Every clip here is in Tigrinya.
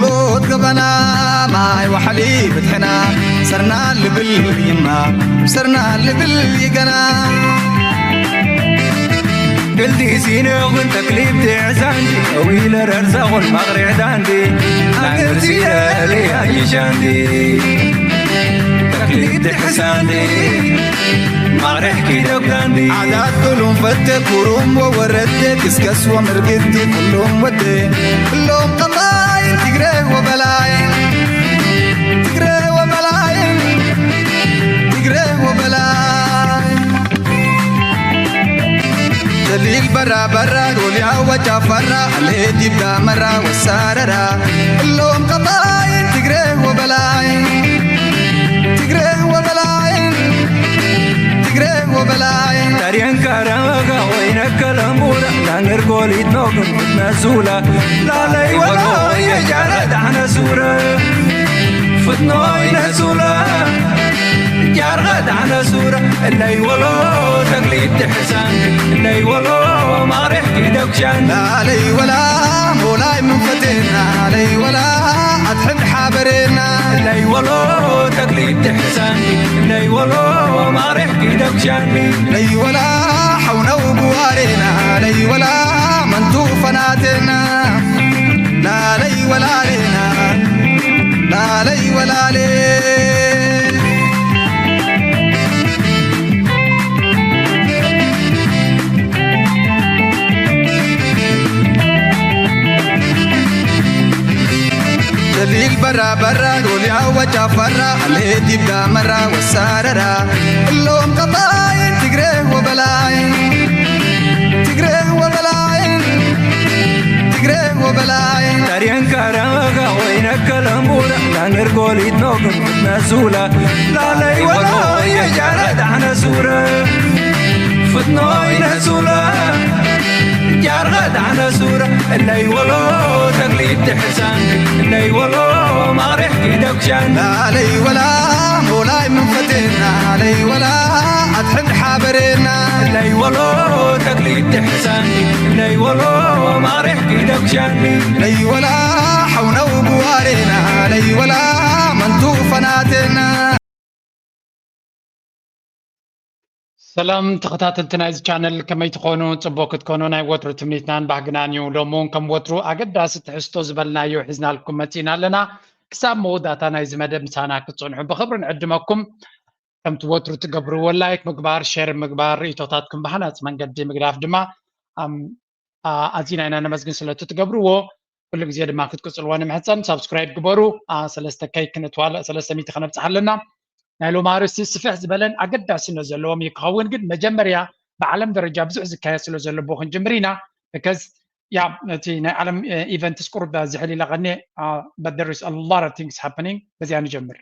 ሎት ገባና ማይ ዋሕሊ ብትሕና ሰርና ልብል ይማ ሰርና ልብል ይገና ብልዲ ሲኖ ግን ተክሊብ ትሕዛንዲ ኣዊለ ረርዛቑን ማቕሪዕ ዳንዲ ኣገርሲረ ለያይሻንዲ ተክሊብ ትሕሳንዲ ማቕሪሕ ኪደጉዳንዲ ዓዳት ኩሉም ፈተ ኩሩም ወወረደ ክስከስ ወምርግቲ ኩሉም ወደ ኩሎም ቀባይን ትግረ ወበላይን ትግረ ወበላይን ትግረ ወበላይን ጀሊል በራ በራ ጎልያ ወጫፈራ አልሄድ ይብዳ መራ ወሳረራ እሎም ቀባይን ትግረ ወበላይን ትግረ ወበላይን ትግረ ወበላይን ታሪያን ካራጋ ወይነ ከለሙራ ላንገር ጎሊት ኖግም ነሱላ ላለይ ወሎ የጃረ ዳነ ሱረ ፍትኖ ይነሱላ ጃርጋ ዳነ ሱረ እለይ ወሎ ተግሊት ትሕሳን እለይ ወሎ ማሬሕ ኪደጉሻን ላለይ ወላ ሞላይ መንፈቴና ለይ ወላ ኣትሕድ ሓበሬና እለይ ወሎ ተግሊት ትሕሳን እለይ ወሎ ማሬሕ ኪደጉሻን ለይ ወላ ሓውነው ጉዋሬና ለይ ወላ መንቱ ፈናቴና ላለይ ወላሌና ላለይ ወላሌ ጀሊል በራ በራ ጎልያ ወጫፈራ አልሄድ ይብዳ መራ ወሳረራ እሎም ቀባይን ትግረ ወበላይን ትግረ ወበላይን ትግረ ወበላይን ታሪያን ካራጋ ወይነ ከለሙራ ዳንገር ጎሊት ኖግም ነሱላ ላለይ ወሎ የጃረ ዳነ ሱረ ፍትኖ ይነሱላ ጃርጋ ዳነ ሱረ እለይ ወሎ ተግሊት ትሕሳን እለይ ወሎ ማሬሕ ኪደጉሻን ላለይ ወላ ሞላይ መንፈቴና ለይ ወላ ኣትሕድ ሓበሬና እለይ ወሎ ተግሊት ትሕሳን እለይ ወሎ ማሬሕ ኪደጉሻን ለይ ወላ ሓውነው ጉዋሬና ለይ ወላ መንቱ ፈናቴና ሰላም ተኸታተልቲ ናይዚ ቻነል ከመይ ትኾኑ? ጽቡቕ ክትኮኑ ናይ ወትሩ ትምኒትናን ባህግናን እዩ። ሎሚ እውን ከም ወትሩ ኣገዳሲ ትሕዝቶ ዝበልናዮ ሒዝናልኩም መጺእና ኣለና። ክሳብ መወዳእታ ናይዚ መደብ ምሳና ክትጸንሑ ብኽብሪ ንዕድመኩም። ከምቲ ወትሩ ትገብርዎ ላይክ ምግባር፣ ሼር ምግባር፣ ርእይቶታትኩም ብሃናጺ መንገዲ ምግዳፍ ድማ ኣም- ኣ- ኣዚና ኢና ነመስግን ስለቲ ትገብርዎ። ኩሉ ግዜ ድማ ክትቅጽልዎ ንምሕጸን። ሳብስክራይብ ግበሩ። ኣ፣ ሰለስተ ከይ ክንትዋለ ሰለስተ ሚእቲ ከነብጽሕ ኣለና። ናይ ሎሚ ኣርእስቲ ስፍሕ ዝበለን ኣገዳስነት ዘለዎም እዩ ክኸውን፣ ግን መጀመርያ ብዓለም ደረጃ ብዙሕ ዝካየድ ስለ ዘሎ ብኡ ክንጅምር ኢና። Because ያ እቲ ናይ ዓለም ኢቨንትስ ቁሩብ ዝሕል ኢላ ቀኒ but there is a lot of things happening። በዚኣ ንጀምር።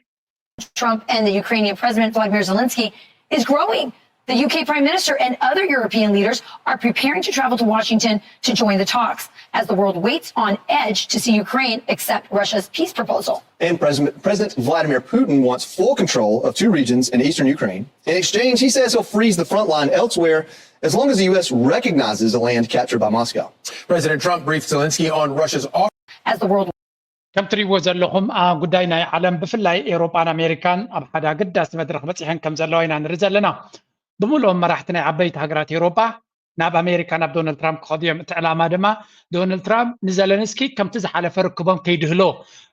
Trump and the Ukrainian President Volodymyr Zelensky is growing. The U K Prime Minister and other European leaders are preparing to travel to Washington to join the talks as the world waits on edge to see Ukraine accept Russia's peace proposal. And President, President Vladimir Putin wants full control of two regions in eastern Ukraine. In exchange, he says he'll freeze the front line elsewhere as long as the U S recognizes the land captured by Moscow. President Trump briefed Zelensky on Russia's offer. As the world ከም ትሪእዎ ዘለኹም ኣ፣ ጉዳይ ናይ ዓለም ብፍላይ ኤውሮጳን ኣሜሪካን ኣብ ሓደ ኣገዳሲ መድረኽ በፂሐን ከም ዘለዋ ኢና ንርኢ ዘለና። ብምልኦም መራሕቲ ናይ ዓበይቲ ሃገራት ኤውሮጳ ናብ ኣሜሪካ ናብ ዶናልድ ትራምፕ ክኸዱ እዮም። እቲ ዕላማ ድማ ዶናልድ ትራምፕ ንዘለንስኪ ከምቲ ዝሓለፈ ርክቦም ከይድህሎ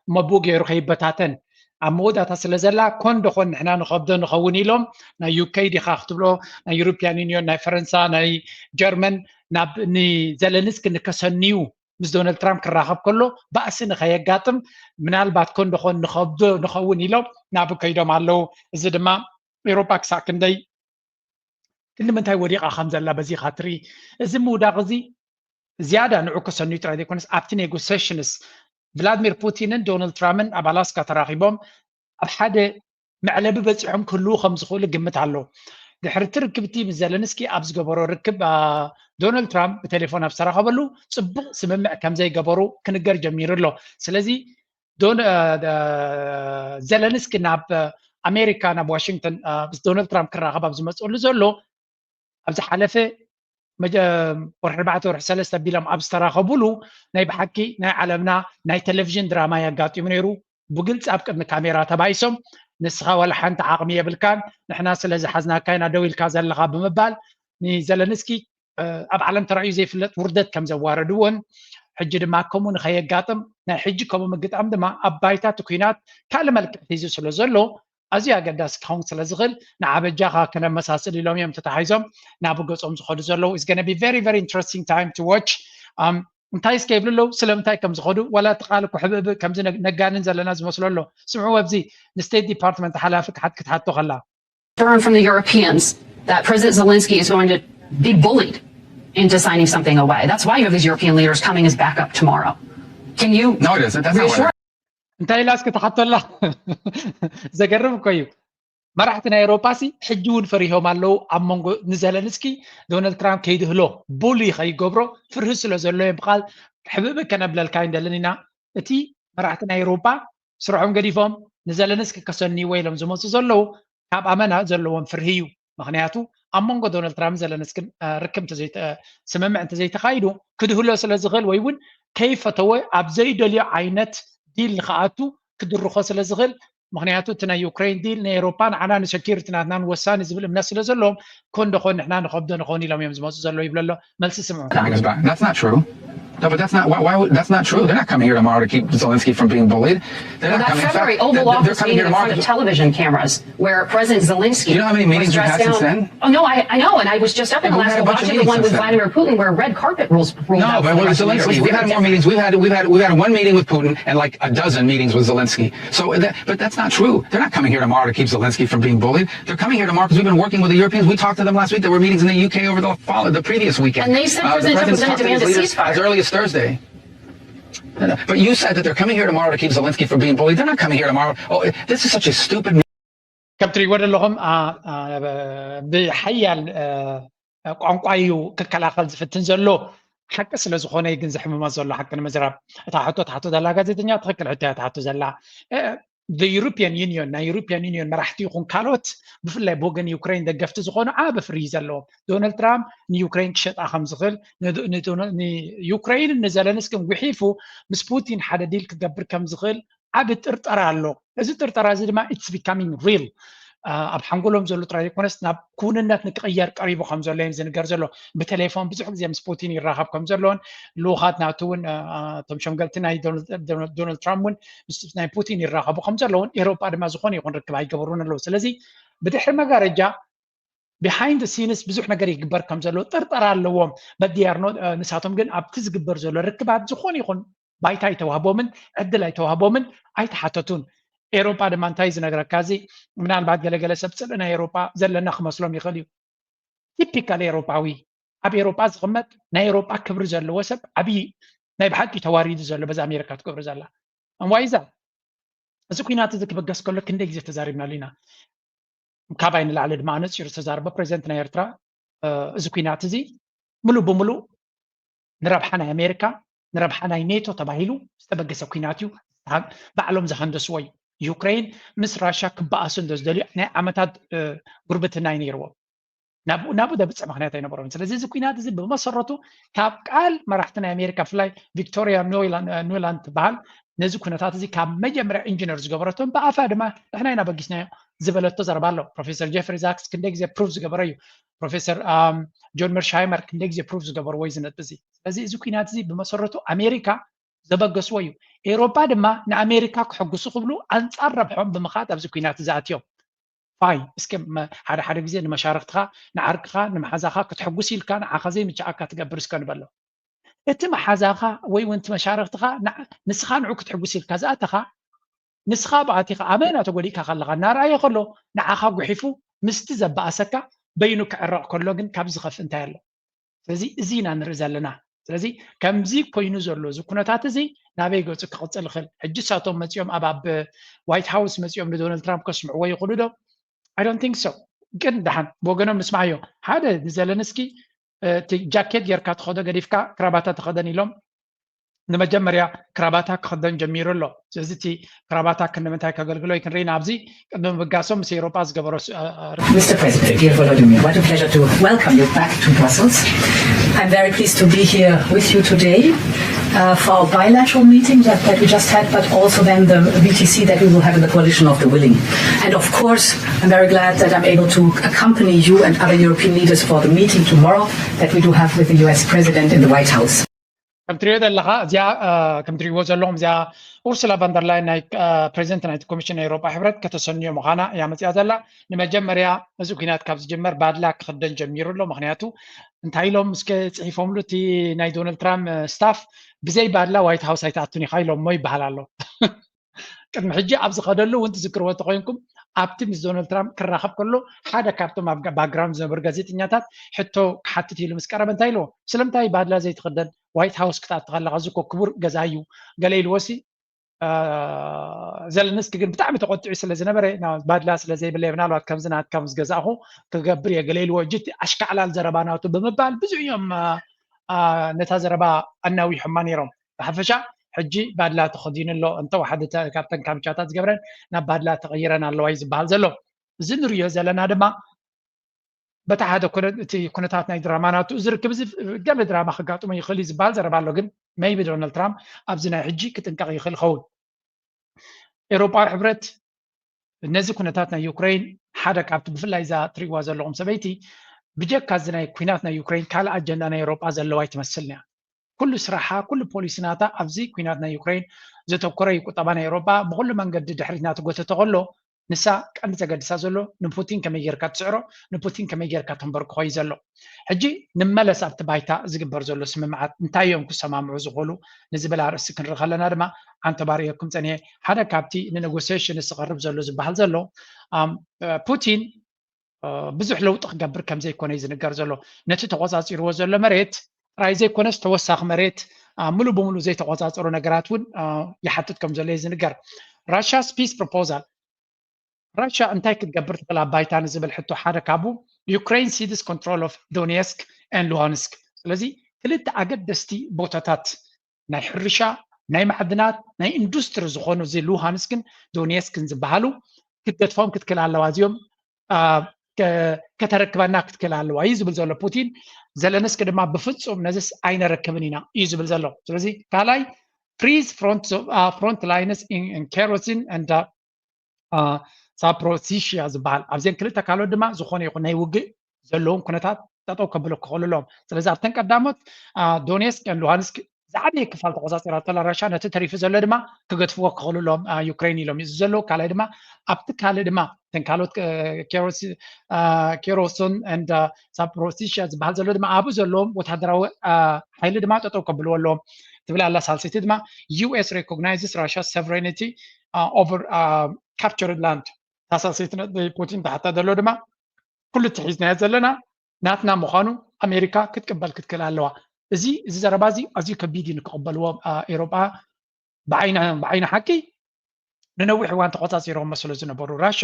እሞ ብኡ ገይሩ ከይበታተን ኣብ መወዳእታ ስለ ዘላ ኮን ዶ ኮን ንሕና ንኸብዶ ንኸውን ኢሎም ናይ ዩኬ ዲኻ ክትብሎ ናይ ዩሮፒያን ዩኒዮን ናይ ፈረንሳ ናይ ጀርመን ናብ ንዘለንስኪ ንከሰንዩ ምስ ዶናልድ ትራምፕ ክራኸብ ከሎ ባእሲ ንኸየጋጥም ምናልባት ኮን ዶ ኮን ንኸብዶ ንኸውን ኢሎም ናብኡ ከይዶም ኣለዉ። እዚ ድማ ኤውሮጳ ክሳብ ክንደይ ክንዲ ምንታይ ወዲቓ ከም ዘላ በዚ ኢኻ ትርኢ። እዚ ምውዳቕ እዚ ዝያዳ ንዑ ከሰንዩ ጥራይ ዘይኮነስ ኣብቲ ኔጎሴሽንስ ቭላድሚር ፑቲንን ዶናልድ ትራምፕን ኣብ ኣላስካ ተራኺቦም ኣብ ሓደ መዕለቢ በፂሖም ክህልዉ ከም ዝኽእሉ ግምት ኣሎ። ድሕሪ እቲ ርክብቲ ምስ ዘለንስኪ ኣብ ዝገበሮ ርክብ ዶናልድ ትራምፕ ብቴሌፎን ኣብ ዝተራኸበሉ ፅቡቕ ስምምዕ ከም ዘይገበሩ ክንገር ጀሚሩ ኣሎ። ስለዚ ዘለንስኪ ናብ ኣሜሪካ ናብ ዋሽንግተን ምስ ዶናልድ ትራምፕ ክራኸብ ኣብ ዝመፅሉ ዘሎ ኣብ ዝሓለፈ ወርሒ ኣርባዕተ ወርሒ ሰለስተ ኣቢሎም ኣብ ዝተራኸቡሉ ናይ ብሓቂ ናይ ዓለምና ናይ ቴሌቪዥን ድራማ የጋጢሙ ነይሩ። ብግልፂ ኣብ ቅድሚ ካሜራ ተባይሶም ንስኻ ዋላ ሓንቲ ዓቕሚ የብልካን፣ ንሕና ስለ ዝሓዝናካ ኢና ደው ኢልካ ዘለኻ ብምባል ንዘለንስኪ ኣብ ዓለም ተራእዩ ዘይፍለጥ ውርደት ከም ዘዋረድዎን ሕጂ ድማ ከምኡ ንኸየጋጥም ናይ ሕጂ ከምኡ ምግጣም ድማ ኣብ ባይታ እቲ ኲናት ካልእ መልክዕ ሒዙ ስለ ዘሎ ኣዝዩ ኣገዳሲ ክኸውን ስለ ዝኽእል ንዓ በጃኻ ክነመሳስል ኢሎም እዮም ተታሒዞም ናብ ገጾም ዝኸዱ ዘለዉ። It's gonna be very very interesting time to watch. እንታይ እስከ ይብሉ ኣለዉ? ስለምንታይ ከም ዝኸዱ ዋላ እቲ ቃል እኮ ሕብእብእ ከምዚ ነጋንን ዘለና ዝመስሎ ኣሎ። ስምዑ ኣብዚ ንስቴት ዲፓርትመንት ሓላፊ ክትሓቶ ከላ confirm from the Europeans that President Zelensky is going to be bullied into signing something away. That's why you have these European leaders coming as backup tomorrow. Can you? No, it isn't. That's not what. እንታይ ኢላ እስኪ ትሓቶላ? ዘገርም እኮ እዩ። መራሕቲ ናይ ኤውሮጳ ሲ ሕጂ እውን ፈሪሆም ኣለዉ ኣብ መንጎ ንዘለንስኪ ዶናልድ ትራምፕ ከይድህሎ ቡሊ ከይገብሮ ፍርሂ ስለ ዘሎ እዮም ብቃል ሕብእብእ ከነብለልካ ኣይንደልን ኢና። እቲ መራሕቲ ናይ ኤውሮጳ ስርሖም ገዲፎም ንዘለንስኪ ከሰንይዎ ኢሎም ዝመፁ ዘለዉ ካብ ኣመና ዘለዎም ፍርሂ እዩ። ምክንያቱ ኣብ መንጎ ዶናልድ ትራምፕ ዘለንስክን ርክብ ስምምዕ እንተዘይተኻይዱ ክድህሎ ስለ ዝኽእል ወይ እውን ከይፈተወ ኣብ ዘይደልዮ ዓይነት ዲል ንክኣቱ ክድርኾ ስለ ዝኽእል ምክንያቱ እቲ ናይ ዩክሬን ዲል ንኤሮፓ ንዓና ንሰኪሪቲ ናትናን ወሳኒ ዝብል እምነት ስለ ዘለዎም ኮን ደኾን ንሕና ንኸብዶ ንኸውን ኢሎም እዮም ዝመፁ ዘለዉ ይብሎ ኣሎ። መልሲ ስምዑ። That's not true. No, but that's not why, why would, that's not true. They're not coming here tomorrow to keep Zelensky from being bullied. They're Well, not that coming. In fact, February Oval they're, they're Office coming meeting here in front tomorrow. of television cameras where President Zelensky You know how many was meetings we've dressed had since down. then? Oh no, I, I know, and I was just up in And we've Alaska had a bunch of watching the meetings one since with then. Vladimir Putin where red carpet rules rolled No, out. but for with us in Zelensky, Europe. we've had more meetings. We've had we've had we've had one meeting with Putin and like a dozen meetings with Zelensky. So that, but that's not true. They're not coming here tomorrow to keep Zelensky from being bullied. They're coming here tomorrow because we've been working with the Europeans. We talked to them last week. There were meetings in the U K over the follow, the previous weekend. And they said Uh, the President Trump president's was gonna talked to demand these a leaders ceasefire. as early as Thursday. But you said that they're coming here tomorrow to keep Zelensky from being bullied. They're not coming here tomorrow. Oh, this is such a stupid. ከም ትሪእዎ ዘለኹም አ- አ- ብሓያል አ፣ ቋንቋ እዩ ክከላኸል ዝፍትን ዘሎ። ሓቂ ስለ ዝኾነ እዩ ግን ዘሕምሞ ዘሎ ሓቂ ንምዝራብ። እታ ሕቶ ትሓቶ ዘላ ጋዜጠኛ ትኽክል ሕቶ እያ ትሓቶ ዘላ። እ፣ the European Union ናይ European Union መራሕቲ ይኹን ካልኦት ብፍላይ ብወገን ዩክሬን ደገፍቲ ዝኾኑ ዓቢ ፍርይ ዘለዎም ዶናልድ ትራምፕ ንዩክሬን ክሸጣ ከም ዝኽእል ንዩክሬንን ንዘለንስክን ጉሒፉ ምስ ፑቲን ሓደ ዲል ክገብር ከም ዝኽእል ዓቢ ጥርጠራ ኣሎ። እዚ ጥርጠራ እዚ ድማ it's becoming real። ኣብ ሓንጎሎም ዘሎ ጥራይ ዘይኮነስ ናብ ክውንነት ንክቕየር ቀሪቡ ከም ዘሎ እዮም ዝንገር ዘሎ። ብቴሌፎን ብዙሕ ግዜ ምስ ፑቲን ይራኸብ ከም ዘሎን ልኡኻት ናቱ እውን እቶም ሸምገልቲ ናይ ዶናልድ ትራምፕ እውን ምስ ናይ ፑቲን ይራኸቡ ከም ዘለውን ኤሮጳ ድማ ዝኾነ ይኹን ርክብ ኣይገበሩን ኣለዉ። ስለዚ ብድሕሪ መጋረጃ behind the scenes ብዙሕ ነገር ይግበር ከም ዘሎ ጥርጠራ ኣለዎም። በዲያርኖ ንሳቶም ግን ኣብቲ ዝግበር ዘሎ ርክባት ዝኾነ ይኹን ባይታ ኣይተዋህቦምን ዕድል ኣይተዋህቦምን ኣይተሓተቱን። ኤሮጳ ድማ እንታይ ዝነግረካ እዚ ምናልባት ገለገለ ሰብ ፅልኢ ናይ ኤሮጳ ዘለና ክመስሎም ይኽእል እዩ። ቲፒካል ኤሮጳዊ ኣብ ኤሮጳ ዝቕመጥ ናይ ኤሮጳ ክብሪ ዘለዎ ሰብ ዓብዪ ናይ ብሓቂ ተዋሪዱ ዘሎ በዛ ኣሜሪካ ትገብር ዘላ እምዋይዛ እዚ ኩናት እዚ ክበገስ ከሎ ክንደይ ግዜ ተዛሪብናሉ ኢና። ካባይ ንላዕሊ ድማ ኣነፂሩ ዝተዛረበ ፕሬዚደንት ናይ ኤርትራ እዚ ኩናት እዚ ምሉእ ብምሉእ ንረብሓ ናይ ኣሜሪካ ንረብሓ ናይ ኔቶ ተባሂሉ ዝተበገሰ ኩናት እዩ። ባዕሎም ዝሃንደስዎ እዩ። ዩክሬን ምስ ራሻ ክበኣሱ እንዶ ዝደልዩ ናይ ዓመታት ጉርብትና እዩ ነይርዎም። ናብኡ ዘብፅሕ ምክንያት ኣይነበሮም። ስለዚ እዚ ኩናት እዚ ብመሰረቱ ካብ ቃል መራሕቲ ናይ ኣሜሪካ ብፍላይ ቪክቶሪያ ኑላንድ ትበሃል ነዚ ኩነታት እዚ ካብ መጀመርያ ኢንጂነር ዝገበረቶም ብኣፋ ድማ ንሕና ኢና በጊስናዮ ዝበለቶ ዘረባ ኣሎ። ፕሮፌሰር ጀፍሪ ዛክስ ክንደይ ግዜ ፕሩፍ ዝገበረ እዩ። ፕሮፌሰር ጆን መርሻይመር ክንደይ ግዜ ፕሩፍ ዝገበርዎ እዩ እዚ ነጥቢ እዚ። ስለዚ እዚ ኩናት እዚ ብመሰረቱ ኣሜሪካ ዘበገስዎ እዩ። ኤውሮጳ ድማ ንኣሜሪካ ክሕጉሱ ክብሉ ኣንጻር ረብሖም ብምኻድ ኣብዚ ኩናት እዚ ኣትዮም። ፋይን እስኪ ሓደ ሓደ ግዜ ንመሻርክትኻ ንዓርክኻ ንመሓዛኻ ክትሕጉስ ኢልካ ንዓኻ ዘይምችኣካ ትገብር እስከ ንበሎ። እቲ መሓዛኻ ወይ እውን እቲ መሻርክትኻ ንስኻ ንዑ ክትሕጉስ ኢልካ ዝኣተኻ ንስኻ ብኣቲኻ ኣመና ተጎዲእካ ከለኻ እናረኣየ ከሎ ንዓኻ ጉሒፉ ምስቲ ዘበኣሰካ በይኑ ክዕረቕ ከሎ ግን ካብ ዝኸፍእ እንታይ ኣሎ? ስለዚ እዚ ኢና ንርኢ ዘለና። ስለዚ ከምዚ ኮይኑ ዘሎ እዚ ኩነታት እዚ ናበይ ገፁ ክቕፅል ይኽእል? ሕጂ እሳቶም መፂኦም ኣብ ኣብ ዋይት ሃውስ መፂኦም ንዶናልድ ትራምፕ ከስምዕዎ ይኽእሉ ዶ? I don't think so። ግን ደሓን ብወገኖም ንስማዓዮ። ሓደ ንዘለንስኪ እቲ ጃኬት ጌርካ ትኸዶ ገዲፍካ ክራባታ ተኸደን ኢሎም ንመጀመርያ ክራባታ ክኽደን ጀሚሩ ኣሎ። ስለዚ እቲ ክራባታ ክንምንታይ ከገልግሎ እዩ ክንርኢ ናብዚ ቅድሚ ምብጋሶም ምስ ኤውሮጳ ዝገበሮ ስ- አ- አ- ርክብ Mister President, dear Volodymyr, what a pleasure to welcome you back to Brussels. I'm very pleased to be here with you today uh, for our bilateral meeting that, that we just had, but also then the V T C that we will have in the coalition of the willing. And of course, I'm very glad that I'm able to accompany you and other European leaders for the meeting tomorrow that we do have with the U S President in the White House. ከም ትሪኦ ዘለኻ እዚኣ አ፣ ከም ትሪእዎ ዘለኹም እዚኣ ኡርሱላ ቫንደርላይን ናይ አ፣ ፕሬዚደንት ናይቲ ኮሚሽን ናይ ኤውሮጳ ሕብረት ከተሰንዮ ምዃና እያ መፅያ ዘላ። ንመጀመርያ እዚ ኩናት ካብ ዝጅመር ባድላ ክኽደን ጀሚሩ ኣሎ። ምክንያቱ እንታይ ኢሎም እስከ ፅሒፎምሉ እቲ ናይ ዶናልድ ትራምፕ ስታፍ ብዘይ ባድላ ዋይት ሃውስ ኣይትኣቱን ኢኻ ኢሎሞ ይበሃል ኣሎ። ቅድሚ ሕጂ ኣብ ዝኸደሉ እውን ትዝክርዎ እንተኮይንኩም ኣብቲ ምስ ዶናልድ ትራምፕ ክራኸብ ከሎ ሓደ ካብቶም ኣብ ባክግራውንድ ዝነበሩ ጋዜጠኛታት ሕቶ ክሓትት ኢሉ ምስ ቀረበ እንታይ ኢልዎ? ስለምንታይ ባድላ ዘይትኽደን ዋይት ሃውስ ክትኣቲ ከለኻ እዚ እኮ ክቡር ገዛ እዩ ገለ ኢልዎ ሲ ዘለንስኪ ግን ብጣዕሚ ተቆጢዑ ስለ ዝነበረ ባድላ ስለ ዘይብለየ ምናልባት ከምዚ ናትካ ምስ ገዛእኹ ክገብር እየ ገለ ኢልዎ እጅ ኣሽካዕላል ዘረባ ናቱ ብምባል ብዙ እዮም ነታ ዘረባ ኣናዊሖማ ነይሮም። ብሓፈሻ ሕጂ ባድላ ተኸዲኑ ኣሎ እንተወሓደ ካብተን ካምቻታት ዝገብረን ናብ ባድላ ተቐይረን ኣለዋ እዩ ዝበሃል ዘሎ። እዚ ንሪኦ ዘለና ድማ በታ ሓደ እቲ ኩነታት ናይ ድራማ ናቱ እዚ ርክብ እዚ ገለ ድራማ ከጋጥሞ ይኽእል እዩ ዝበሃል ዘረባ ኣሎ። ግን maybe ዶናልድ ትራምፕ ኣብዚ ናይ ሕጂ ክጥንቀቕ ይኽእል ይኸውን። ኤውሮጳዊ ሕብረት ነዚ ኩነታት ናይ ዩክሬን ሓደ ካብቲ ብፍላይ እዛ ትሪእዋ ዘለኹም ሰበይቲ ብጀካ እዚ ናይ ኩናት ናይ ዩክሬን ካልእ ኣጀንዳ ናይ ኤውሮጳ ዘለዋ ኣይትመስልን እያ። ኩሉ ስራሓ ኩሉ ፖሊሲ ናታ ኣብዚ ኩናት ናይ ዩክሬን ዘተኮረ እዩ። ቁጠባ ናይ ኤውሮጳ ብኩሉ መንገዲ ድሕሪት ናተጎተተ ከሎ ንሳ ቀንዲ ዘገድሳ ዘሎ ንፑቲን ከመይ ጌርካ ትስዕሮ ንፑቲን ከመይ ጌርካ ተንበርክኾ እዩ ዘሎ። ሕጂ ንመለስ ኣብቲ ባይታ ዝግበር ዘሎ ስምምዓት እንታይ እዮም ክሰማምዑ ዝኽእሉ ንዝብል ኣርእስቲ ክንርኢ ከለና ድማ ኣንተባሪየኩም ፀኒሐ ሓደ ካብቲ ንኔጎሲሽንስ ዝቐርብ ዘሎ ዝበሃል ዘሎ ፑቲን ብዙሕ ለውጢ ክገብር ከም ዘይኮነ እዩ ዝንገር ዘሎ። ነቲ ተቆፃፂርዎ ዘሎ መሬት ጥራይ ዘይኮነስ ተወሳኺ መሬት ሙሉ ብሙሉ ዘይተቆፃፀሩ ነገራት እውን ይሓትት ከም ዘሎ እዩ ዝንገር። ራሽያስ ፒስ ፕሮፖዛል ራሽያ እንታይ ክትገብር ትኽእል ኣብ ባይታ ንዝብል ሕቶ ሓደ ካብኡ Ukraine cedes control of Donetsk and Luhansk። ስለዚ ክልተ ኣገደስቲ ቦታታት ናይ ሕርሻ ናይ ማዕድናት ናይ ኢንዱስትሪ ዝኾኑ እዚ ሉሃንስክን ዶኔስክን ዝበሃሉ ክትገድፎም ክትክእል ኣለዋ እዚኦም ከተረክበና ክትክእል ኣለዋ እዩ ዝብል ዘሎ ፑቲን። ዘለንስኪ ድማ ብፍፁም ነዚስ ኣይነረክብን ኢና እዩ ዝብል ዘሎ። ስለዚ ካልኣይ freeze front lines in Kherson and Zaporizhzhia ዝበሃል ኣብዘን ክልተ ካልኦት ድማ ዝኾነ ይኹን ናይ ውግእ ዘለዎም ኩነታት ጠጠው ከብሎ ክኽእሉ ኣለዎም። ስለዚ ኣብተን ቀዳሞት ዶኔስክ ሉሃንስክ ዝዓበየ ክፋል ተቆፃፂራ ተላ ራሻ ነቲ ተሪፉ ዘሎ ድማ ክገድፍዎ ክኽእሉ ኣለዎም ዩክሬን ኢሎም እዩ ዘሎ። ካልኣይ ድማ ኣብቲ ካልእ ድማ ተን ካልኦት ኬሮሶን and Zaporizhzhia ዝበሃል ዘሎ ድማ ኣብኡ ዘለዎም ወታደራዊ ሓይሊ ድማ ጠጠው ከብልዎ ኣለዎም ትብል ኣላ። ሳልሰይቲ ድማ U S recognizes Russia's sovereignty over captured land። ሳልሰይቲ ፑቲን ተሓታ ዘሎ ድማ ኩሉ እቲ ሒዝናዮ ዘለና ናትና ምዃኑ ኣሜሪካ ክትቅበል ክትክእል ኣለዋ። እዚ እዚ ዘረባ እዚ ኣዝዩ ከቢድ እዩ ንክቕበልዎ ኤሮጳ ብዓይኒ ሓቂ ንነዊሕ እዋን ተቆፃፂሮሞ ስለ ዝነበሩ ራሻ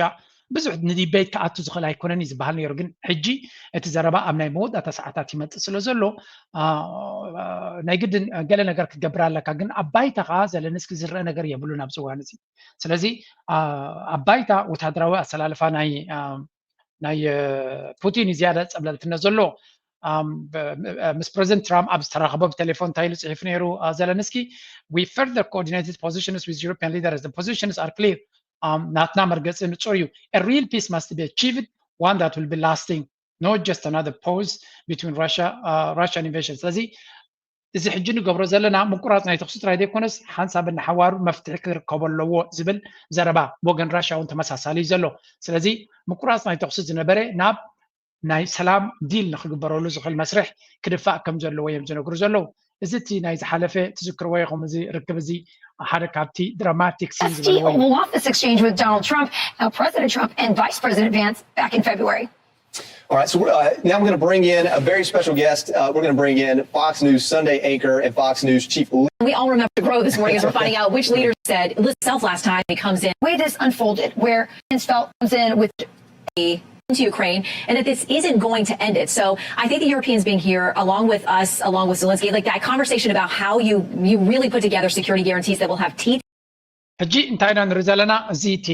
ብዙሕ ንዲቤት ክኣቱ ዝኽእል ኣይኮነን እዩ ዝበሃል ነይሩ። ግን ሕጂ እቲ ዘረባ ኣብ ናይ መወዳእታ ሰዓታት ይመፅእ ስለ ዘሎ ናይ ግድን ገለ ነገር ክትገብር ኣለካ። ግን ኣብ ባይታ ከዓ ዘለንስኪ ዝረአ ነገር የብሉን ኣብዚ እዋን እዚ። ስለዚ ኣብ ባይታ ወታደራዊ ኣሰላልፋ ናይ ናይ ፑቲን ዝያዳ ፀብለልትነት ዘሎ ምስ ፕሬዚደንት ትራምፕ ኣብ ዝተራኸቦ ብቴሌፎን እንታይ ኢሉ ፅሒፉ ነይሩ ዘለንስኪ? We further coordinated positions with European leaders. The positions are clear. ናትና መርገፂ ንፁር እዩ። A real peace must be achieved, one that will be lasting, not just another pause between Russia, uh, Russian invasion. ስለዚ እዚ ሕጂ ንገብሮ ዘለና ምቁራፅ ናይ ተኽሲ ጥራይ ዘይኮነስ ሓንሳብ ንሓዋሩ መፍትሒ ክርከቦ ኣለዎ ዝብል ዘረባ ወገን ራሻ እውን ተመሳሳሊ እዩ ዘሎ። ስለዚ ምቁራፅ ናይ ተኽሲ ዝነበረ ናብ ናይ ሰላም ዲል ንክግበረሉ ዝኽእል መስርሕ ክድፋእ ከም ዘለዎ እዮም ዝነግሩ ዘለዉ። እዚ እቲ ናይ ዝሓለፈ ትዝክርዎ ኢኹም። እዚ ርክብ እዚ ሓደ ካብቲ ድራማቲክ ሲን ዝበልዎ እዩ። Wants this exchange with Donald Trump, how President Trump and Vice President Vance back in February. All right, so uh, now I'm going to bring in a very special guest. Uh, we're going to bring in Fox News Sunday anchor and Fox News chief. We all remember the grove this morning as we're finding out which leader said himself last time he comes in. The way this unfolded, where Vince Felt comes in with a to Ukraine and that this isn't going to end it. So I think the Europeans being here, along with us, along with Zelensky, like that conversation about how you you really put together security guarantees that will have teeth. ሕጂ እንታይ ኢና ንርኢ ዘለና? እዚ እቲ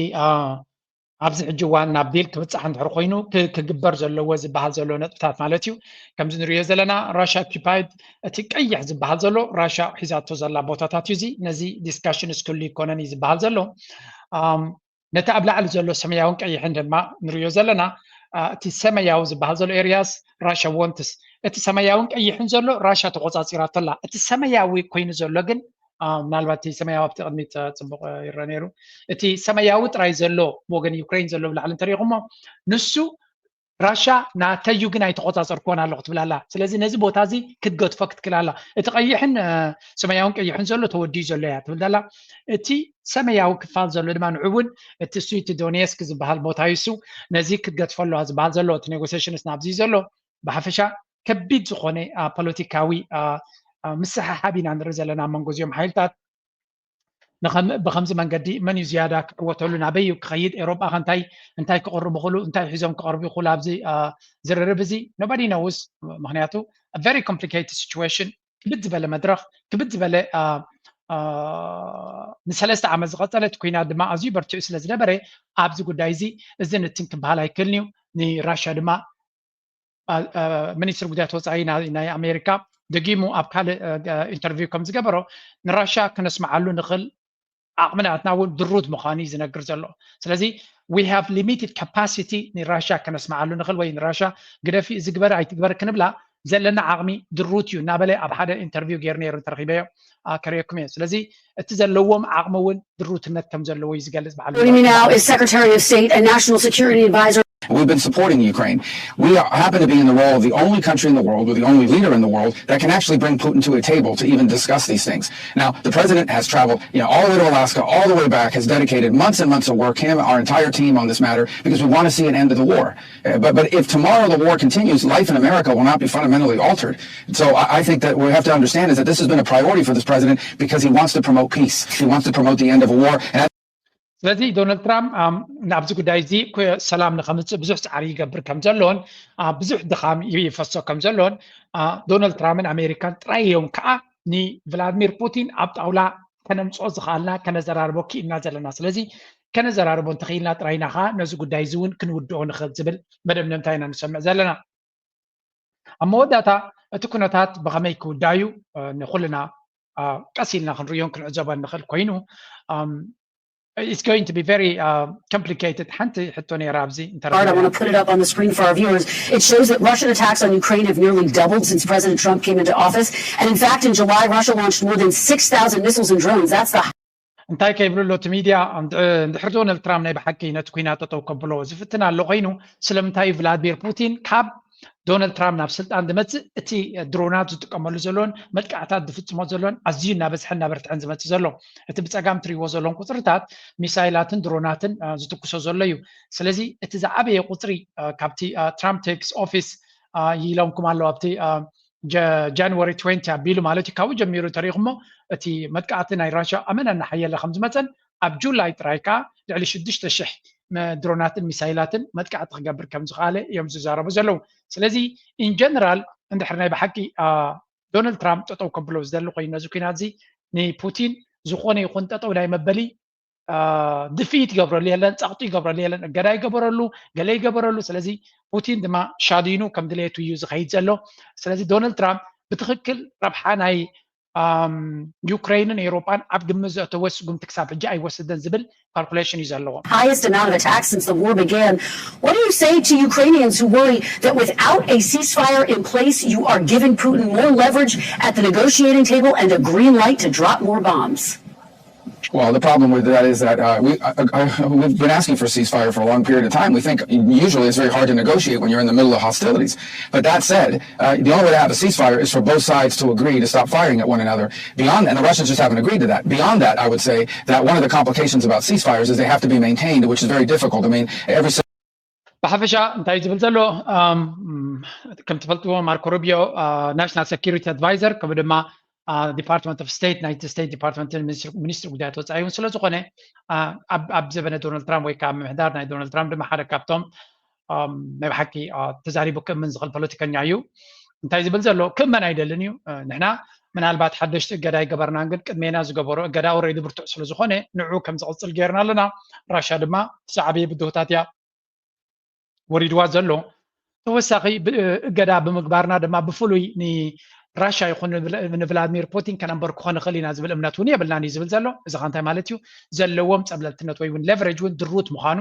ኣብዚ ሕጂ እዋን ናብ ዲል ክብፃሕ እንድሕር ኮይኑ ክግበር ዘለዎ ዝበሃል ዘሎ ነጥብታት ማለት እዩ። ከምዚ ንሪኦ ዘለና ራሽያ ኦኪፓይድ እቲ ቀይሕ ዝበሃል ዘሎ ራሽያ ሒዛቶ ዘላ ቦታታት እዩ። እዚ ነዚ ዲስካሽን እስክሉ ይኮነን እዩ ዝበሃል ዘሎ። ነቲ ኣብ ላዕሊ ዘሎ ሰማያውን ቀይሕን ድማ ንሪኦ ዘለና። እቲ ሰማያዊ ዝበሃል ዘሎ ኤርያስ ራሽያ ወንትስ፣ እቲ ሰማያውን ቀይሕን ዘሎ ራሽያ ተቆፃፂራቶ ኣላ። እቲ ሰማያዊ ኮይኑ ዘሎ ግን ምናልባት እቲ ሰማያዊ ኣብቲ ቅድሚት ፅቡቅ ይረአ ነይሩ። እቲ ሰማያዊ ጥራይ ዘሎ ብወገን ዩክሬን ዘሎ ብላዕሊ እንተሪኢኹሞ ንሱ ራሽያ ናተዩ ግን ኣይተቆፃፀርክዎን ኣለኹ ትብል ኣላ። ስለዚ ነዚ ቦታ እዚ ክትገድፎ ክትክል ኣላ። እቲ ቀይሕን ሰማያውን ቀይሕን ዘሎ ተወዲዩ ዘሎ እያ ትብል ኣላ። እቲ ሰማያዊ ክፋል ዘሎ ድማ ንዑ እውን እቲ ስዊት ዶኔስክ ዝበሃል ቦታ ይሱ ነዚ ክትገድፎ ኣለዋ ዝበሃል ዘሎ እቲ ኔጎሲሽንስ ናብዚ ዘሎ ብሓፈሻ ከቢድ ዝኾነ ፖለቲካዊ ምስሕሓብ ኢና ንርኢ ዘለና ኣብ መንጎ እዚኦም ሓይልታት። ብከምዚ መንገዲ መን እዩ ዝያዳ ክዕወተሉ፣ ናበይ እዩ ክኸይድ፣ ኤሮጳ ከ እንታይ እንታይ ክቕርቡ ይኽእሉ፣ እንታይ ሒዞም ክቐርቡ ይኽእሉ ኣብዚ ዝርርብ እዚ? Nobody knows። ምክንያቱ very complicated situation፣ ክብድ ዝበለ መድረኽ፣ ክብድ ዝበለ ንሰለስተ ዓመት ዝቐፀለ እቲ ኩናት ድማ ኣዝዩ በርቲዑ ስለ ዝነበረ ኣብዚ ጉዳይ እዚ እዚ ንትን ክበሃል ኣይክእልን እዩ። ንራሽያ ድማ ሚኒስትሪ ጉዳያት ወፃኢ ናይ ኣሜሪካ ደጊሙ ኣብ ካልእ ኢንተርቪው ከም ዝገበሮ ንራሽያ ክነስምዓሉ ንኽእል ዓቕሚ ናትና እውን ድሩት ምዃኑ እዩ ዝነግር ዘሎ። ስለዚ we have limited capacity ንራሽያ ከነስምዓሉ ንኽእል ወይ ንራሽያ ግደፊ እዚ ግበር ኣይትግበር ክንብላ ዘለና ዓቕሚ ድሩት እዩ እናበለ ኣብ ሓደ ኢንተርቪው ገይሩ ነይሩ እንተረኺበዮ ከርእየኩም እየ። ስለዚ እቲ ዘለዎም ዓቕሚ እውን ድሩትነት ከም ዘለዎ እዩ ዝገልጽ በዓል። Joining me now is Secretary of State and National Security Advisor. We've been supporting Ukraine. We are, happen to be in the role of the only country in the world, or the only leader in the world, that can actually bring Putin to a table to even discuss these things. Now, the president has traveled, you know, all the way to Alaska, all the way back, has dedicated months and months of work, him, our entire team on this matter, because we want to see an end to the war. Uh, but, but if tomorrow the war continues, life in America will not be fundamentally altered. So I, I think that what we have to understand is that this has been a priority for this president because he wants to promote peace. He wants to promote the end of a war. And ስለዚ ዶናልድ ትራምፕ ኣብዚ ጉዳይ እዚ ሰላም ንከምፅእ ብዙሕ ፃዕሪ ይገብር ከም ዘሎን ብዙሕ ድኻም ይፈሶ ከም ዘሎን ዶናልድ ትራምፕን ኣሜሪካን ጥራይ እዮም ከዓ ንቭላድሚር ፑቲን ኣብ ጣውላ ከነምፅኦ ዝኽኣልና ከነዘራርቦ ክኢልና ዘለና። ስለዚ ከነዘራርቦ እንተኽኢልና ጥራይና ከዓ ነዚ ጉዳይ እዚ እውን ክንውድኦ ንኽእል ዝብል መደምደምታ ኢና ንሰምዕ ዘለና። ኣብ መወዳእታ እቲ ኩነታት ብኸመይ ክውዳእ እዩ ንኹልና ቀስ ኢልና ክንርእዮን ክንዕዘቦን ንኽእል ኮይኑ it's going to be very uh, complicated። ሓንቲ ሕቶ ነይራ ኣብዚ I want to put it up on the screen for our viewers. It shows that Russian attacks on Ukraine have nearly doubled since President Trump came into office. And in fact, in July, Russia launched more than six thousand missiles and drones. That's the እንታይ ከይብሉ ኣሎ እቲ ሚድያ እንድሕር ዶናልድ ትራምፕ ናይ ብሓቂ ነቲ ኩናት ጠጠው ከብሎ ዝፍትን ኣሎ ኮይኑ ስለምንታይ ቭላድሚር ፑቲን ካብ ዶናልድ ትራምፕ ናብ ስልጣን ዝመፅእ እቲ ድሮናት ዝጥቀመሉ ዘሎን መጥቃዕታት ዝፍፅሞ ዘሎን ኣዝዩ እናበዝሐ እናበርትዐን ዝመፅእ ዘሎ። እቲ ብፀጋም ትሪእዎ ዘሎን ቁፅርታት ሚሳይላትን ድሮናትን ዝትኩሶ ዘሎ እዩ። ስለዚ እቲ ዝዓበየ ቁፅሪ ካብቲ ትራምፕ ቴክስ ኦፊስ ይለምኩም ኣለዉ ኣብቲ ጃንዋሪ ትዌንቲ ኣቢሉ ማለት እዩ ካብኡ ጀሚሩ ተሪኢኹሞ እቲ መጥቃዕቲ ናይ ራሽያ ኣመና እናሓየለ ከም ዝመፀን ኣብ ጁላይ ጥራይ ከዓ ልዕሊ ሽዱሽተ ሽሕ ድሮናትን ሚሳይላትን መጥቃዕቲ ክገብር ከም ዝኸኣለ እዮም ዝዛረቡ ዘለዉ። ስለዚ ኢንጀነራል እንድሕር ናይ ብሓቂ ዶናልድ ትራምፕ ጠጠው ከብሎ ዝደሊ ኮይኑ ነዚ ኩናት እዚ ንፑቲን ዝኾነ ይኹን ጠጠው ናይ መበሊ ድፍኢት ይገብረሉ የለን፣ ፀቕጢ ይገብረሉ የለን፣ እገዳ ይገበረሉ፣ ገለ ይገበረሉ። ስለዚ ፑቲን ድማ ሻዲኑ ከም ድሌቱ እዩ ዝኸይድ ዘሎ። ስለዚ ዶናልድ ትራምፕ ብትኽክል ረብሓ ናይ ዩክሬንን ኤውሮጳን ኣብ ግምት ዘእተወ ስጉምቲ ክሳብ ሕጂ ኣይወሰደን ዝብል ካልኩሌሽን እዩ ዘለዎ። Highest amount of attacks since the war began. What do you say to Ukrainians who worry that without a ceasefire in place, you are giving Putin more leverage at the negotiating table and a green light to drop more bombs? Well, the problem with that is that uh, we, uh, uh, we've been asking for a ceasefire for a long period of time. We think usually it's very hard to negotiate when you're in the middle of hostilities. But that said, uh, the only way to have a ceasefire is for both sides to agree to stop firing at one another. Beyond that, and the Russians just haven't agreed to that. Beyond that, I would say that one of the complications about ceasefires is they have to be maintained, which is very difficult. I mean, every ብሓፈሻ እንታይ ዝብል ዘሎ ከም ትፈልጥዎ ማርኮ ሩቢዮ ናሽናል ሰኪሪቲ ኣድቫይዘር ከምኡ ድማ ዲፓርትመንት ኦፍ ስቴት ናይ ስቴት ዲፓርትመንትን ሚኒስትሪ ጉዳያት ወፃኢ እውን ስለ ዝኾነ ኣብ ዘበነ ዶናልድ ትራምፕ ወይ ከዓ ምምሕዳር ናይ ዶናልድ ትራምፕ ድማ ሓደ ካብቶም ናይ ብሓቂ ተዛሪቡ ክእምን ዝኽእል ፖለቲከኛ እዩ። እንታይ ዝብል ዘሎ ክእመን ኣይደልን እዩ። ንሕና ምናልባት ሓደሽቲ እገዳ ኣይገበርናን፣ ግን ቅድሜና ዝገበሩ እገዳ ኦልሬዲ ብርቱዕ ስለ ዝኾነ ንዑ ከም ዝቕፅል ገይርና ኣለና። ራሻ ድማ እቲ ዝዓበየ ብድሆታት እያ ወሪድዋ ዘሎ። ተወሳኺ እገዳ ብምግባርና ድማ ብፍሉይ ንራሻ ይኹን ንቭላድሚር ፑቲን ከነንበርክኾ ንኽእል ኢና ዝብል እምነት እውን የብልናን እዩ ዝብል ዘሎ። እዚ ኸ እንታይ ማለት እዩ? ዘለዎም ፀብለልትነት ወይ እውን ሌቨሬጅ እውን ድሩት ምዃኑ፣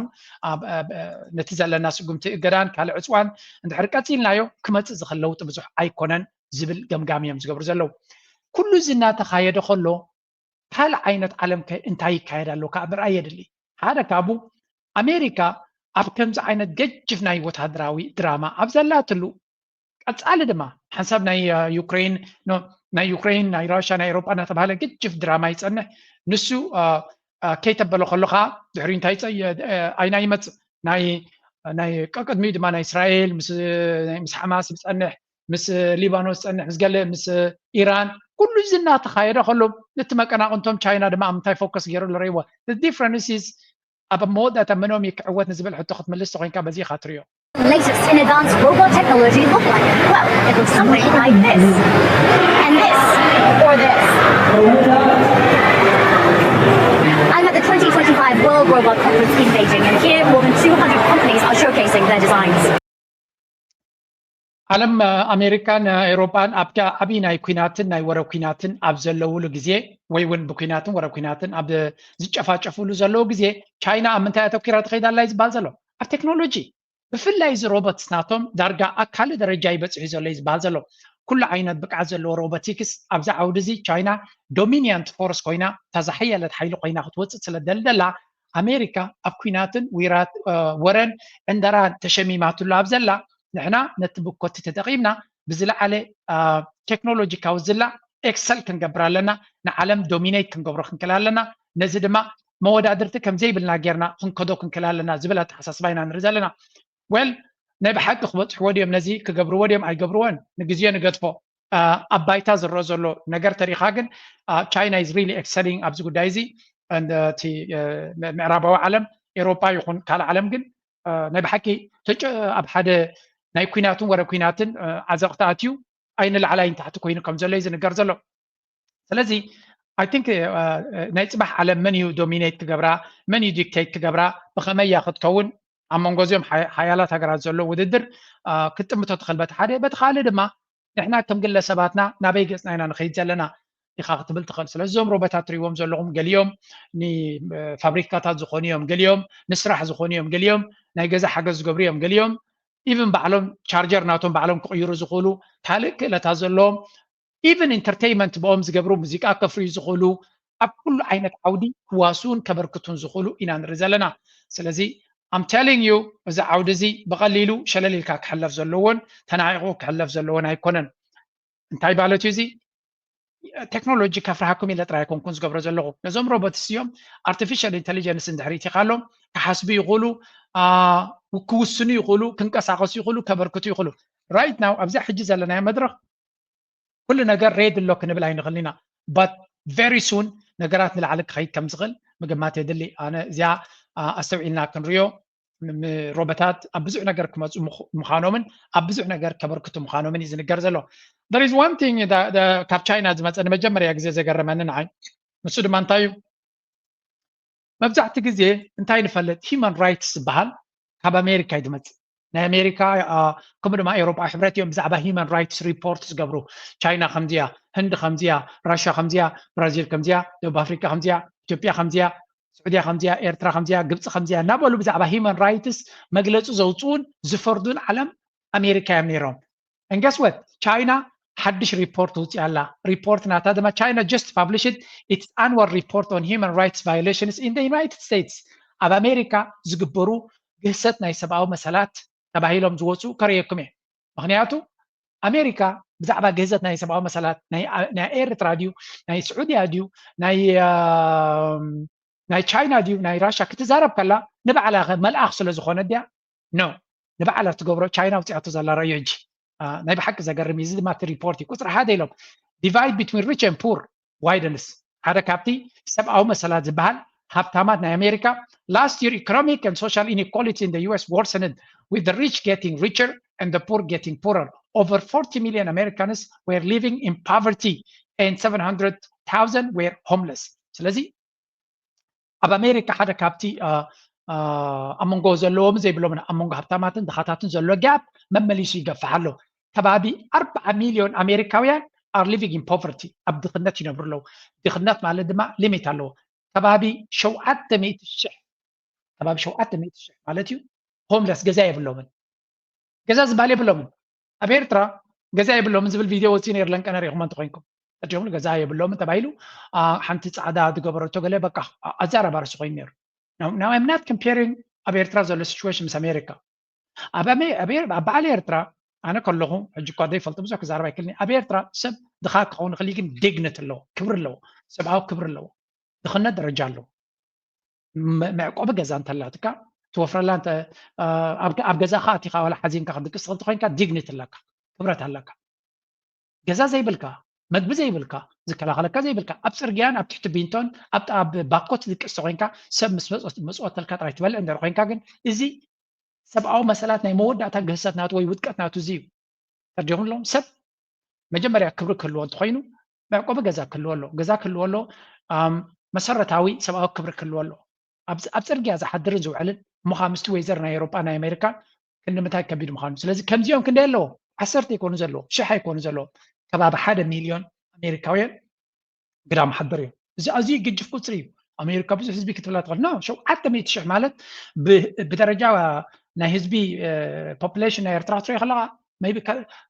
ነቲ ዘለና ስጉምቲ እገዳን ካልእ ዕፅዋን እንድሕር ቀፂልናዮ ክመፅእ ዝኽእል ለውጢ ብዙሕ ኣይኮነን ዝብል ገምጋም እዮም ዝገብሩ ዘለዉ። ኩሉ እዚ እናተኻየደ ከሎ ካልእ ዓይነት ዓለም ከ እንታይ ይካየድ ኣሎ ከዓ ምርኣይ የድሊ። ሓደ ካብኡ ኣሜሪካ ኣብ ከምዚ ዓይነት ገጅፍ ናይ ወታደራዊ ድራማ ኣብ ዘላትሉ፣ ቀፃሊ ድማ ሓንሳብ ናይ ዩክሬን ናይ ዩክሬን ናይ ራሽያ ናይ ኤሮጳ እናተባሃለ ገጅፍ ድራማ ይፀንሕ። ንሱ ከይተበለ ከሎ ከዓ ድሕሪ እንታይ ኣይና ይመፅእ? ናይ ቀቅድሚኡ ድማ ናይ እስራኤል ምስ ሓማስ ዝፀንሕ፣ ምስ ሊባኖስ ዝፀንሕ፣ ምስ ገለ ምስ ኢራን፣ ኩሉ እዚ እናተኻየደ ከሎ ነቲ መቀናቕንቶም ቻይና ድማ ኣብ ምንታይ ፎከስ ገይሩ ኣለረይዎ? ዲፍረንስ ኣብ መወዳእታ መኖም ይክዕወት ንዝብል ሕቶ ክትምልስ ተኮይንካ በዚ ኢኻ ትሪኦ። Latest in advanced robot technology look like? Well, it looks something like this. And this. Or this. I'm at the twenty twenty-five World Robot Conference in Beijing, and here more than two hundred companies are showcasing their designs. ዓለም ኣሜሪካን ኤውሮጳን ኣብቲ ዓብዪ ናይ ኩናትን ናይ ወረ ኩናትን ኣብ ዘለውሉ ግዜ ወይ እውን ብኩናትን ወረ ኩናትን ኣብ ዝጨፋጨፍሉ ዘለዉ ግዜ ቻይና ኣብ ምንታይ ኣተኪራ ትኸይድ ኣላ እዩ ዝበሃል ዘሎ? ኣብ ቴክኖሎጂ። ብፍላይ እዚ ሮቦትስ ናቶም ዳርጋ ኣብ ካልእ ደረጃ ይበፅሑ ዘሎ እዩ ዝበሃል ዘሎ። ኩሉ ዓይነት ብቅዓት ዘለዎ ሮቦቲክስ ኣብዚ ዓውዲ እዚ ቻይና ዶሚኒያንት ፎርስ ኮይና እታ ዝሓየለት ሓይሊ ኮይና ክትወፅእ ስለ ደልደላ ኣሜሪካ ኣብ ኩናትን ዊራት ወረን ዕንደራን ተሸሚማትሉ ኣብ ዘላ ንሕና ነቲ ብኮቲ ተጠቂምና ብዝለዓለ ቴክኖሎጂካዊ ዝላ ኤክሰል ክንገብር ኣለና። ንዓለም ዶሚኔት ክንገብሮ ክንክእል ኣለና። ነዚ ድማ መወዳድርቲ ከም ዘይብልና ጌርና ክንከዶ ክንክእል ኣለና ዝብል ኣተሓሳስባ ኢና ንርኢ ዘለና። ወል ናይ ብሓቂ ክበፅሕዎ ድዮም ነዚ ክገብርዎ ድዮም ኣይገብርዎን ንግዜ ንገድፎ። ኣብ ባይታ ዝረአ ዘሎ ነገር ተሪኻ ግን ቻይና is really excelling ኣብዚ ጉዳይ እዚ። እቲ ምዕራባዊ ዓለም ኤሮፓ ይኹን ካልእ ዓለም ግን ናይ ብሓቂ ኣብ ሓደ ናይ ኩናትን ወረ ኩናትን ዓዘቕቲ ኣትዩ ኣይንላዕላይ ንታሕቲ ኮይኑ ከም ዘሎ እዩ ዝንገር ዘሎ። ስለዚ I think ናይ ፅባሕ ዓለም መን እዩ ዶሚኔት ክገብራ፣ መን እዩ ዲክቴት ክገብራ፣ ብኸመይ እያ ክትከውን ኣብ መንጎ እዚኦም ሓያላት ሃገራት ዘሎ ውድድር ክትጥምቶ ትኽእል በቲ ሓደ። በቲ ካልእ ድማ ንሕና ከም ግለሰባትና ናበይ ገፅና ኢና ንኸይድ ዘለና ኢኻ ክትብል ትኽእል። ስለዚ እዞም ሮቦታት ትሪእዎም ዘለኹም ገሊኦም ንፋብሪካታት ዝኾኑ እዮም፣ ገሊኦም ንስራሕ ዝኾኑ እዮም፣ ገሊኦም ናይ ገዛ ሓገዝ ዝገብሩ እዮም፣ ገሊኦም ኢቭን ባዕሎም ቻርጀር ናቶም ባዕሎም ክቕይሩ ዝኽእሉ ካልእ ክእለታት ዘለዎም ኢቭን ኢንተርቴይንመንት ብኦም ዝገብሩ ሙዚቃ ከፍርዩ ዝኽእሉ ኣብ ኩሉ ዓይነት ዓውዲ ክዋስኡን ከበርክቱን ዝኽእሉ ኢና ንርኢ ዘለና። ስለዚ I'm telling you እዚ ዓውዲ እዚ ብቐሊሉ ሸለል ኢልካ ክሕለፍ ዘለዎን ተናዒቑ ክሕለፍ ዘለዎን ኣይኮነን። እንታይ ማለት እዩ እዚ? ቴክኖሎጂ ከፍርሃኩም ኢለ ጥራይ ኣይኮንኩን ዝገብሮ ዘለኹ። ነዞም ሮቦትስ እዮም ኣርቲፊሻል ኢንቴሊጀንስ እንድሕር ኢትኻሎም ክሓስቡ ይኽእሉ፣ ክውስኑ ይኽእሉ፣ ክንቀሳቀሱ ይኽእሉ፣ ከበርክቱ ይኽእሉ። ራይት ናው ኣብዛ ሕጂ ዘለናዮ መድረኽ ኩሉ ነገር ሬድ ኣሎ ክንብል ኣይንኽእልን ኢና። ባት ቨሪ ሱን ነገራት ንላዕሊ ክኸይድ ከም ዝኽእል ምግማት የድሊ። ኣነ እዚኣ ኣስተውዒልና ክንሪኦ ሮቦታት ኣብ ብዙሕ ነገር ክመፁ ምዃኖምን ኣብ ብዙሕ ነገር ከበርክቱ ምዃኖምን እዩ ዝንገር ዘሎ። There is one thing ካብ ቻይና ዝመፀ ንመጀመርያ ግዜ ዘገረመኒ ንዓይ ንሱ ድማ እንታይ እዩ? መብዛሕቲ ግዜ እንታይ ንፈልጥ ሂማን ራይትስ ዝበሃል ካብ ኣሜሪካ እዩ ዝመፅእ። ናይ ኣሜሪካ ከምኡ ድማ ኤውሮጳ ሕብረት እዮም ብዛዕባ ሂማን ራይትስ ሪፖርት ዝገብሩ። ቻይና ከምዚያ፣ ህንዲ ከምዚያ፣ ራሻ ከምዚያ፣ ብራዚል ከምዚያ፣ ደቡብ ኣፍሪካ ከምዚያ፣ ኢትዮጵያ ከምዚያ፣ ስዑድያ ከምዚያ፣ ኤርትራ ከምዚያ፣ ግብፂ ከምዚያ እናበሉ ብዛዕባ ሂማን ራይትስ መግለፂ ዘውፅኡን ዝፈርዱን ዓለም ኣሜሪካ እዮም ነይሮም። And guess what? ቻይና ሓድሽ ሪፖርት ውፅእ ኣላ። ሪፖርት ናታ ድማ China just published its annual report on human rights violations in the United States። ኣብ ኣሜሪካ ዝግበሩ ግህሰት ናይ ሰብኣዊ መሰላት ተባሂሎም ዝወፁ ከርእየኩም እየ። ምክንያቱ ኣሜሪካ ብዛዕባ ግህሰት ናይ ሰብኣዊ መሰላት ናይ ኤርትራ ድዩ ናይ ስዑድያ ድዩ ናይ ናይ ቻይና ድዩ ናይ ራሻ ክትዛረብ ከላ ንባዕላ መልኣኽ ስለ ዝኾነ ድያ? ኖ፣ ንባዕላ ትገብሮ ቻይና ውፅኣቶ ዘላ ረእዮ ሕጂ ናይ ብሓቂ ዘገርም እዩ። እዚ ድማ እቲ ሪፖርት እዩ። ቁፅሪ ሓደ ኢሎም divide between rich and poor widens። ሓደ ካብቲ ሰብኣዊ መሰላት ዝበሃል ሃብታማት ናይ ኣሜሪካ last year economic and social inequality in the U S worsened with the rich getting richer and the poor getting poorer. Over forty million Americans were living in poverty and seven hundred thousand were homeless. ስለዚ ኣብ ኣሜሪካ ሓደ ካብቲ ኣብ መንጎ ዘለዎም ዘይብሎምን ኣብ መንጎ ሃብታማትን ድኻታትን ዘሎ ጋፕ መመሊሱ ይገፍሕ ኣሎ። ከባቢ ኣርባዓ ሚልዮን ኣሜሪካውያን are living in poverty፣ ኣብ ድኽነት ይነብሩ ኣለዉ። ድኽነት ማለት ድማ ሊሚት ኣለዎ። ከባቢ ሸውዓተ ሚእቲ ሽሕ ከባቢ ሸውዓተ ሚእቲ ሽሕ ማለት እዩ ሆምለስ፣ ገዛ የብሎምን። ገዛ ዝበሃል የብሎምን። ኣብ ኤርትራ ገዛ የብሎምን ዝብል ቪድዮ ወፂኡ ነይሩ፣ ለንቀነ ሪኢኹሞ እንተኮይንኩም። ተርዲኦምሉ ገዛ የብሎምን ተባሂሉ ሓንቲ ፃዕዳ ዝገበረቶ ገለ በቃ ኣዛራባርሲ ኮይኑ ነይሩ። Now I'm not comparing ኣብ ኤርትራ ዘሎ ሲቹዌሽን ምስ ኣሜሪካ። ኣብ በዓል ኤርትራ ኣነ ከለኹ ሕጂ እኳ ዘይፈልጦ ብዙሕ ክዛረብ ኣይክእልን። ኣብ ኤርትራ ሰብ ድኻ ክኸውን ይኽእል ግን ዲግኒቲ ኣለዎ፣ ክብሪ ኣለዎ፣ ሰብኣዊ ክብሪ ኣለዎ። ድኽነት ደረጃ ኣለዎ። መዕቆቢ ገዛ እንተላትካ ትወፍረላ ኣብ ገዛኻ ኣቲኻ ዋላ ሓዚንካ ክትድቅስ ትኽእል ተኮይንካ ዲግኒቲ ኣለካ፣ ክብረት ኣለካ። ገዛ ዘይብልካ፣ መግቢ ዘይብልካ፣ ዝከላኸለካ ዘይብልካ፣ ኣብ ፅርግያን ኣብ ትሕቲ ቢንቶን ኣብ ባኮ ትድቅስ ተኮይንካ ሰብ ምስ መፅኦተልካ ጥራይ ትበልዕ እንድሕር ኮይንካ ግን እዚ ሰብኣዊ መሰላት ናይ መወዳእታ ግህሰት ናቱ ወይ ውድቀት ናቱ እዚ እዩ። ተርዲኹም ኣለኹም ሰብ መጀመርያ ክብሪ ክህልዎ እንተኮይኑ መዕቆቢ ገዛ ክህልዎ ኣሎ። ገዛ ክህልዎ ኣሎ፣ መሰረታዊ ሰብኣዊ ክብሪ ክህልዎ ኣሎ። ኣብ ፅርግያ ዝሓድርን ዝውዕልን እሞ ከዓ ምስቲ ወይዘር ናይ ኤሮጳ ናይ ኣሜሪካ ክንዲ ምታይ ከቢድ ምዃኑ። ስለዚ ከምዚኦም ክንደይ ኣለዎ? ዓሰርተ ኣይኮኑ ዘለዎ፣ ሽሕ ኣይኮኑ ዘለዎ፣ ከባቢ ሓደ ሚልዮን ኣሜሪካውያን ግዳ መሓድር እዮም። እዚ ኣዝዩ ግጅፍ ቁፅሪ እዩ። ኣሜሪካ ብዙሕ ህዝቢ ክትብላ ትኽእል ኖ ሸውዓተ ሚእቲ ሽሕ ማለት ብደረጃ ናይ ህዝቢ ፖፕሌሽን ናይ ኤርትራ ክትሪኦ ከለካ maybe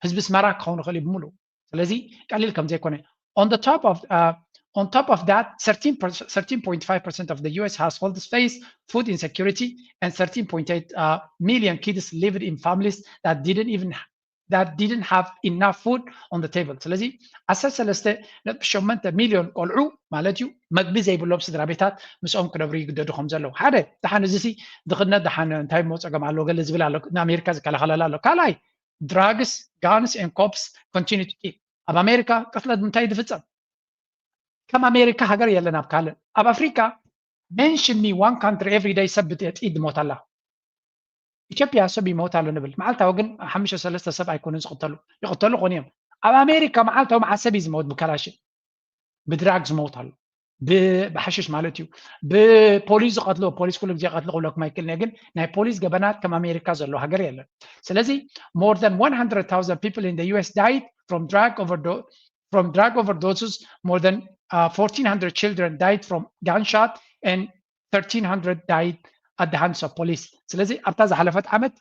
ህዝቢ ኣስመራ ክኸውን ይኽእል እዩ ብምሉእ። ስለዚ ቀሊል ከም ዘይኮነ on the top of uh, on top of that thirteen point five percent of the U S households face food insecurity and thirteen point eight uh, million kids lived in families that didn't even that didn't have enough food on the table። ስለዚ ዓሰርተ ሰለስተ ነጥቢ ሸሞንተ ሚልዮን ቆልዑ ማለት እዩ መግቢ ዘይብሎም ስድራ ቤታት ምስኦም ክነብሩ ይግደዱ ከም ዘለዉ ሓደ ደሓን እዚሲ ድኽነት ደሓን እንታይ እሞ ፀገም ኣለዎ ገለ ዝብል ኣሎ ንኣሜሪካ ዝከላኸለላ ኣሎ ካልኣይ drugs guns and cops continue to kill ኣብ ኣሜሪካ ቅትለት ምንታይ ዝፍፀም ከም ኣሜሪካ ሃገር የለን ኣብ ካልእ ኣብ ኣፍሪካ mention me one country every day ሰብ ብጥይት ዝሞት ኣላ ኢትዮጵያ ሰብ ይመውት ኣሎ ንብል መዓልታዊ ግን ሓሙሽተ ሰለስተ ሰብ ኣይኮኑን ዝቕተሉ ይቕተሉ ኮኑ እዮም ኣብ ኣሜሪካ መዓልታዊ መዓት ሰብ እዩ ዝመውት ብከላሽን ብድራግ ዝመውት ኣሎ ብሓሽሽ ማለት እዩ ብፖሊስ ዝቐትሎ ፖሊስ ኩሉ ግዜ ቀትሎ ክብለኩም ኣይክእልን ግን ናይ ፖሊስ ገበናት ከም ኣሜሪካ ዘሎ ሃገር የለን ስለዚ more than one hundred thousand people in the U S died from drug overdose from drug overdoses more than uh, fourteen hundred children died from gunshot and thirteen hundred died at the hands of police ስለዚ ኣብታ ዝሓለፈት ዓመት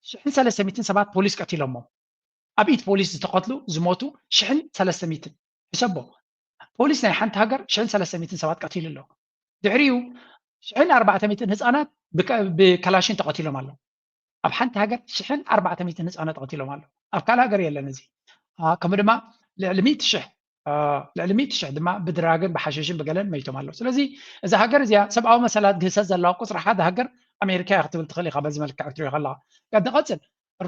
ሽሕን ሰለስተ ሚእትን ሰባት ፖሊስ ቀቲሎሞ ኣብ ኢድ ፖሊስ ዝተቐትሉ ዝሞቱ ሽሕን ሰለስተ ሚእትን ሕሰቦ ፖሊስ ናይ ሓንቲ ሃገር ሽሕን ሰለስተ ሚእትን ሰባት ቀቲሉ ኣሎ ድሕሪኡ ሽሕን ኣርባዕተ ሚእትን ህፃናት ብከላሽን ተቐቲሎም ኣለዉ ኣብ ሓንቲ ሃገር ሽሕን ኣርባዕተ ሚእትን ህፃናት ተቐቲሎም ኣለዉ ኣብ ካልእ ሃገር የለን እዚ ከምኡ ድማ ልዕሊ ሚእቲ ሽሕ ልዕሊ ሚእቲ ሽሕ ድማ ብድራግን ብሓሽሽን ብገለን መይቶም ኣለዉ ስለዚ እዛ ሃገር እዚኣ ሰብኣዊ መሰላት ግህሰት ዘለዋ ቁፅሪ ሓደ ሃገር ኣሜሪካ እያ ክትብል ትኽእል ኢኻ በዚ መልክዕ ክትሪኦ ከለካ ቀዲ ቀፅል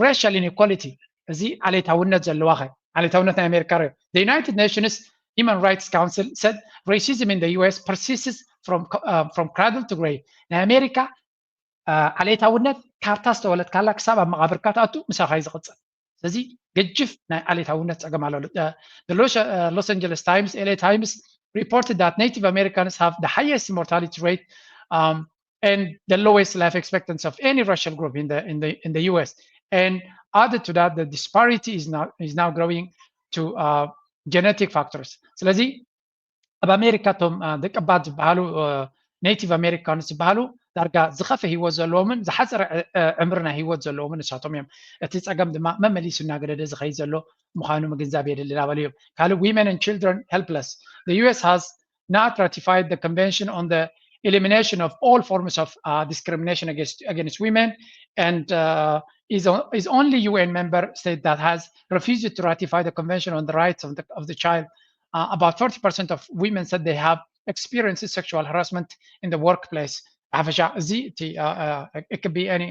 racial inequality እዚ ዓሌታውነት ዘለዋ ኸ ዓሌታውነት ናይ ኣሜሪካ ሪኦ the United Nations Human Rights Council said racism in the U S persists from, uh, from cradle to grave ናይ ኣሜሪካ ዓሌታውነት ካብታ ዝተወለድካላ ክሳብ ኣብ መቓብርካ ትኣቱ ምሳኻ እዩ ዝቕፅል ስለዚ ገጅፍ ናይ ዓሌታውነት ፀገም ኣሎ Los Angeles Times L A Times reported that Native Americans have the highest mortality rate um, and the lowest life expectancy of any racial group in the in the in the U S. And added to that, the disparity is now is now growing to uh, genetic factors. ስለዚ ኣብ ኣሜሪካ እቶም ደቀባት ዝበሃሉ ኔቲቭ ኣሜሪካንስ ዝበሃሉ ዳርጋ ዝኸፈ ህይወት ዘለዎምን ዝሓፀረ ዕምሪ ናይ ህይወት ዘለዎምን ንሳቶም እዮም። እቲ ፀገም ድማ መመሊሱ እናገደደ ዝኸይድ ዘሎ ምዃኑ ምግንዛብ የድሊ እናበሉ እዮም። ካልእ women and children helpless. The U S has not ratified the Convention on the Elimination of All Forms of uh, Discrimination against, against Women and uh, is, is only U N member state that has refused to ratify the Convention on the Rights of the, of the Child. Uh, about forty percent of women said they have experienced sexual harassment in the workplace. ብሓፈሻ እዚ እቲ it could be any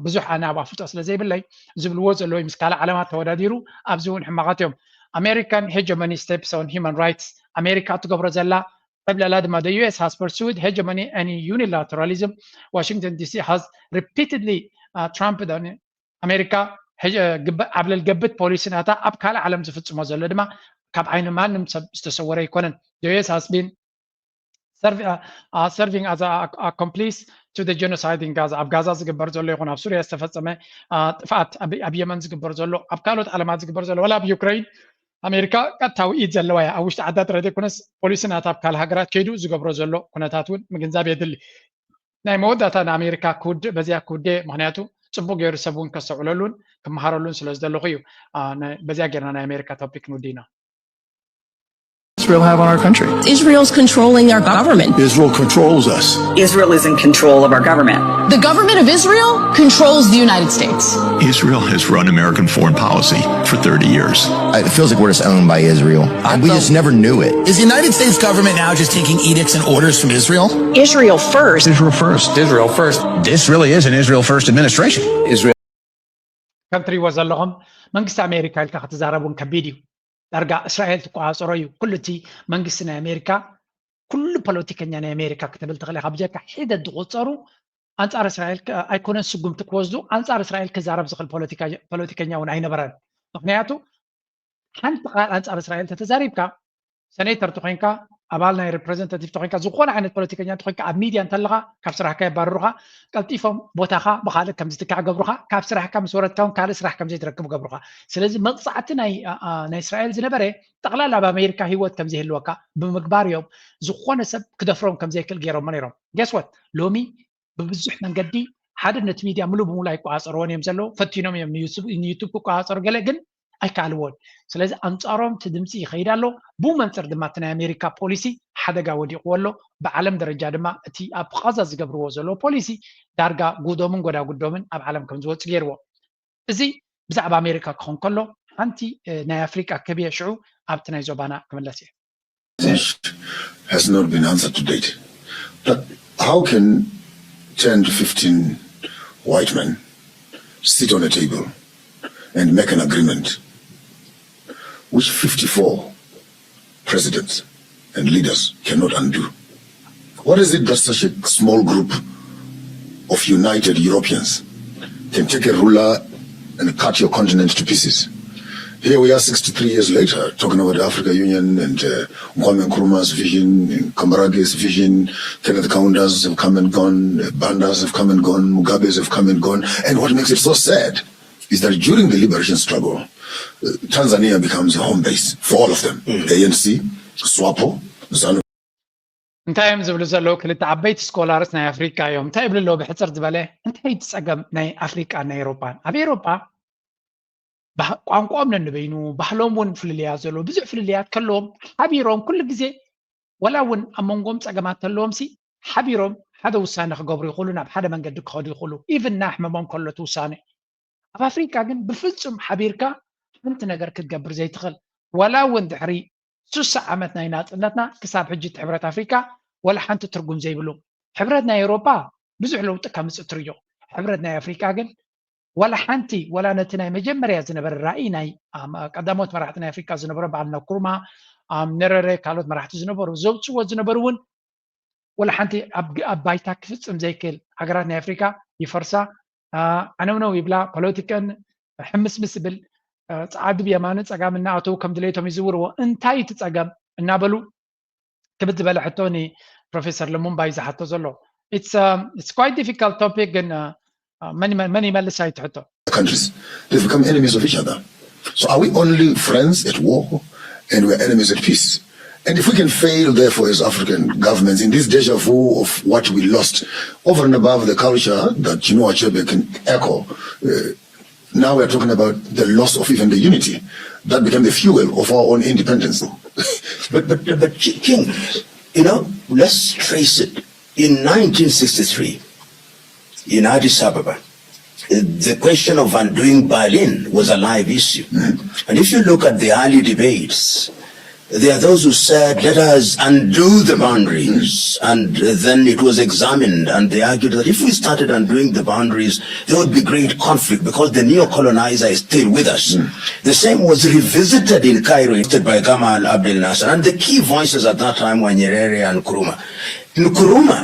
ብዙሕ ኣነ ኣብ ኣፍልጦ ስለ ዘይብለይ ዝብልዎ ዘለዉ ምስ ካልእ ዓለማት ተወዳዲሩ ኣብዚ እውን ሕማቓት እዮም American hegemony steps on human rights ኣሜሪካ እትገብሮ ዘላ ኣብ ልዕላ ድማ the U S has pursued hegemony and unilateralism. Washington D C has repeatedly uh, trumped ኣሜሪካ ዓብለል ገብት ፖሊሲ ናታ ኣብ ካልእ ዓለም ዝፍጽሞ ዘሎ ድማ ካብ ዓይኒ ማንም ሰብ ዝተሰወረ ኣይኮነን። The U S has been serving as a accomplice to the genocide in Gaza. ኣብ ጋዛ ዝግበር ዘሎ ይኹን ኣብ ሱርያ ዝተፈጸመ ጥፍኣት፣ ኣብ የመን ዝግበር ዘሎ፣ ኣብ ካልኦት ዓለማት ዝግበር ዘሎ፣ ወላ ኣብ ዩክሬን ኣሜሪካ ቀጥታዊ ኢድ ዘለዋ እያ። ኣብ ውሽጢ ዓዳ ጥራይ ዘይኮነስ ፖሊሲ ናታ ኣብ ካልእ ሃገራት ከይዱ ዝገብሮ ዘሎ ኩነታት እውን ምግንዛብ የድሊ። ናይ መወዳእታ ንኣሜሪካ ክውድእ በዚያ ክውድእ፣ ምክንያቱ ጽቡቅ ገይሩ ሰብ እውን ከስተውዕለሉን ክመሃረሉን ስለ ዝደለኹ እዩ። በዚያ ጌርና ናይ ኣሜሪካ ቶፒክ ንውድእ ኢና። Israel have on our country? Israel's controlling our government. Israel controls us. Israel is in control of our government. The government of Israel controls the United States. Israel has run American foreign policy for thirty years. It feels like we're just owned by Israel. And we just never knew it. Is the United States government now just taking edicts and orders from Israel? Israel first. Israel first. Israel first. This really is an Israel first administration. Israel. ከም ትሪእዎ ዘለኹም መንግስቲ ኣሜሪካ ኢልካ ክትዛረብ እውን ከቢድ እዩ። ዳርጋ እስራኤል ትቆፃፀሮ እዩ። ኩሉ እቲ መንግስቲ ናይ ኣሜሪካ፣ ኩሉ ፖለቲከኛ ናይ ኣሜሪካ ክትብል ትኽእል ኢኻ። ብጀካ ሒደት ዝቆፀሩ ኣንፃር እስራኤል ኣይኮነን ስጉምቲ ክወስዱ፣ ኣንፃር እስራኤል ክዛረብ ዝኽእል ፖለቲከኛ እውን ኣይነበረን። ምክንያቱ ሓንቲ ቃል ኣንፃር እስራኤል ተተዛሪብካ፣ ሰኔተር ተኮይንካ፣ ኣባል ናይ ሬፕሬዘንታቲቭ ተኮይንካ፣ ዝኮነ ዓይነት ፖለቲከኛ ተኮይንካ፣ ኣብ ሚድያ እንተለካ ካብ ስራሕካ የባርሩካ። ቀልጢፎም ቦታካ ብካልእ ከምዝትካእ ገብሩካ። ካብ ስራሕካ ምስ ወረድካ እውን ካልእ ስራሕ ከምዘይትረክብ ገብሩካ። ስለዚ መቅፃዕቲ ናይ እስራኤል ዝነበረ ጠቅላላ ኣብ ኣሜሪካ ሂወት ከምዘይህልወካ ብምግባር እዮም። ዝኮነ ሰብ ክደፍሮም ከምዘይክእል ገይሮሞ ነይሮም። Guess what? ሎሚ ብብዙሕ መንገዲ ሓደ ነቲ ሚድያ ምሉእ ብምሉእ ኣይቆፃፀርዎን እዮም ዘለዉ። ፈቲኖም እዮም ንዩቱብ ክቆፃፀሩ ገለ ግን ኣይከኣልዎን። ስለዚ ኣንፃሮም እቲ ድምፂ ይኸይድ ኣሎ። ብኡ መንፅር ድማ እቲ ናይ ኣሜሪካ ፖሊሲ ሓደጋ ወዲቕዎ ኣሎ። ብዓለም ደረጃ ድማ እቲ ኣብ ቃዛ ዝገብርዎ ዘለዉ ፖሊሲ ዳርጋ ጉዶምን ጎዳጉዶምን ኣብ ዓለም ከም ዝወፅእ ገይርዎ። እዚ ብዛዕባ ኣሜሪካ ክኸውን ከሎ፣ ሓንቲ ናይ ኣፍሪቃ ክብየ ሽዑ ኣብቲ ናይ ዞባና ክምለስ እየ። Has not been answered to date. But how can ten to fifteen white men sit on a table and make an agreement which fifty-four presidents and leaders cannot undo? What is it that such a small group of united Europeans can take a ruler and cut your continent to pieces? Here we are sixty-three years later talking about the Africa Union and uh, Kwame Nkrumah's vision, and Kambarage's vision, Kenneth Kaunda's have come and gone, uh, Banda's have come and gone, Mugabe's have come and gone. And what makes it so sad is that during the liberation struggle, uh, Tanzania becomes a home base for all of them. Mm. A N C, SWAPO, ZANU. እንታይ እዮም ዝብሉ ዘለዉ ክልተ ዓበይቲ ስኮላርስ ናይ ኣፍሪቃ እዮም። እንታይ ይብሉ ኣለዉ? ብሕፅር ዝበለ እንታይ እቲ ፀገም ናይ ኣፍሪቃን ናይ ኤሮጳን? ኣብ ኤሮጳ ቋንቋኦም ነንበይኑ፣ ባህሎም እውን ፍልልያት ዘለዎ ብዙሕ ፍልልያት ከለዎም ሓቢሮም ኩሉ ግዜ ወላ እውን ኣብ መንጎም ፀገማት ተለዎም ሲ ሓቢሮም ሓደ ውሳነ ክገብሩ ይኽእሉ፣ ናብ ሓደ መንገዲ ክኸዱ ይኽእሉ። ኢቭን ናይ ሕመሞም ከሎ እቲ ውሳነ ኣብ ኣፍሪቃ ግን ብፍጹም ሓቢርካ ሓንቲ ነገር ክትገብር ዘይትኽእል። ዋላ እውን ድሕሪ ሱሳ ዓመት ናይ ናጽነትና ክሳብ ሕጂ እቲ ሕብረት ኣፍሪቃ ዋላ ሓንቲ ትርጉም ዘይብሉ። ሕብረት ናይ ኤውሮጳ ብዙሕ ለውጢ ከምጽእ ትርእዮ። ሕብረት ናይ ኣፍሪቃ ግን ዋላ ሓንቲ፣ ዋላ ነቲ ናይ መጀመርያ ዝነበረ ራእይ ናይ ቀዳሞት መራሕቲ ናይ ኣፍሪቃ ዝነበሩ በዓል ነኩርማ፣ ነረረ፣ ካልኦት መራሕቲ ዝነበሩ ዘውጽዎ ዝነበሩ እውን ወላ ሓንቲ ኣብ ባይታ ክፍጽም ዘይክእል ሃገራት ናይ ኣፍሪካ ይፈርሳ፣ ዓነውነው ይብላ፣ ፖለቲከን ሕምስምስ ይብል፣ ጻዓዱ ብየማንን ጸጋምን እናኣተዉ ከም ድሌቶም ይዝውርዎ፣ እንታይ እቲ ጸገም እናበሉ ክብድ ዝበለ ሕቶ ንፕሮፌሰር ልሙምባ እዩ ዝሓቶ ዘሎ። It's quite difficult topic ግን መን ይመልሳ እዩ እቲ ሕቶ። Countries, they've become enemies of each other. So are we only friends at war and we're enemies at peace? And if we can fail, therefore, as African governments in this deja vu of what we lost, over and above the culture that Chinua Achebe can echo, uh, now we're talking about the loss of even the unity that became the fuel of our own independence. But, but, but King, you know, let's trace it. In nineteen sixty-three, in Addis Ababa, the question of undoing Berlin was a live issue. And if you look at the early debates, There are those who said, "Let us undo the boundaries." And then it was examined, and they argued that if we started undoing the boundaries, there would be great conflict because the neo-colonizer is still with us. The same was revisited in Cairo, led by Gamal Abdel Nasser. And the key voices at that time were Nyerere and Nkrumah. Nkrumah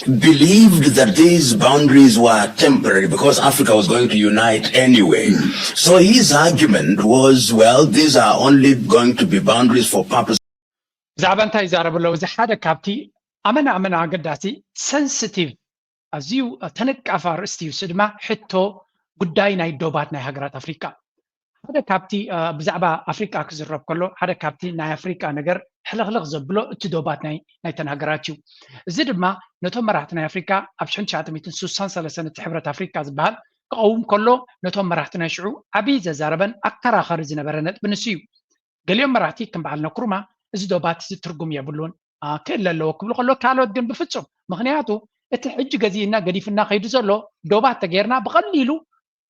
believed that these boundaries were temporary because Africa was going to unite anyway. So his argument was, "Well, these are only going to be boundaries for purpose." ብዛዕባ እንታይ ይዛረብ ኣለዉ? እዚ ሓደ ካብቲ ኣመና ኣመና ኣገዳሲ፣ ሰንስቲቭ፣ ኣዝዩ ተነቃፊ ኣርእስቲ እዩ። እሱ ድማ ሕቶ ጉዳይ ናይ ዶባት ናይ ሃገራት ኣፍሪቃ። ሓደ ካብቲ ብዛዕባ ኣፍሪቃ ክዝረብ ከሎ ሓደ ካብቲ ናይ ኣፍሪቃ ነገር ሕልኽልኽ ዘብሎ እቲ ዶባት ናይ ናይተን ሃገራት እዩ። እዚ ድማ ነቶም መራሕቲ ናይ ኣፍሪቃ ኣብ ሽሕን ትሽዓተ ሚእትን ስሳን ሰለስተን እቲ ሕብረት ኣፍሪቃ ዝበሃል ክቐውም ከሎ ነቶም መራሕቲ ናይ ሽዑ ዓብዪ ዘዛረበን ኣከራኸሪ ዝነበረ ነጥቢ ንሱ እዩ። ገሊኦም መራሕቲ ከም በዓል ነክሩማ እዚ ዶባት እዚ ትርጉም የብሉን፣ ክእለ ኣለዎ ክብሉ ከሎ ካልኦት ግን ብፍጹም። ምኽንያቱ እቲ ሕጂ ገዚእና ገዲፍና ከይዱ ዘሎ ዶባት ተገይርና ብቐሊሉ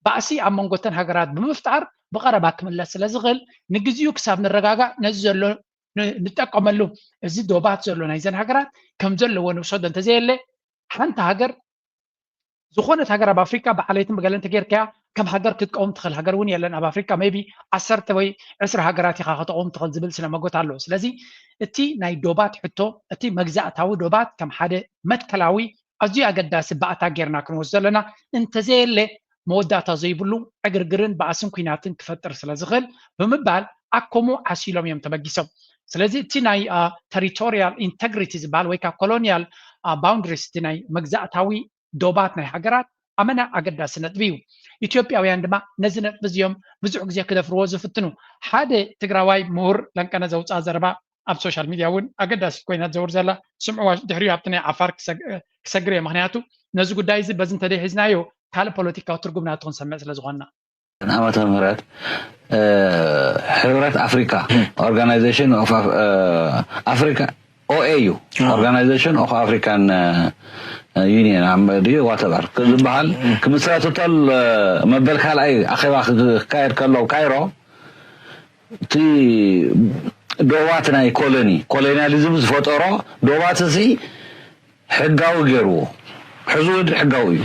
ባእሲ ኣብ መንጎ እተን ሃገራት ብምፍጣር ብቐረባ ክምለስ ስለ ዝኽእል ንግዚኡ ክሳብ ንረጋጋእ ነዚ ዘሎ ንጠቀመሉ። እዚ ዶባት ዘሎ ናይዘን ሃገራት ከም ዘለዎ ንውሰዶ እንተዘየለ ሓንቲ ሃገር ዝኾነት ሃገር ኣብ ኣፍሪካ ብዓለይትን ብገለን ተጌርካያ ከም ሃገር ክትቀውም ትኽእል ሃገር እውን የለን ኣብ ኣፍሪካ ቢ ዓሰርተ ወይ ዕስራ ሃገራት ኢኻ ከተቀውም ትኽእል ዝብል ስነ መጎት ኣሎ። ስለዚ እቲ ናይ ዶባት ሕቶ እቲ መግዛእታዊ ዶባት ከም ሓደ መትከላዊ ኣዝዩ ኣገዳሲ ባእታ ጌርና ክንወስዶ ኣለና። እንተዘየለ መወዳእታ ዘይብሉ ዕግርግርን ባእስን ኩናትን ክፈጥር ስለ ዝኽእል ብምባል ኣኮሙ ዓሲሎም እዮም ተበጊሶም። ስለዚ እቲ ናይ ተሪቶሪያል ኢንተግሪቲ ዝበሃል ወይ ከዓ ኮሎኒያል ባውንድሪስ እቲ ናይ መግዛእታዊ ዶባት ናይ ሃገራት ኣመና ኣገዳሲ ነጥቢ እዩ። ኢትዮጵያውያን ድማ ነዚ ነጥቢ እዚኦም ብዙሕ ግዜ ክደፍርዎ ዝፍትኑ። ሓደ ትግራዋይ ምሁር ለንቀነ ዘውፅኣ ዘረባ ኣብ ሶሻል ሚድያ እውን ኣገዳሲት ኮይና ትዘውር ዘላ ስምዕዋ ድሕሪኡ ኣብቲ ናይ ዓፋር ክሰግር እየ። ምክንያቱ ነዚ ጉዳይ እዚ በዚ እንተደይ ሒዝናዮ ካልእ ፖለቲካዊ ትርጉም ናቱ ክንሰምዕ ስለ ዝኾንና። ዓመተ ምህረት ሕብረት ኣፍሪካ ኦርጋናይዜሽን ኦፍ ኣፍሪካ ኦኤዩ ኦርጋናይዜሽን ኦፍ ኣፍሪካን ዩኒየን ድዩ ዋተበር ዝበሃል ክምስረት እተል መበል ካልኣይ ኣኼባ ክካየድ ከሎ ካይሮ እቲ ዶባት ናይ ኮሎኒ ኮሎኒያሊዝም ዝፈጠሮ ዶባት እዚ ሕጋዊ ገይርዎ ሕዚ ወዲ ሕጋዊ እዩ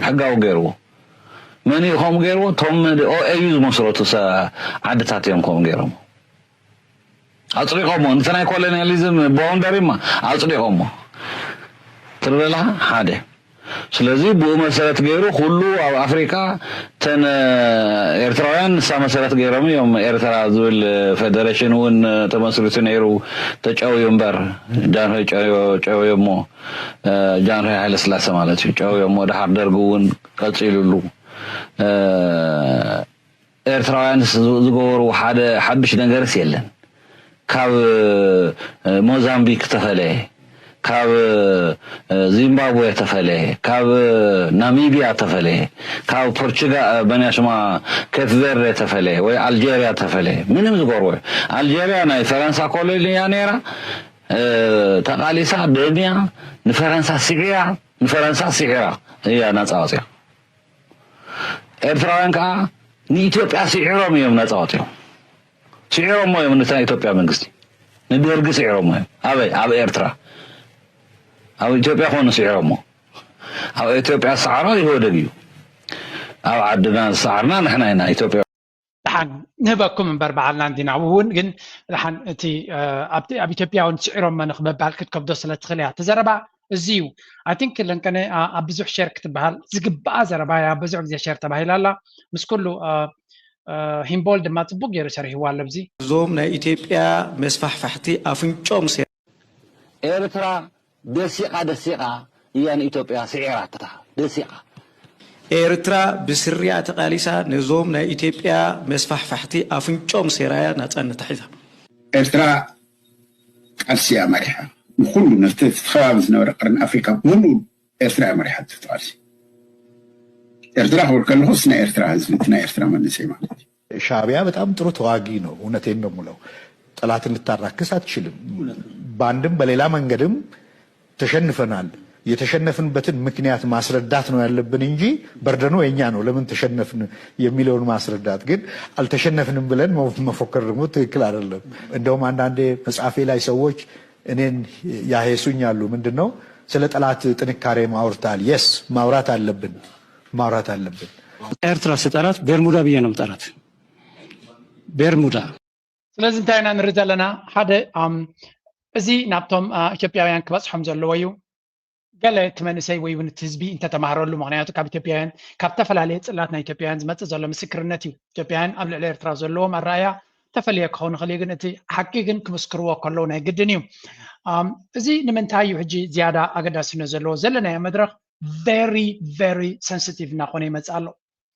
ሕጋዊ ገይርዎ መን እዩ ከምኡ ገይርዎ እቶም ኦኤዩ ዝመስረቱ ዓድታት እዮም ከምኡ ገይሮም ኣፅዲቆሞ ነቲ ናይ ኮሎኒያሊዝም ባውንደሪማ ኣፅዲቆሞ ትርበላ ሓደ ስለዚ ብኡ መሰረት ገይሩ ኩሉ ኣብ ኣፍሪካ ተን ኤርትራውያን ንሳ መሰረት ገይሮም እዮም ኤርትራ ዝብል ፌደሬሽን እውን ተመስሪቱ ነይሩ ተጨውዩ እምበር ጃንሆይ ጨውዮሞ ጃንሆይ ሃይለስላሴ ማለት እዩ ጨውዮሞ ድሓር ደርጊ እውን ቀፂሉሉ ኤርትራውያንስ ዝገበርዎ ሓደ ሓዱሽ ነገርስ የለን ካብ ሞዛምቢክ ተፈለየ ካብ ዚምባብዌ ተፈለየ ካብ ናሚብያ ተፈለየ ካብ ፖርቹጋ በንያሽማ ኬፕ ቬርደ ተፈለየ ወይ ኣልጀርያ ተፈለየ ምንም ዝገርዎ ኣልጀርያ ናይ ፈረንሳ ኮሎኒያ ነይራ ተቃሊሳ ደምያ ንፈረንሳ ስዒራ ንፈረንሳ ስዒራ እያ ናፃ ወፅያ ኤርትራውያን ከዓ ንኢትዮጵያ ስዒሮም እዮም ነፃ ወፂኦም ስዒሮሞ እዮም ነቲ ናይ ኢትዮጵያ መንግስቲ ንደርጊ ስዒሮሞ እዮም ኣበይ ኣብ ኤርትራ ኣብ ኢትዮጵያ ኮኑ ስዒሮሞ ኣብ ኢትዮጵያ ዝሰዓሮ ኢህወደግ እዩ ኣብ ዓድና ዝሰዓርና ንሕና ኢና ኢትዮጵያ ደሓን ንህበኩም እምበር በዓልና እንዲና እውን ግን ደሓን እቲ ኣብ ኢትዮጵያ እውን ስዒሮም መን ክምባል ክትከብዶ ስለ ትኽእል እያ እቲ ዘረባ እዚ እዩ I think ለንቀነ ኣብ ብዙሕ ሸር ክትበሃል ዝግባኣ ዘረባ እያ ብዙሕ ግዜ ሸር ተባሂላ ኣላ ምስ ኩሉ ሂምቦል ድማ ፅቡቅ ገይሩ ሰሪሕዋ ኣሎ ብዚ እዞም ናይ ኢትዮጵያ መስፋሕፋሕቲ ኣፍንጮም ሴ ኤርትራ ደሲቓ ደሲቓ እያ ንኢትዮጵያ ስዒራታ ደሲቓ ኤርትራ ብስሪኣ ተቃሊሳ ነዞም ናይ ኢትዮጵያ መስፋሕፋሕቲ ኣፍንጮም ሴራያ ናጻነት ሒዛ ኤርትራ ቃልሲ እያ መሪሓ ንኩሉ ነቲ እቲ ከባቢ ዝነበረ ቀርኒ ኣፍሪካ ብሙሉኡ ኤርትራ እያ መሪሓ እቲ ቃልሲ ኤርትራ ክብል ከለኹስ ናይ ኤርትራ ህዝቢ እቲ ናይ ኤርትራ መንእሰይ ማለት እዩ ሻዕቢያ በጣም ጥሩ ተዋጊ ነው። እውነቴን ነው የምለው። ጠላትን ልታራክስ አትችልም። በአንድም በሌላ መንገድም ተሸንፈናል። የተሸነፍንበትን ምክንያት ማስረዳት ነው ያለብን እንጂ በርደኑ የኛ ነው፣ ለምን ተሸነፍን የሚለውን ማስረዳት። ግን አልተሸነፍንም ብለን መ-፣ መፎከር ደግሞ ትክክል አይደለም። እንደውም አንዳንዴ መጽሐፌ ላይ ሰዎች እኔን ያሄሱኛሉ። ምንድን ነው ስለ ጠላት ጥንካሬ ማውርታል? የስ ማውራት አለብን፣ ማውራት አለብን። ኤርትራ ስጠራት ቤርሙዳ ብዬ ነው ምጠራት። ቤርሙዳ ስለዚ እንታይ ኢና ንርኢ ዘለና? ሓደ ኣም፣ እዚ ናብቶም አ፣ ኢትዮጵያውያን ክበፅሖም ዘለዎ እዩ። ገለ እቲ መንእሰይ ወይ እውን እቲ ህዝቢ እንተተማህረሉ፣ ምክንያቱ ካብ ኢትዮጵያውያን ካብ ዝተፈላለየ ፅላት ናይ ኢትዮጵያውያን ዝመፅእ ዘሎ ምስክርነት እዩ። ኢትዮጵያውያን ኣብ ልዕሊ ኤርትራ ዘለዎም ኣረኣያ ተፈልየ ክኸውን ይኽእል እዩ፣ ግን እቲ ሓቂ ግን ክምስክርዎ ከለዉ ናይ ግድን እዩ። ኣም፣ እዚ ንምንታይ እዩ ሕጂ ዝያዳ ኣገዳስነት ዘለዎ? ዘለናዮ መድረኽ very very sensitive እናኾነ ይመፅእ ኣሎ።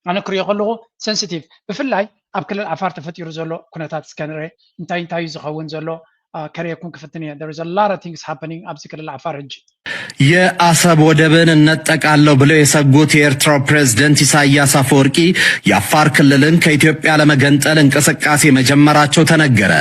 ኣነ ክሪኦ ከለኹ sensitive፣ ብፍላይ ኣብ ክልል ዓፋር ተፈጢሩ ዘሎ ኩነታት እስከ ንርኤ፣ እንታይ እንታይ እዩ ዝኸውን ዘሎ? አ፣ ከርእየኩም ክፍትን እየ። There is a lot of things happening ኣብዚ ክልል ዓፋር ሕጂ። የአሰብ ወደብን እነጠቃለሁ ብለው የሰጉት የኤርትራው ፕሬዝደንት ኢሳያስ አፈወርቂ የአፋር ክልልን ከኢትዮጵያ ለመገንጠል እንቅስቃሴ መጀመራቸው ተነገረ።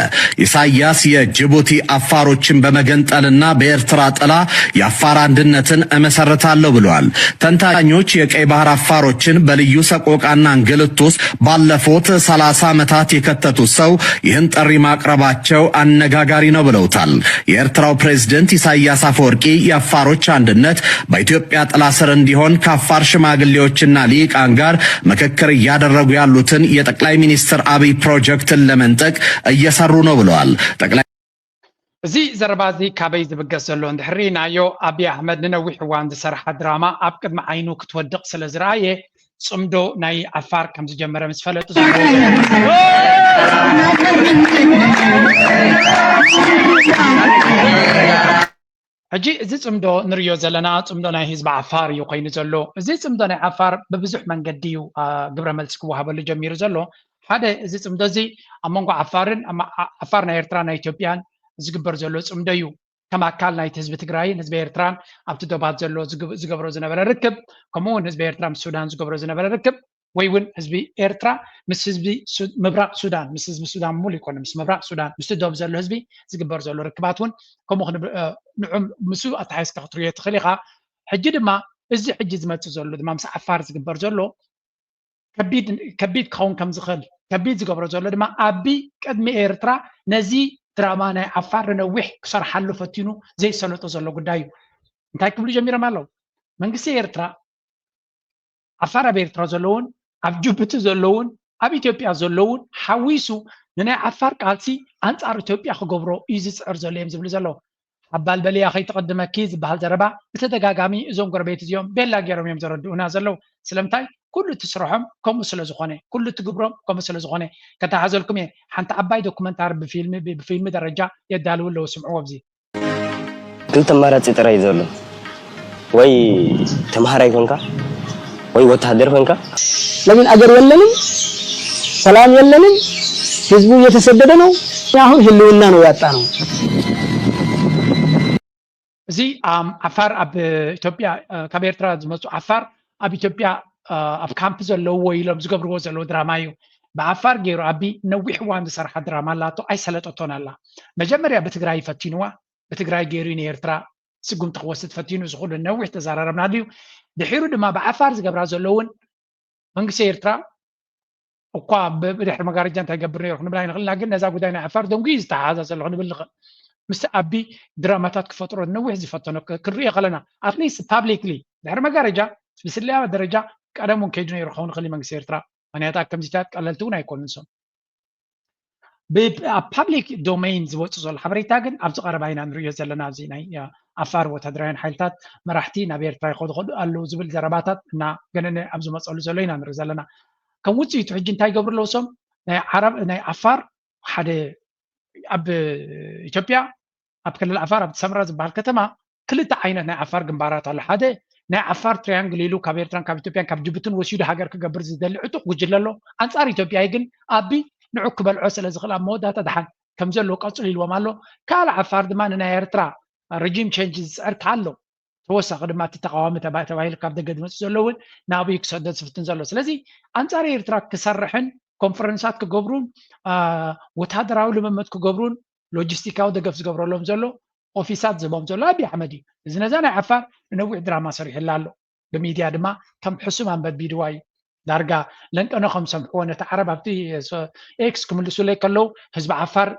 ኢሳያስ የጅቡቲ አፋሮችን በመገንጠልና በኤርትራ ጥላ የአፋር አንድነትን እመሰርታለሁ ብለዋል። ተንታኞች የቀይ ባህር አፋሮችን በልዩ ሰቆቃና እንግልት ውስጥ ባለፉት ሠላሳ ዓመታት የከተቱት ሰው ይህን ጥሪ ማቅረባቸው አነጋጋሪ ነው ብለውታል። የኤርትራው ፕሬዝደንት ኢሳያስ አፈወርቂ የአፋሮች አንድነት በኢትዮጵያ ጥላ ስር እንዲሆን ከአፋር ሽማግሌዎችና ልሂቃን ጋር ምክክር እያደረጉ ያሉትን የጠቅላይ ሚኒስትር አብይ ፕሮጀክትን ለመንጠቅ እየሰሩ ነው ብለዋል። ጠቅላይ እዚ ዘረባ እዚ ካበይ ዝብገስ ዘሎ እንድሕር ርኢናዮ፣ ኣብይ ኣሕመድ ንነዊሕ እዋን ዝሰርሓ ድራማ ኣብ ቅድሚ ዓይኑ ክትወድቕ ስለ ዝረኣየ፣ ጽምዶ ናይ ዓፋር ከም ዝጀመረ ምስ ፈለጡ ዝገብርዎ ዘለዉ ሕጂ እዚ ጽምዶ ንርእዮ ዘለና ጽምዶ ናይ ህዝቢ ዓፋር እዩ ኮይኑ ዘሎ። እዚ ጽምዶ ናይ ዓፋር ብብዙሕ መንገዲ እዩ፣ አ፣ ግብረ መልሲ ክወሃበሉ ጀሚሩ ዘሎ። ሓደ፣ እዚ ጽምዶ እዚ ኣብ መንጎ ዓፋርን ኣብ ማ-፣ ዓ-፣ ዓፋር ናይ ኤርትራ ናይ ኢትዮጵያን ዝግበር ዘሎ ጽምዶ እዩ። ከም ኣካል ናይቲ ህዝቢ ትግራይን ህዝቢ ኤርትራን ኣብቲ ዶባት ዘሎ ዝግ-፣ ዝገብሮ ዝነበረ ርክብ፣ ከምኡ እውን ህዝቢ ኤርትራ ምስ ሱዳን ዝገብሮ ዝነበረ ርክብ፣ ወይ እውን ህዝቢ ኤርትራ ምስ ህዝቢ ሱ-፣ ምብራቕ ሱዳን፣ ምስ ህዝቢ ሱዳን ሙሉ ይኮነ፣ ምስ ምብራቕ ሱዳን፣ ምስቲ ዶብ ዘሎ ህዝቢ ዝግበር ዘሎ ርክባት እውን ከምኡ ክንብ-፣ እ፣ ንዑም ምስኡ ኣተሓሒዝካ ክትርእዮ ትኽእል ኢኻ። ሕጂ ድማ እዚ ሕጂ ዝመጽእ ዘሎ ድማ ምስ ዓፋር ዝግበር ዘሎ ከቢድ፣ ከቢድ ክኸውን ከም ዝኽእል፣ ከቢድ ዝገብሮ ዘሎ ድማ ኣቢ ቅድሚ ኤርትራ ነዚ ድራማ ናይ ዓፋር ንነዊሕ ክሰርሓሉ ፈቲኑ ዘይሰለጦ ዘሎ ጉዳይ እዩ። እንታይ ክብሉ ጀሚሮም ኣለዉ? መንግስቲ ኤርትራ ዓፋር ኣብ ኤርትራ ዘለውን ኣብ ጅቡቲ ዘለውን ኣብ ኢትዮጵያ ዘለውን ሓዊሱ ንናይ ዓፋር ቃልሲ ኣንጻር ኢትዮጵያ ክገብሮ እዩ ዝጽዕር ዘሎ እዮም ዝብሉ ዘለዉ። ሓባል በልያ ከይትቕድመኪ ዝበሃል ዘረባ ብተደጋጋሚ እዞም ጎረቤት እዚኦም ቤላ ገይሮም እዮም ዘረድኡና ዘለዉ። ስለምንታይ? ኩሉ እቲ ስርሖም ከምኡ ስለ ዝኾነ፣ ኩሉ እቲ ግብሮም ከምኡ ስለ ዝኾነ። ከተሓዘልኩም እየ፣ ሓንቲ ዓባይ ዶኩመንታሪ ብፊልሚ፣ ብ-፣ ብፊልሚ ደረጃ የዳልዉ ኣለዉ፣ ስምዕዎ ኣብዚ። ክልተ ኣማራፂ ጥራይ እዩ ዘሎ፣ ወይ ተምሃራይ ኮንካ ወይ ወታሃደር ኮንካ። ለምን አገር የለንም፣ ሰላም የለንም፣ ህዝቡ እየተሰደደ ነው። አሁን ህልውና ነው ያጣ ነው። እዚ ኣም፣ ዓፋር ኣብ ኢትዮጵያ፣ እ፣ ካብ ኤርትራ ዝመፁ ዓፋር ኣብ ኢትዮጵያ፣ እ፣ ኣብ ካምፕ ዘለውዎ ኢሎም ዝገብርዎ ዘለዉ ድራማ እዩ። ብዓፋር ገይሩ ኣቢ ነዊሕ እዋን ዝሰርሓ ድራማ ኣላቶ፣ ኣይሰለጠቶን ኣላ። መጀመርያ ብትግራይ ፈቲንዋ፣ ብትግራይ ገይሩ እዩ ንኤርትራ ስጉምቲ ክወስድ ፈቲኑ፣ እዚ ኩሉ ነዊሕ ተዘራረብናሉ እዩ። ድሒሩ ድማ ብዓፋር ዝገብራ ዘሎ እውን መንግስቲ ኤርትራ እኳ ብ-፣ ብድሕሪ መጋረጃ እንታይ ገብር ነይሩ ክንብል ኣይንኽእልና፣ ግን ነዛ ጉዳይ ናይ ዓፋር ደንጉዩ ዝተሓሓዛ ዘሎ ክንብል ንኽእል። ምስቲ ኣቢ ድራማታት ክፈጥሮ ነዊሕ ዝፈተኖ ክ-፣ ክንሪኦ ከለና፣ ኣትሊስት ፓብሊክሊ፣ ድሕሪ መጋረጃ ብስለያ ደረጃ ቀደም እውን ከይዱ ነይሩ ክኸውን ይኽእል እዩ መንግስቲ ኤርትራ። ምክንያቱ ኣብ ከምዚታት ቀለልቲ እውን ኣይኮኑን እሶም። ብ-፣ ኣብ ፓብሊክ ዶሜይን ዝወፁ ዘሎ ሓበሬታ ግን ኣብዚ ቀረባ ኢና ንሪኦ ዘለና። ኣብዚ ናይ፣ እ፣ ዓፋር ወታደራውያን ሓይልታት መራሕቲ ናብ ኤርትራ ይኸዱ ይኸዱ ኣለዉ ዝብል ዘረባታት እና ገነነ ኣብ ዝመፀሉ ዘሎ ኢና ንርኢ ዘለና። ከም ውፅኢቱ ሕጂ እንታይ ይገብሩ ኣለዉ እሶም? ናይ ዓረብ፣ ናይ ዓፋር ሓደ ኣብ ኢትዮጵያ ኣብ ክልል ዓፋር ኣብ ሰምራ ዝበሃል ከተማ ክልተ ዓይነት ናይ ዓፋር ግንባራት ኣሎ። ሓደ ናይ ዓፋር ትሪያንግል ኢሉ ካብ ኤርትራን ካብ ኢትዮጵያን ካብ ጅቡትን ወሲዱ ሃገር ክገብር ዝደሊ ዕጡቕ ጉጅለ ኣሎ። ኣንጻር ኢትዮጵያ ግን ኣቢ ንዑ ክበልዖ ስለ ዝኽእል ኣብ መወዳእታ ደሓን ከም ዘሎ ቀጽሉ ኢልዎም ኣሎ። ካልእ ዓፋር ድማ ንናይ ኤርትራ ሪጂም ቼንጅ ዝጽዕር ኣሎ። ተወሳኺ ድማ እቲ ተቃዋሚ ተባ-፣ ተባሂሉ ካብ ደገ ዝመጽእ ዘሎ እውን ናብኡ ክሰዶ ዝፍትን ዘሎ። ስለዚ ኣንጻር ኤርትራ ክሰርሕን ኮንፈረንሳት ክገብሩን፣ አ፣ ወታደራዊ ልምምድ ክገብሩን ሎጂስቲካዊ ደገፍ ዝገብረሎም ዘሎ ኦፊሳት ዝህቦም ዘሎ ኣብይ ኣሕመድ እዩ። እዚ ነዛ ናይ ዓፋር ንነዊሕ ድራማ ሰሪሕላ ኣሎ። ብሚድያ ድማ ከም ሕሱም ኣንበቢ ድዋ እዩ። ዳርጋ ለንቀኖ ከም ሰምሕዎ ነቲ ዓረብ ኣብቲ ኤክስ ክምልሱለይ ከለዉ ህዝቢ ዓፋር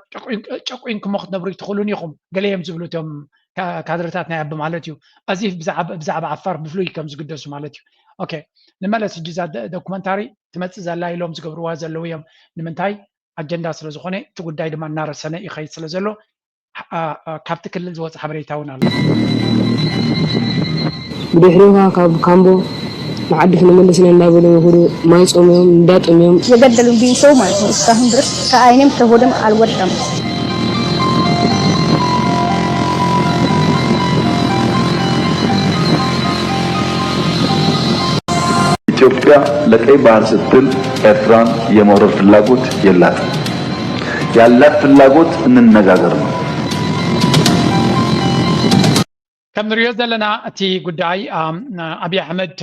ጨቁንኩሞ ክትነብሩ ይትኽእሉን ኢኹም ገለ እዮም ዝብሉ እቶም ካድረታት ናይ ኣቢ ማለት እዩ። ኣዚ ብዛዕባ ዓፋር ብፍሉይ ከም ዝግደሱ ማለት እዩ። ኦኬ፣ ንመለስ ሕጂ እዛ ዶኩመንታሪ ትመፅእ ዘላ ኢሎም ዝገብርዋ ዘለዉ እዮም። ንምንታይ ኣጀንዳ ስለ ዝኾነ እቲ ጉዳይ ድማ እናረሰነ ይኸይድ ስለ ዘሎ ካብቲ ክልል ዝወፀ ሓበሬታ እውን ኣሎ። ብድሕሪኻ ካብ ካምቦ ንዓዲ ክንምልስ ኢና እንዳበሉ ይኹዱ። ማይ ጾምዮም እንዳጠምዮም የገደሉን ቢንሰው ማለት ነው። እስካሁን ድረስ ከአይኔም ከሆድም አልወጣም። ኢትዮጵያ ለቀይ ባህር ስትል ኤርትራን የመውረር ፍላጎት የላትም። ያላት ፍላጎት እንነጋገር ነው። ከም ንሪኦ ዘለና እቲ ጉዳይ ኣብይ ኣሕመድ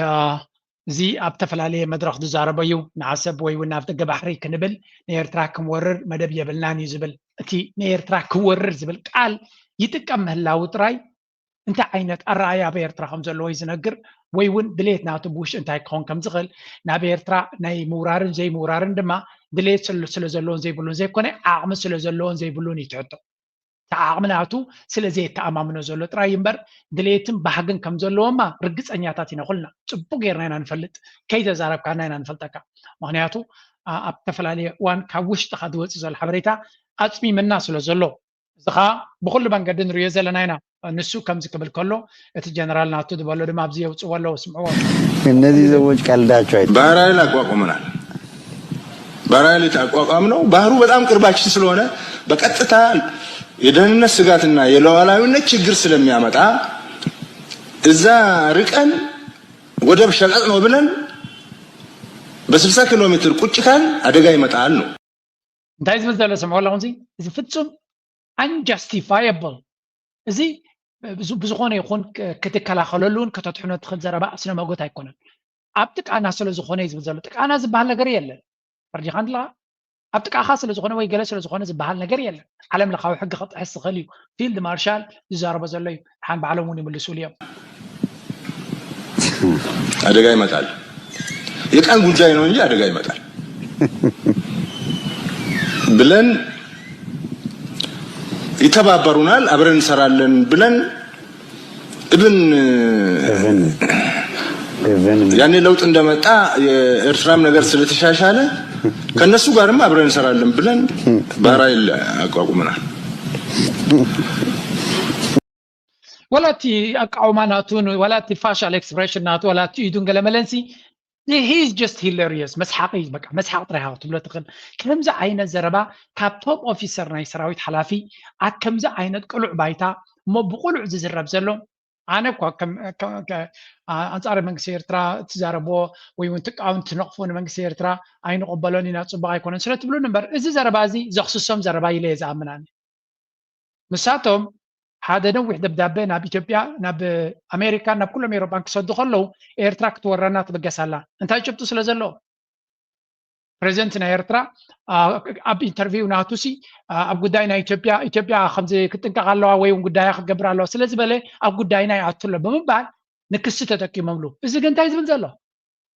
እዚ ኣብ ዝተፈላለየ መድረኽ ዝዛረቦ እዩ። ንዓሰብ ወይ እውን ናብ ደገ ባሕሪ ክንብል ንኤርትራ ክንወርር መደብ የብልናን እዩ ዝብል። እቲ ንኤርትራ ክወርር ዝብል ቃል ይጥቀም ምህላው ጥራይ እንታይ ዓይነት ኣረኣያ ኣብ ኤርትራ ከም ዘለዎ እዩ ዝነግር። ወይ እውን ድሌት ናቱ ብውሽጢ እንታይ ክኸውን ከም ዝኽእል ናብ ኤርትራ ናይ ምውራርን ዘይምውራርን ድማ ድሌት ስለ ዘለዎን ዘይብሉን ዘይኮነ ዓቕሚ ስለ ዘለዎን ዘይብሉን እዩ ትሕቶ። እቲ ዓቕሚ ናቱ ስለ ዘየተኣማምኖ ዘሎ ጥራይ እምበር ድሌትን ባህግን ከም ዘለዎማ ርግፀኛታት ኢና ኩልና። ፅቡቅ ጌርና ኢና ንፈልጥ። ከይተዛረብካና ኢና ንፈልጠካ። ምክንያቱ ኣብ ዝተፈላለየ እዋን ካብ ውሽጥካ ዝወፅእ ዘሎ ሓበሬታ ኣፅሚመና ስለ ዘሎ እዚ ከዓ ብኩሉ መንገዲ ንሪኦ ዘለና ኢና። ንሱ ከምዚ ክብል ከሎ እቲ ጀነራል ናቱ ዝበሎ ድማ ኣብዚ የውፅዎ ኣለዉ ስምዕዎ። እነዚህ ሰዎች ቀልዳቸው አይ ባህር ኃይል አቋቁመናል። ባህር ኃይል የተቋቋምነው ባህሩ በጣም ቅርባችን ስለሆነ በቀጥታ የደህንነት ስጋትና የሉዓላዊነት ችግር ስለሚያመጣ እዛ ርቀን ወደብ ሸቀጥ ነው ብለን በስልሳ ኪሎ ሜትር ቁጭ ካል አደጋ ይመጣል ነው። እንታይ ዝብል ዘሎ ስምዑ ኣለኹም እዚ ፍፁም unjustifiable። እዚ ብዝኾነ ይኹን ክትከላኸለሉን ከተትሕኖ ትኽእል ዘረባ ስነ መጎት ኣይኮነን። ኣብ ጥቃና ስለ ዝኾነ እዩ ዝብል ዘሎ። ጥቃና ዝበሃል ነገር የለን። ፈርዲኻ እንድላ ኣብ ጥቃኻ ስለ ዝኾነ ወይ ገለ ስለ ዝኾነ ዝበሃል ነገር የለን። ዓለም ለኻዊ ሕጊ ክጥሕስ ዝኽእል እዩ። ፊልድ ማርሻል ዝዛረቦ ዘሎ እዩ። ሓን ባዕሎም እውን ይምልሱሉ እዮም። አደጋ ይመጣል። የቀን ጉዳይ ነው እንጂ አደጋ ይመጣል ብለን ይተባበሩናል፣ አብረን እንሰራለን ብለን እብን ያኔ ለውጥ እንደመጣ የኤርትራም ነገር ስለተሻሻለ ከነሱ ጋርም አብረን እንሰራለን ብለን ባህር ኃይል አቋቁመናል። ወላ እቲ ኣቃውማ ናቱን ወላ እቲ ፋሻል ኤክስፕሬሽን ናቱ ወላ እቲ ኢዱን ገለ መለንሲ he is just hilarious። መስሓቂ እዩ በቃ መስሓቅ ጥራይ ሃው ትብሎ ትኽእል። ከምዚ ዓይነት ዘረባ ካብ ቶፕ ኦፊሰር ናይ ሰራዊት ሓላፊ ኣብ ከምዚ ዓይነት ቅሉዕ ባይታ እሞ ብቅሉዕ ዝዝረብ ዘሎ ኣነ እኳ ኣንጻር መንግስቲ ኤርትራ ትዛረብዎ ወይ እውን ትቃወም ትነቕፎ ንመንግስቲ ኤርትራ ኣይንቕበሎን ኢና ፅቡቅ ኣይኮነን ስለ ትብሉን እምበር እዚ ዘረባ እዚ ዘኽስሶም ዘረባ ኢለ እየ ዝኣምን ኣነ። ንሳቶም ሓደ ነዊሕ ደብዳበ ናብ ኢትዮጵያ ናብ ኣሜሪካ ናብ ኩሎም ኤሮጳን ክሰዱ ከለዉ ኤርትራ ክትወረና ትብገስ ኣላ እንታይ ጭብጡ ስለ ዘለዎ ፕሬዚደንት ናይ ኤርትራ ኣብ ኢንተርቪው ናቱ ሲ ኣብ ጉዳይ ናይ ኢትዮጵያ ኢትዮጵያ ከምዚ ክትጥንቀቕ ኣለዋ ወይ እውን ጉዳያ ክትገብር ኣለዋ ስለ ዝበለ ኣብ ጉዳይና ይኣቱ ኣሎ ብምባል ንክሲ ተጠቂሞምሉ እዚ ግን እንታይ ዝብል ዘሎ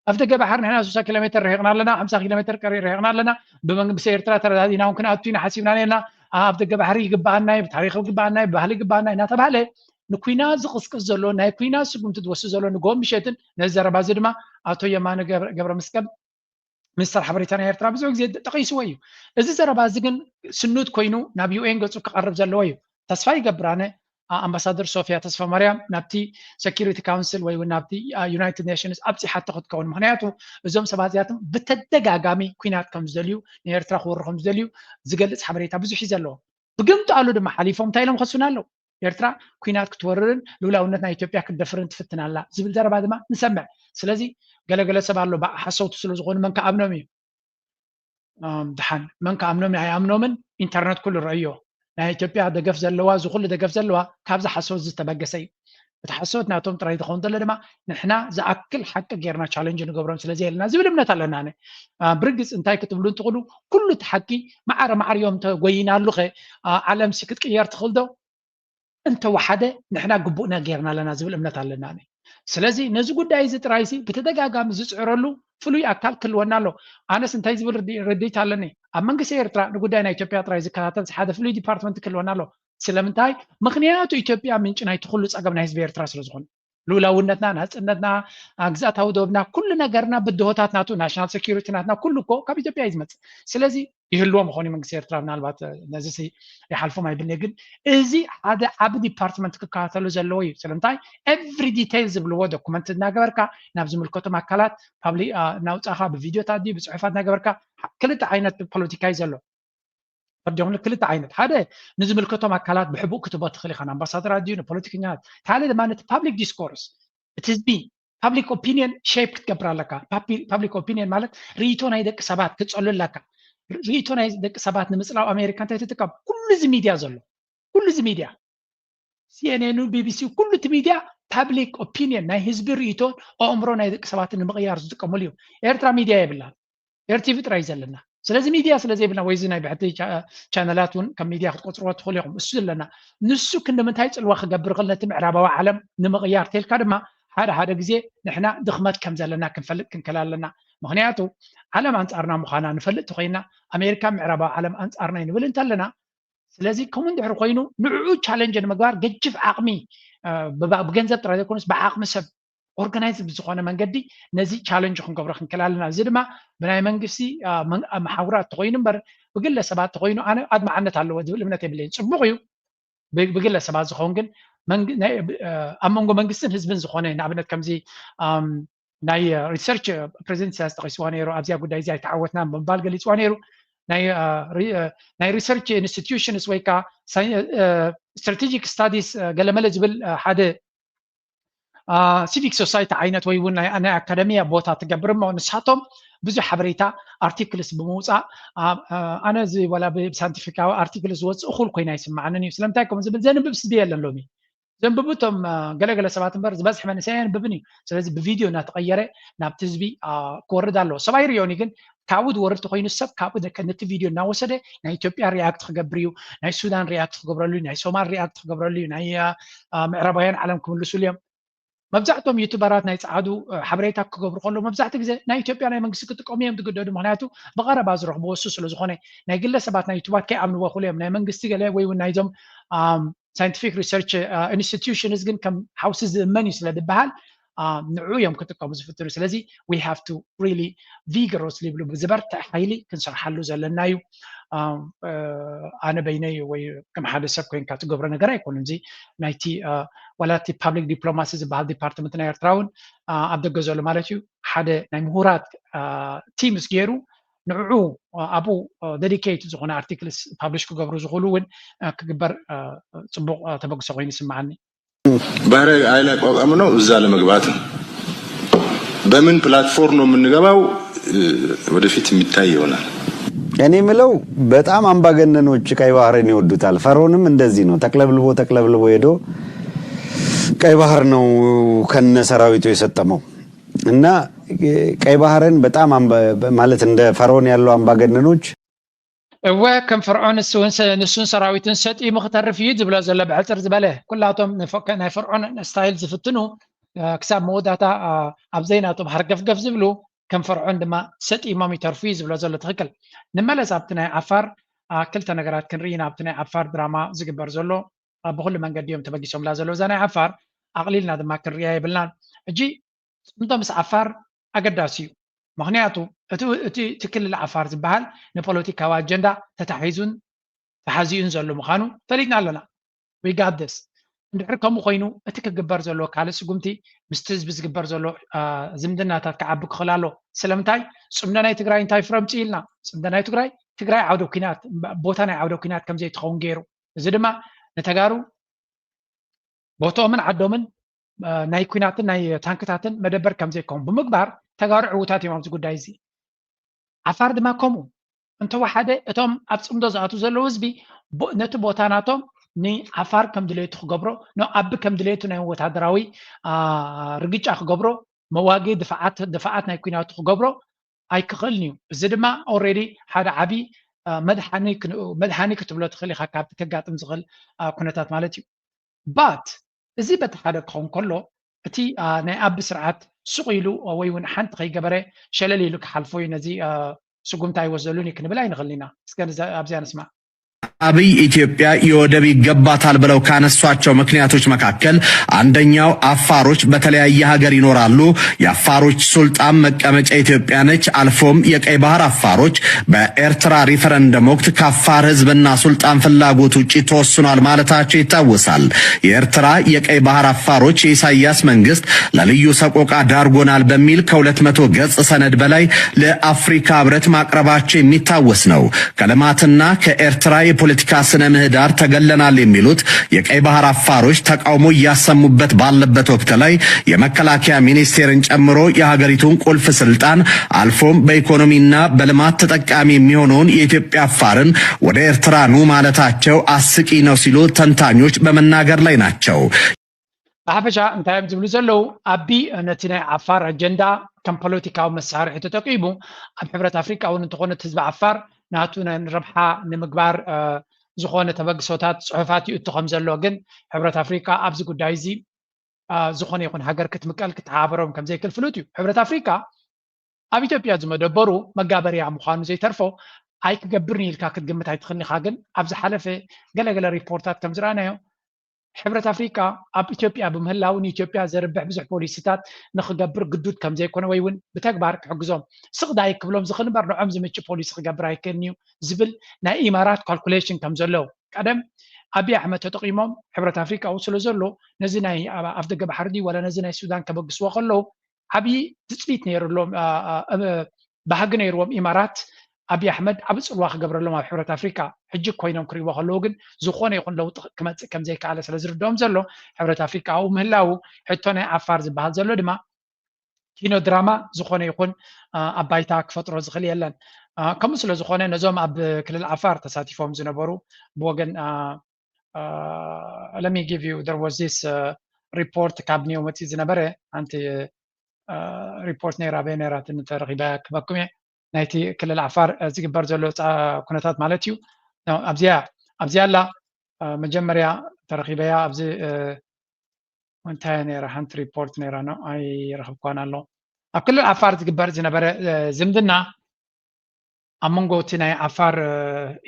ኣብ ደገ ባሕሪ ንሕና ስሳ ኪሎ ሜትር ርሒቕና ኣለና ሓምሳ ኪሎ ሜትር ቀሪብ ርሒቕና ኣለና ብመንግስቲ ኤርትራ ተረዳዲና እውን ክንኣቱ ኢና ሓሲብና ነርና ኣብ ደገ ባሕሪ ይግበኣና እዩ ብታሪክ ይግበኣና እዩ ብባህሊ ይግበኣና እዩ እናተባህለ ንኩናት ዝቕስቅስ ዘሎ ናይ ኩናት ስጉምቲ ዝወስድ ዘሎ ንጎ ምሸትን ነዚ ዘረባ እዚ ድማ ኣቶ የማነ ገብረ መስቀል ሚኒስተር ሓበሬታ ናይ ኤርትራ ብዙሕ ግዜ ጠቒስዎ እዩ እዚ ዘረባ እዚ ግን ስኑት ኮይኑ ናብ ዩኤን ገፁ ክቐርብ ዘለዎ እዩ ተስፋ ይገብር ኣነ ኣምባሳደር ሶፊያ ተስፋማርያም ናብቲ ሰኪሪቲ ካውንስል ወይ እውን ናብቲ ዩናይትድ ኔሽንስ ኣብፂሓቶ ክትከውን ምክንያቱ እዞም ሰባት እዚኣቶም ብተደጋጋሚ ኩናት ከም ዝደልዩ ንኤርትራ ክወሩ ከም ዝደልዩ ዝገልፅ ሓበሬታ ብዙሕ እዩ ዘለዎ ብግምጣሉ ድማ ሓሊፎም እንታይ ኢሎም ከሱና ኣለዉ ኤርትራ ኩናት ክትወርርን ልውላውነት ናይ ኢትዮጵያ ክትደፍርን ትፍትን ኣላ ዝብል ዘረባ ድማ ንሰምዕ ስለዚ ገለገለ ሰብ ኣሎ ብሓሰውቲ ስለ ዝኾኑ መን ክኣምኖም እዩ ድሓን መን ክኣምኖም ኣይኣምኖምን ኢንተርነት ኩሉ ረእዮ ናይ ኢትዮጵያ ደገፍ ዘለዋ እዚ ኩሉ ደገፍ ዘለዋ ካብዚ ሓሶት ዝተበገሰ እዩ እቲ ሓሶት ናቶም ጥራይ ዝኸውን ዘሎ ድማ ንሕና ዝኣክል ሓቂ ጌርና ቻለንጅ ንገብሮም ስለ ዘየለና ዝብል እምነት ኣለና ኣነ ብርግፅ እንታይ ክትብሉ እንትኽእሉ ኩሉ እቲ ሓቂ ማዕረ ማዕሪኦም ተጎይናሉ ኸ ዓለም ሲ ክትቅየር ትኽእል ዶ እንተወሓደ ንሕና ግቡእና ጌርና ኣለና ዝብል እምነት ኣለና። ስለዚ ነዚ ጉዳይ እዚ ጥራይሲ ብተደጋጋሚ ዝፅዕረሉ ፍሉይ ኣካል ክህልወና ኣሎ። ኣነስ እንታይ ዝብል ርድኢት ኣለኒ? ኣብ መንግስቲ ኤርትራ ንጉዳይ ናይ ኢትዮጵያ ጥራይ ዝከታተል ሓደ ፍሉይ ዲፓርትመንት ክህልወና ኣሎ። ስለምንታይ? ምክንያቱ ኢትዮጵያ ምንጪ ናይቲ ኩሉ ፀገም ናይ ህዝቢ ኤርትራ ስለዝኾነ፣ ልኡላውነትና፣ ናፅነትና፣ ግዛእታዊ ዶብና፣ ኩሉ ነገርና፣ ብድሆታት ናቱ፣ ናሽናል ሴኪሪቲ ናትና፣ ኩሉ እኮ ካብ ኢትዮጵያ እዩ ዝመፅእ። ስለዚ ይህልዎ ምኾኑ መንግስቲ ኤርትራ ምናልባት ነዚ ይሓልፎም ኣይብልኒ። ግን እዚ ሓደ ዓቢ ዲፓርትመንት ክከታተሉ ዘለዎ እዩ። ስለምንታይ? ኤቭሪ ዲቴይል ዝብልዎ ዶኩመንት እናገበርካ ናብ ዝምልከቶም ኣካላት ፓብሊክ እናውፃእካ፣ ብቪዲዮታት ድዩ ብፅሑፋት እናገበርካ፣ ክልተ ዓይነት ፖለቲካ እዩ ዘሎ። ፈርዲኹም ክልተ ዓይነት፣ ሓደ ንዝምልከቶም ኣካላት ብሕቡእ ክትቦ ትኽእል ኢኻ፣ ንኣምባሳደራት ድዩ ንፖለቲከኛታት፣ ሓደ ድማ ነቲ ፓብሊክ ዲስኮርስ፣ እቲ ህዝቢ ፓብሊክ ኦፒኒየን ሼፕ ክትገብር ኣለካ። ፓብሊክ ኦፒኒየን ማለት ርእይቶ ናይ ደቂ ሰባት ክትጸሉ ኣለካ። ርእይቶ ናይ ደቂ ሰባት ንምጽላው ኣሜሪካ እንታይ ትጥቀም? ኩሉ እዚ ሚድያ ዘሎ፣ ኩሉ እዚ ሚድያ፣ ሲኤንኤን፣ ቢቢሲ፣ ኩሉ እቲ ሚድያ ፓብሊክ ኦፒኒየን ናይ ህዝቢ ርእይቶን ኣእምሮ ናይ ደቂ ሰባትን ንምቕያር ዝጥቀመሉ እዩ። ኤርትራ ሚድያ የብላን። ኤርቲቪ ጥራይ ዘለና። ስለዚ ሚድያ ስለ ዘይብልና ወይ እዚ ናይ ብሕቲ ቻነላት እውን ከም ሚድያ ክትቆፅርዎ ትኽእሉ ኢኹም። እሱ ዘለና ንሱ ክንዲ ምንታይ ፅልዋ ክገብር ይኽእል ነቲ ምዕራባዊ ዓለም ንምቕያር ተልካ ድማ ሓደ ሓደ ግዜ ንሕና ድኽመት ከም ዘለና ክንፈልጥ ክንክእል ኣለና። ምክንያቱ ዓለም ኣንፃርና ምዃና ንፈልጥ ተኮይና ኣሜሪካ ምዕራባዊ ዓለም ኣንፃርና እዩ ንብል እንተለና ስለዚ ከምኡ እንድሕር ኮይኑ ንዕኡ ቻለንጅ ንምግባር ገጅፍ ዓቕሚ ብገንዘብ ጥራይ ዘይኮነስ ብዓቕሚ ሰብ ኦርጋናይዝ ብዝኾነ መንገዲ ነዚ ቻለንጅ ክንገብሮ ክንክእል ኣለና። እዚ ድማ ብናይ መንግስቲ መሓውራት ተኮይኑ እምበር ብግለሰባት ተኮይኑ ኣነ ኣድማዓነት ኣለዎ ዝብል እምነት የብለይን። ፅቡቅ እዩ ብግለሰባት ዝኸውን ግን ኣብ መንጎ መንግስትን ህዝብን ዝኾነ ንኣብነት ከምዚ ናይ ሪሰርች ፕሬዚደንት ኢሳያስ ጠቂስዋ ነይሩ ኣብዚኣ ጉዳይ እዚ ኣይተዓወትና ብምባል ገሊፅዋ ነይሩ ናይ ሪሰርች ኢንስቲትዩሽንስ ወይ ከዓ ስትራቴጂክ ስታዲስ ገለመለ ዝብል ሓደ ሲቪክ ሶሳይቲ ዓይነት ወይ እውን ናይ ኣካደሚያ ቦታ ትገብር እሞ ንሳቶም ብዙሕ ሓበሬታ ኣርቲክልስ ብምውፃእ ኣነ እዚ ወላ ብሳይንቲፊካዊ ኣርቲክል ዝወፅእ እኩል ኮይና ይስማዓንን እዩ ስለምንታይ ከምኡ ዝብል ዘንብብ ስቢ የለን ሎሚ ዘንብቡ እቶም ገለገለ ሰባት እምበር ዝበዝሐ መንእሰይ ኣየንብብን እዩ ስለዚ ብቪድዮ እናተቀየረ ናብቲ ህዝቢ ክወርድ ኣለዎ ሰብኣይ ርዮኒ ግን ካብኡ ዝወርድ ተኮይኑ ሰብ ካብኡ ነቲ ቪድዮ እናወሰደ ናይ ኢትዮጵያ ሪያክት ክገብር እዩ ናይ ሱዳን ሪያክት ክገብረሉ ናይ ሶማል ሪያክት ክገብረሉ ናይ ምዕራባውያን ዓለም ክምልሱሉ እዮም መብዛሕቶም ዩቱበራት ናይ ፀዓዱ ሓበሬታ ክገብሩ ከለዉ መብዛሕቲ ግዜ ናይ ኢትዮጵያ ናይ መንግስቲ ክጥቀሙ እዮም ዝግደዱ ምክንያቱ ብቀረባ ዝረኽብዎ እሱ ስለዝኾነ ናይ ግለሰባት ናይ ዩቱባት ከይኣምንዎ ክእሉ እዮም ናይ መንግስቲ ገለ ወይ እውን ናይዞም ሳይንቲፊክ ሪሰርች ኢንስቲትዩሽንስ ግን ከም ሓውሲ ዝእመን እዩ ስለ ዝበሃል ንዑ እዮም ክጥቀሙ ዝፍትኑ ስለዚ we have to really vigorously ይብሉ ብዝበርትዕ ሓይሊ ክንሰርሓሉ ዘለና እዩ ኣነ በይነይ ወይ ከም ሓደ ሰብ ኮይንካ ትገብሮ ነገር ኣይኮኑን እዚ ናይቲ ዋላ እቲ ፓብሊክ ዲፕሎማሲ ዝበሃል ዲፓርትመንት ናይ ኤርትራ እውን ኣብ ደገ ዘሎ ማለት እዩ ሓደ ናይ ምሁራት ቲምስ ገይሩ ንዕዑ ኣብኡ ደዲኬት ዝኾነ ኣርቲክልስ ፓብሊሽ ክገብሩ ዝኽእሉ እውን ክግበር ፅቡቅ ተበግሶ ኮይኑ ይስምዓኒ ባህራዊ ኃይል አቋቋም ነው እዛ ለመግባት ነው። በምን ፕላትፎርም ነው የምንገባው ወደፊት የሚታይ ይሆናል። እኔ ምለው በጣም አምባገነኖች ቀይ ባህርን ይወዱታል። ፈርዖንም እንደዚህ ነው። ተቅለብልቦ ተቅለብልቦ ሄዶ ቀይ ባህር ነው ከነ ሰራዊቱ የሰጠመው እና ቀይ ባህርን በጣም ማለት እንደ ፈርዖን ያሉ አምባገነኖች እወ ከም ፈርዖን ንሱን ሰራዊቱን ሰጢሙ ክተርፍ እዩ ዝብሎ ዘሎ ብሕፅር ዝበለ ኩላቶም ናይ ፈርዖን ስታይል ዝፍትኑ ክሳብ መወዳእታ ኣብ ዘይናቶም ሃርገፍገፍ ዝብሉ ከም ፈርዖን ድማ ሰጢሞም ይተርፉ እዩ ዝብሎ ዘሎ ትክክል ንመለስ ኣብቲ ናይ ዓፋር ክልተ ነገራት ክንርኢ ኢና ኣብቲ ናይ ዓፋር ድራማ ዝግበር ዘሎ ብኩሉ መንገዲ እዮም ተበጊሶምላ ዘሎ እዛ ናይ ዓፋር ኣቕሊልና ድማ ክንሪኣ የብልናን ሕጂ ፅምዶ ምስ ዓፋር ኣገዳሲ እዩ ምክንያቱ እቲ ክልል ዓፋር ዝበሃል ንፖለቲካዊ ኣጀንዳ ተታሒዙን ተሓዚኡን ዘሎ ምዃኑ ፈሊጥና ኣለና we got this እንድሕር ከምኡ ኮይኑ እቲ ክግበር ዘሎ ካልእ ስጉምቲ ምስቲ ህዝቢ ዝግበር ዘሎ ዝምድናታት ክዓቢ ክኽእል ኣሎ ስለምንታይ ፅምዶ ናይ ትግራይ እንታይ ፍረምፂ ኢልና ፅምዶ ናይ ትግራይ ትግራይ ዓውደ ኩናት ቦታ ናይ ዓውደ ኩናት ከምዘይትኸውን ገይሩ እዚ ድማ ንተጋሩ ቦቶኦምን ዓዶምን ናይ ኩናትን ናይ ታንክታትን መደበር ከምዘይከውን ብምግባር ተጋሩ ዕውታት እዮም ኣብዚ ጉዳይ እዚ ዓፋር ድማ ከምኡ እንተወሓደ እቶም ኣብ ፅምዶ ዝኣትዉ ዘለዉ ህዝቢ ነቲ ቦታ ናቶም ንዓፋር ከም ድሌቱ ክገብሮ ንኣቢ ከም ድሌቱ ናይ ወታደራዊ ርግጫ ክገብሮ መዋጊ ድፍዓት ናይ ኩናቱ ክገብሮ ኣይክኽእልን እዩ እዚ ድማ already ሓደ ዓብዪ መድሓኒ ክትብሎ ትኽእል ኢኻ ካብቲ ከጋጥም ዝኽእል ኩነታት ማለት እዩ but እዚ በቲ ሓደ ክኸውን ከሎ እቲ ናይ ኣቢ ስርዓት ሱቕ ኢሉ ወይ እውን ሓንቲ ከይገበረ ሸለል ኢሉ ክሓልፎ እዩ፣ ነዚ ስጉምቲ ኣይወሰደሉን እዩ ክንብል ኣይንኽእል ኢና። እስከ ኣብዚኣ ንስማዕ። አብይ ኢትዮጵያ የወደብ ይገባታል ብለው ካነሷቸው ምክንያቶች መካከል አንደኛው አፋሮች በተለያየ ሀገር ይኖራሉ። የአፋሮች ሱልጣን መቀመጫ ኢትዮጵያ ነች። አልፎም የቀይ ባህር አፋሮች በኤርትራ ሪፈረንደም ወቅት ከአፋር ህዝብና ሱልጣን ፍላጎት ውጭ ተወስኗል ማለታቸው ይታወሳል። የኤርትራ የቀይ ባህር አፋሮች የኢሳያስ መንግስት ለልዩ ሰቆቃ ዳርጎናል በሚል ከሁለት መቶ ገጽ ሰነድ በላይ ለአፍሪካ ህብረት ማቅረባቸው የሚታወስ ነው። ከልማትና ከኤርትራ የፖለቲካ ስነ ምህዳር ተገለናል የሚሉት የቀይ ባህር አፋሮች ተቃውሞ እያሰሙበት ባለበት ወቅት ላይ የመከላከያ ሚኒስቴርን ጨምሮ የሀገሪቱን ቁልፍ ስልጣን አልፎም በኢኮኖሚና በልማት ተጠቃሚ የሚሆነውን የኢትዮጵያ አፋርን ወደ ኤርትራ ኑ ማለታቸው አስቂ ነው ሲሉ ተንታኞች በመናገር ላይ ናቸው። ብሓፈሻ እንታይ እዮም ዝብሉ ዘለዉ? ኣቢ ነቲ ናይ ዓፋር ኣጀንዳ ከም ፖለቲካዊ መሳርሒ ተጠቂሙ ኣብ ሕብረት ኣፍሪቃ እውን እንተኾነ ህዝቢ ዓፋር ናቱ ረብሓ ንምግባር ዝኾነ ተበግሶታት ጽሑፋት ይእቱ ከም ዘሎ ግን ሕብረት ኣፍሪቃ ኣብዚ ጉዳይ እዚ ዝኾነ ይኹን ሃገር ክትምቀል ክትሓባበሮም ከም ዘይክእል ፍሉጥ እዩ። ሕብረት ኣፍሪቃ ኣብ ኢትዮጵያ ዝመደበሩ መጋበርያ ምዃኑ ዘይተርፎ ኣይክገብርን ኢልካ ክትግምት ኣይትኽእልን ኢኻ። ግን ኣብ ዝሓለፈ ገለገለ ሪፖርታት ከም ዝረኣናዮ ሕብረት ኣፍሪቃ ኣብ ኢትዮጵያ ብምህላው ንኢትዮጵያ ዘርብሕ ብዙሕ ፖሊሲታት ንክገብር ግዱድ ከም ዘይኮነ ወይ እውን ብተግባር ክሕግዞም ስቕ ዳይ ክብሎም ዝኽእል እምበር ንዖም ዝምችእ ፖሊሲ ክገብር ኣይክእልን እዩ ዝብል ናይ ኢማራት ካልኩሌሽን ከም ዘለዉ ቀደም ኣብይ ኣሕመድ ተጠቂሞም ሕብረት ኣፍሪቃ ስለ ዘሎ ነዚ ናይ ኣፍ ደገ ባሕሪ ድዩ ዋላ ነዚ ናይ ሱዳን ከበግስዎ ከለዉ ዓብዪ ትፅቢት ነይሩሎም ባህጊ ነይርዎም ኢማራት ኣብይ ኣሕመድ ዓብ ፅልዋ ክገብረሎም ኣብ ሕብረት ኣፍሪካ ሕጂ ኮይኖም ክሪእዎ ከለዉ ግን ዝኾነ ይኹን ለውጢ ክመፅእ ከም ዘይከኣለ ስለ ዝርድኦም ዘሎ ሕብረት ኣፍሪካ ኣብኡ ምህላዉ ሕቶ ናይ ዓፋር ዝበሃል ዘሎ ድማ ኪኖ ድራማ ዝኾነ ይኹን ኣብ ባይታ ክፈጥሮ ዝኽእል የለን። ከምኡ ስለ ዝኾነ ነዞም ኣብ ክልል ዓፋር ተሳቲፎም ዝነበሩ ብወገን let me give you there was this report ካብ ኒዮ መፂ ዝነበረ ሓንቲ ሪፖርት ነይራ ኣበይ ነይራ ተረኺበ ክበኩም እየ ናይቲ ክልል ዓፋር ዝግበር ዘሎ ኩነታት ማለት እዩ። ኣብዚያ ኣብዚያ ኣላ መጀመርያ ተረኺበያ ኣብዚ እንታይ ነይራ ሓንቲ ሪፖርት ነይራ ኣይረኽብኳን ኣሎ ኣብ ክልል ዓፋር ዝግበር ዝነበረ ዝምድና ኣብ መንጎ እቲ ናይ ዓፋር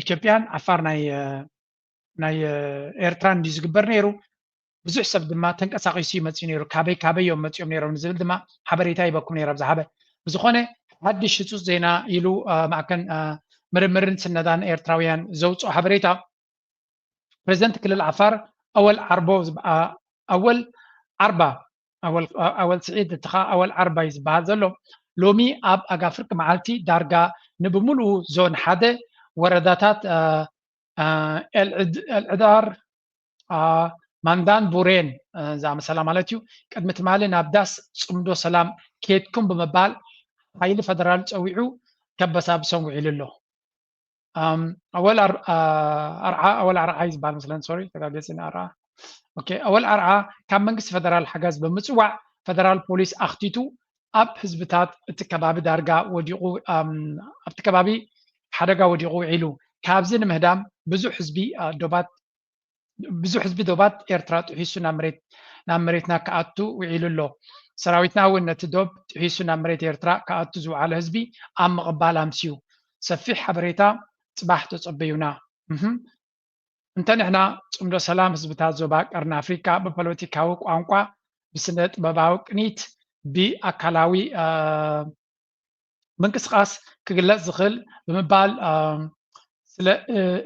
ኢትዮጵያን ዓፋር ናይ ናይ ኤርትራን እንዲ ዝግበር ነይሩ ብዙሕ ሰብ ድማ ተንቀሳቂሱ ይመፅኡ ነይሩ ካበይ ካበይ እዮም መፅኦም ነይሮም ንዝብል ድማ ሓበሬታ ይበኩም ነይረ ብዝሓበ ብዝኾነ ሓድሽ ህፁፅ ዜና ኢሉ ማዕከን ምርምርን ስነዳን ኤርትራውያን ዘውፅኦ ሓበሬታ ፕሬዚደንት ክልል ዓፋር ኣወል ዓርቦ ኣወል ዓርባ ኣወል ስዒድ እቲ ከዓ ኣወል ዓርባ እዩ ዝበሃል ዘሎ ሎሚ ኣብ ኣጋፍርቂ መዓልቲ ዳርጋ ንብምሉኡ ዞን ሓደ ወረዳታት ኤልዕዳር ማንዳን ቡሬን ዝኣመሰላ ማለት እዩ ቅድሚ ትማሊ ናብ ዳስ ፅምዶ ሰላም ኬድኩም ብምባል ሓይሊ ፈደራል ፀዊዑ ከበሳብሶም ውዒሉ ኣሎ ኣወል ኣርዓ ኣወል ኣርዓ እዩ ዝበሃል መስለን ሶሪ ተጋገፂ ኣርዓ ኣወል ኣርዓ ካብ መንግስቲ ፈደራል ሓገዝ ብምፅዋዕ ፈደራል ፖሊስ ኣኽቲቱ ኣብ ህዝብታት እቲ ከባቢ ዳርጋ ወዲቑ ኣብቲ ከባቢ ሓደጋ ወዲቑ ውዒሉ ካብዚ ንምህዳም ብዙሕ ህዝቢ ዶባት ብዙሕ ህዝቢ ዶባት ኤርትራ ጥሒሱ ናብ መሬትና ክኣቱ ውዒሉ ኣሎ። ሰራዊትና እውን ነቲ ዶብ ጥሒሱ ናብ መሬት ኤርትራ ክኣቱ ዝወዓለ ህዝቢ ኣብ ምቕባል ኣምስዩ። ሰፊሕ ሓበሬታ ጽባሕ ተጸበዩና። እህም። እንተ ንሕና ጽምዶ ሰላም ህዝብታት ዞባ ቀርኒ ኣፍሪቃ ብፖለቲካዊ ቋንቋ፣ ብስነ ጥበባዊ ቅኒት፣ ብኣካላዊ ምንቅስቃስ ክግለጽ ዝኽእል ብምባል ስለ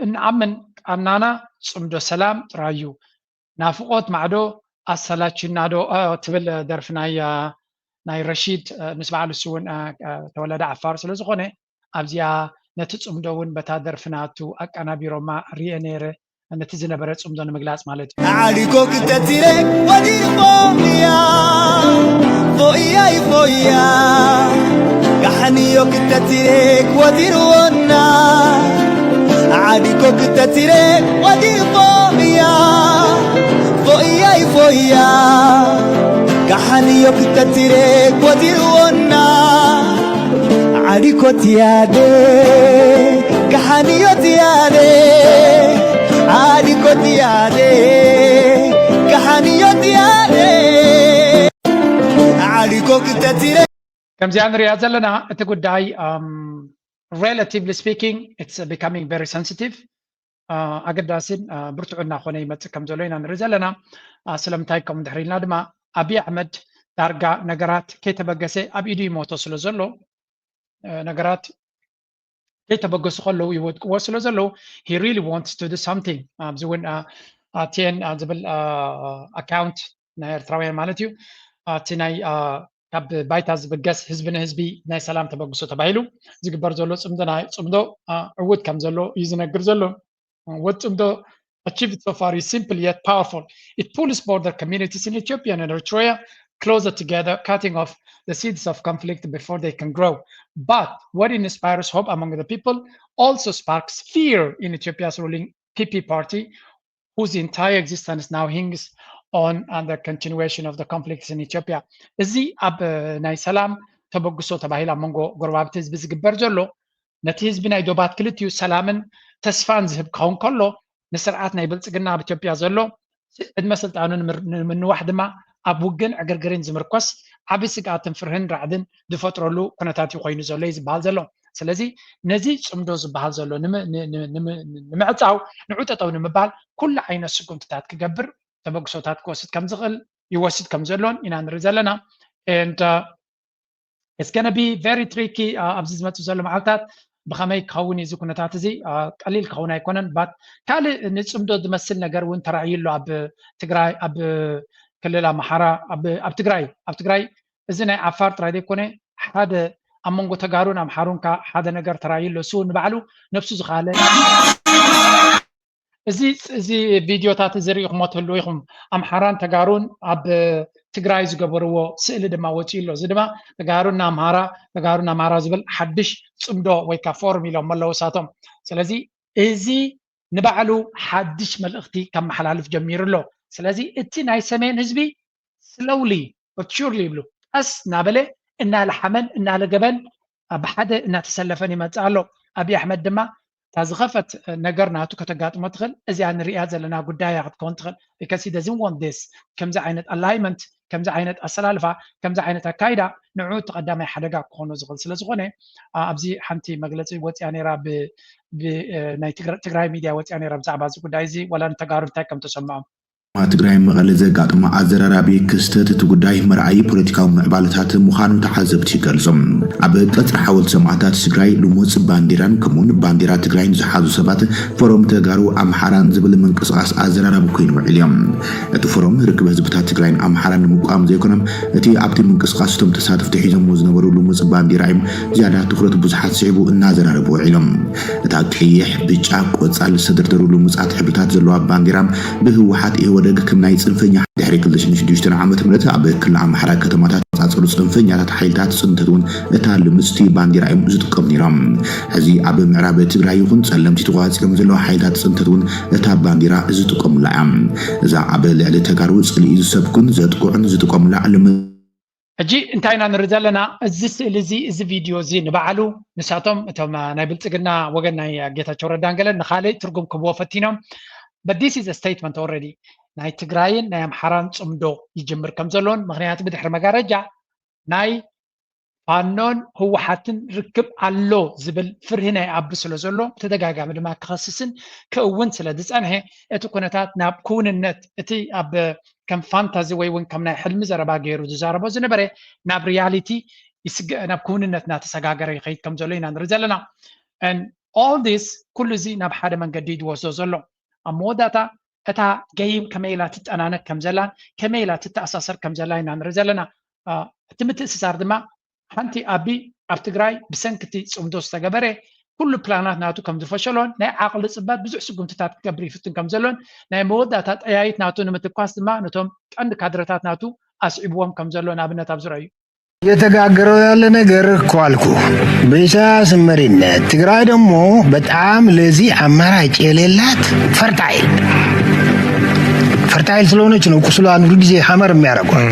እንኣምን ቃናና ጽምዶ ሰላም ጥራይ እዩ። ናፍቆት ማዕዶ ኣሰላችና ዶ ትብል ደርፊ ናይ ናይ ረሺድ ምስ በዓል እሱ እውን ተወለደ ዓፋር ስለ ዝኾነ ኣብዚኣ ነቲ ጽምዶ እውን በታ ደርፊ ናቱ ኣቀናቢሮማ ሪኤ ነይረ ነቲ ዝነበረ ጽምዶ ንምግላጽ ማለት እዩ። ዓዲኮ ክተቲረ ወዲርቆምያ ፎእያይ ፎያ ጋሓንዮ ክተቲሬክ ወዲርዎና ዓዲኮ ክተቲሬክ ወዲርቆምያ ፎእያይ ፎያ ጋሓንዮ ክተቲሬክ ወዲርዎና ዓዲኮት ያደ ካሓንዮት ያደ ዓዲኮት ያደ Yo te haré. Aliko kitatire. ከምዚኣ ንሪኣ ዘለና እቲ ጉዳይ relatively speaking it's becoming very sensitive ኣገዳሲን ብርቱዕ እናኾነ ይመፅእ ከም ዘሎ ኢና ንርኢ ዘለና። ስለምንታይ ከም ድሕሪ ኢልና ድማ ኣብይ ኣሕመድ ዳርጋ ነገራት ከይተበገሰ ኣብ ኢዱ ይሞቶ ስለ ዘሎ ነገራት ከይተበገሱ ከለዉ ይወድቅዎ ስለ ዘለዉ he really wants to do something ኣብዚ እውን ቴን ዝብል ኣካውንት ናይ ኤርትራውያን ማለት እዩ እቲ ናይ ካብ ባይታ ዝብገስ ህዝቢ ንህዝቢ ናይ ሰላም ተበግሶ ተባሂሉ ዝግበር ዘሎ ፅምዶ ናይ ፅምዶ ዕውት ከም ዘሎ እዩ ዝነግር ዘሎ። What ፅምዶ achieved so far is simple yet powerful. It pulls border communities in Ethiopia and Eritrea closer together, cutting off the seeds of conflict before they can grow. But what inspires hope among the people also sparks fear in Ethiopia's ruling P P party, whose entire existence now hinges on and the continuation of the conflicts in Ethiopia. እዚ ኣብ ናይ ሰላም ተበግሶ ተባሂላ መንጎ ጎረባብቲ ህዝቢ ዝግበር ዘሎ ነቲ ህዝቢ ናይ ዶባት ክልቲኡ ሰላምን ተስፋን ዝህብ ክኸውን ከሎ ንስርዓት ናይ ብልፅግና ኣብ ኢትዮጵያ ዘሎ ዕድመ ስልጣኑ ንምንዋሕ ድማ ኣብ ውግን ዕግርግርን ዝምርኮስ ዓብዪ ስግኣትን ፍርህን ራዕድን ዝፈጥረሉ ኩነታት እዩ ኮይኑ ዘሎ እዩ ዝበሃል ዘሎ። ስለዚ ነዚ ፅምዶ ዝበሃል ዘሎ ንምዕፃው ንዑ ጠጠው ንምባል ኩሉ ዓይነት ስጉምትታት ክገብር ተበግሶታት ክወስድ ከም ዝኽእል ይወስድ ከም ዘሎን ኢና ንርኢ ዘለና። And it's gonna be very tricky ኣብዚ ዝመፅእ ዘሎ መዓልታት ብኸመይ ክኸውን እዩ እዚ ኩነታት እዚ ቀሊል ክኸውን ኣይኮነን። But ካልእ ንፅምዶ ዝመስል ነገር እውን ተራእዩ ኣሎ ኣብ ትግራይ ኣብ ክልል ኣምሓራ ኣብ ትግራይ ኣብ ትግራይ እዚ ናይ ዓፋር ጥራይ ዘይኮነ ሓደ ኣብ መንጎ ተጋሩን ኣምሓሩን ከዓ ሓደ ነገር ተራእዩ ኣሎ። እሱ ንባዕሉ ነብሱ ዝኻለ እዚ እዚ ቪድዮታት እዚ ርኢኹሞ ትህልዉ ኢኹም። ኣምሓራን ተጋሩን ኣብ ትግራይ ዝገበርዎ ስእሊ ድማ ወፂኡ ኣሎ። እዚ ድማ ተጋሩና ኣምሃራ ተጋሩና ኣምሃራ ዝብል ሓድሽ ፅምዶ ወይ ከዓ ፎርም ኢሎም ኣለዉ እሳቶም። ስለዚ እዚ ንባዕሉ ሓድሽ መልእኽቲ ከመሓላልፍ ጀሚሩ ኣሎ። ስለዚ እቲ ናይ ሰሜን ህዝቢ slowly but surely ይብሉ ቀስ እናበለ እናለሓመን እናለገበን ብሓደ እናተሰለፈን ይመፅእ ኣሎ። ኣብይ ኣሕመድ ድማ እታ ዝኸፈት ነገር ናቱ ከተጋጥሞ ትኽእል እዚኣ ንሪኣ ዘለና ጉዳይ እያ ክትከውን ትኽእል። Because he doesn't want this ከምዚ ዓይነት alignment ከምዚ ዓይነት ኣሰላልፋ ከምዚ ዓይነት ኣካይዳ ንዑ እቲ ቀዳማይ ሓደጋ ክኾኖ ዝኽእል ስለ ዝኾነ ኣብዚ ሓንቲ መግለፂ ወፅያ ነይራ ብናይ ትግራይ ሚድያ ወፅያ ነይራ ብዛዕባ እዚ ጉዳይ እዚ ዋላ ንተጋሩ እንታይ ከም ተሰምዖም ትግራይ መቐለ ዘጋጠመ ኣዘራራቢ ክስተት እቲ ጉዳይ መርኣዪ ፖለቲካዊ ምዕባለታት ምዃኑ ተዓዘብቲ ይገልጹ። ኣብ ቀፅሪ ሓወልቲ ሰማእታት ትግራይ ልሙፅ ባንዲራን ከምኡውን ባንዲራ ትግራይን ዝሓዙ ሰባት ፎረም ተጋሩ ኣምሓራን ዝብል ምንቅስቓስ ኣዘራራቢ ኮይኑ ውዒሉ እዮም። እቲ ፎረም ርክብ ህዝብታት ትግራይን ኣምሓራን ንምቋም ዘይኮነ እቲ ኣብቲ ምንቅስቓስ እቶም ተሳተፍቲ ሒዞምዎ ዝነበሩ ልሙፅ ባንዲራ እዮም ዝያዳ ትኹረት ብዙሓት ስዒቡ እናዘራረቡ ውዒሎም። እታ ቀይሕ፣ ብጫ፣ ቆፃል ዝተደርደሩ ልሙፃት ሕብርታት ዘለዋ ባንዲራ ብህወሓት ኢህወደግ ከም ናይ ፅንፈኛ ድሕሪ ክልተ ሽሕን ሽዱሽተን ዓመተ ምህረት ኣብ ክልል ኣምሓራ ከተማታት ዝነፃፀሩ ፅንፈኛታት ሓይልታት ፅንተት እውን እታ ልምፅቲ ባንዲራ እዮም ዝጥቀሙ ነይሮም። ሕዚ ኣብ ምዕራብ ትግራይ ይኹን ፀለምቲ ተቋፂሮም ዘለዉ ሓይልታት ፅንተት እውን እታ ባንዲራ ዝጥቀሙላ እያ። እዛ ኣብ ልዕሊ ተጋሩ ፅልኢ ዝሰብኩን ዘጥቅዑን ዝጥቀሙላ ልምፅቲ ሕጂ እንታይ ኢና ንርኢ ዘለና? እዚ ስእሊ እዚ እዚ ቪድዮ እዚ ንባዕሉ ንሳቶም እቶም ናይ ብልፅግና ወገን ናይ ጌታቸው ረዳን ገለን ንካልእ ትርጉም ክብዎ ፈቲኖም። But this is a statement already ናይ ትግራይን ናይ ኣምሓራን ፅምዶ ይጅምር ከም ዘሎን ምክንያቱ ብድሕሪ መጋረጃ ናይ ፋኖን ህወሓትን ርክብ ኣሎ ዝብል ፍርሂ ናይ ኣቢ ስለ ዘሎ ብተደጋጋሚ ድማ ክኸስስን ክእውን ስለ ዝፀንሐ እቲ ኩነታት ናብ ክውንነት እቲ ኣብ ከም ፋንታዚ ወይ እውን ከም ናይ ሕልሚ ዘረባ ገይሩ ዝዛረቦ ዝነበረ ናብ ሪያሊቲ ይስገ ናብ ክውንነት እናተሰጋገረ ይኸይድ ከም ዘሎ ኢና ንርኢ ዘለና። And all this ኩሉ እዚ ናብ ሓደ መንገዲ እዩ ዝወስዶ ዘሎ። ኣብ መወዳእታ እታ ገይም ከመይ ኢላ ትጠናነክ ከም ዘላን ከመይ ኢላ ትተኣሳሰር ከም ዘላ ኢና ንርኢ ዘለና። እቲ ምትእስሳር ድማ ሓንቲ ኣቢ ኣብ ትግራይ ብሰንኪ እቲ ፅምዶ ዝተገበረ ኩሉ ፕላናት ናቱ ከም ዝፈሸሎን ናይ ዓቕሊ ፅበት ብዙሕ ስጉምትታት ክገብር ይፍትን ከም ዘሎን ናይ መወዳእታ ጠያይት ናቱ ንምትኳስ ድማ ነቶም ቀንዲ ካድረታት ናቱ ኣስዒብዎም ከም ዘሎ ንኣብነት ኣብ ዝረኣዩ እየተጋገረው ያለ ነገር እኮ አልኩ። በኢሳያስ መሪነት ትግራይ ደግሞ በጣም ለዚህ አማራጭ የሌላት ፈርታይል ፈርታይል ስለሆነች ነው ቁስሏን ሁልጊዜ ሀመር የሚያደርጓት።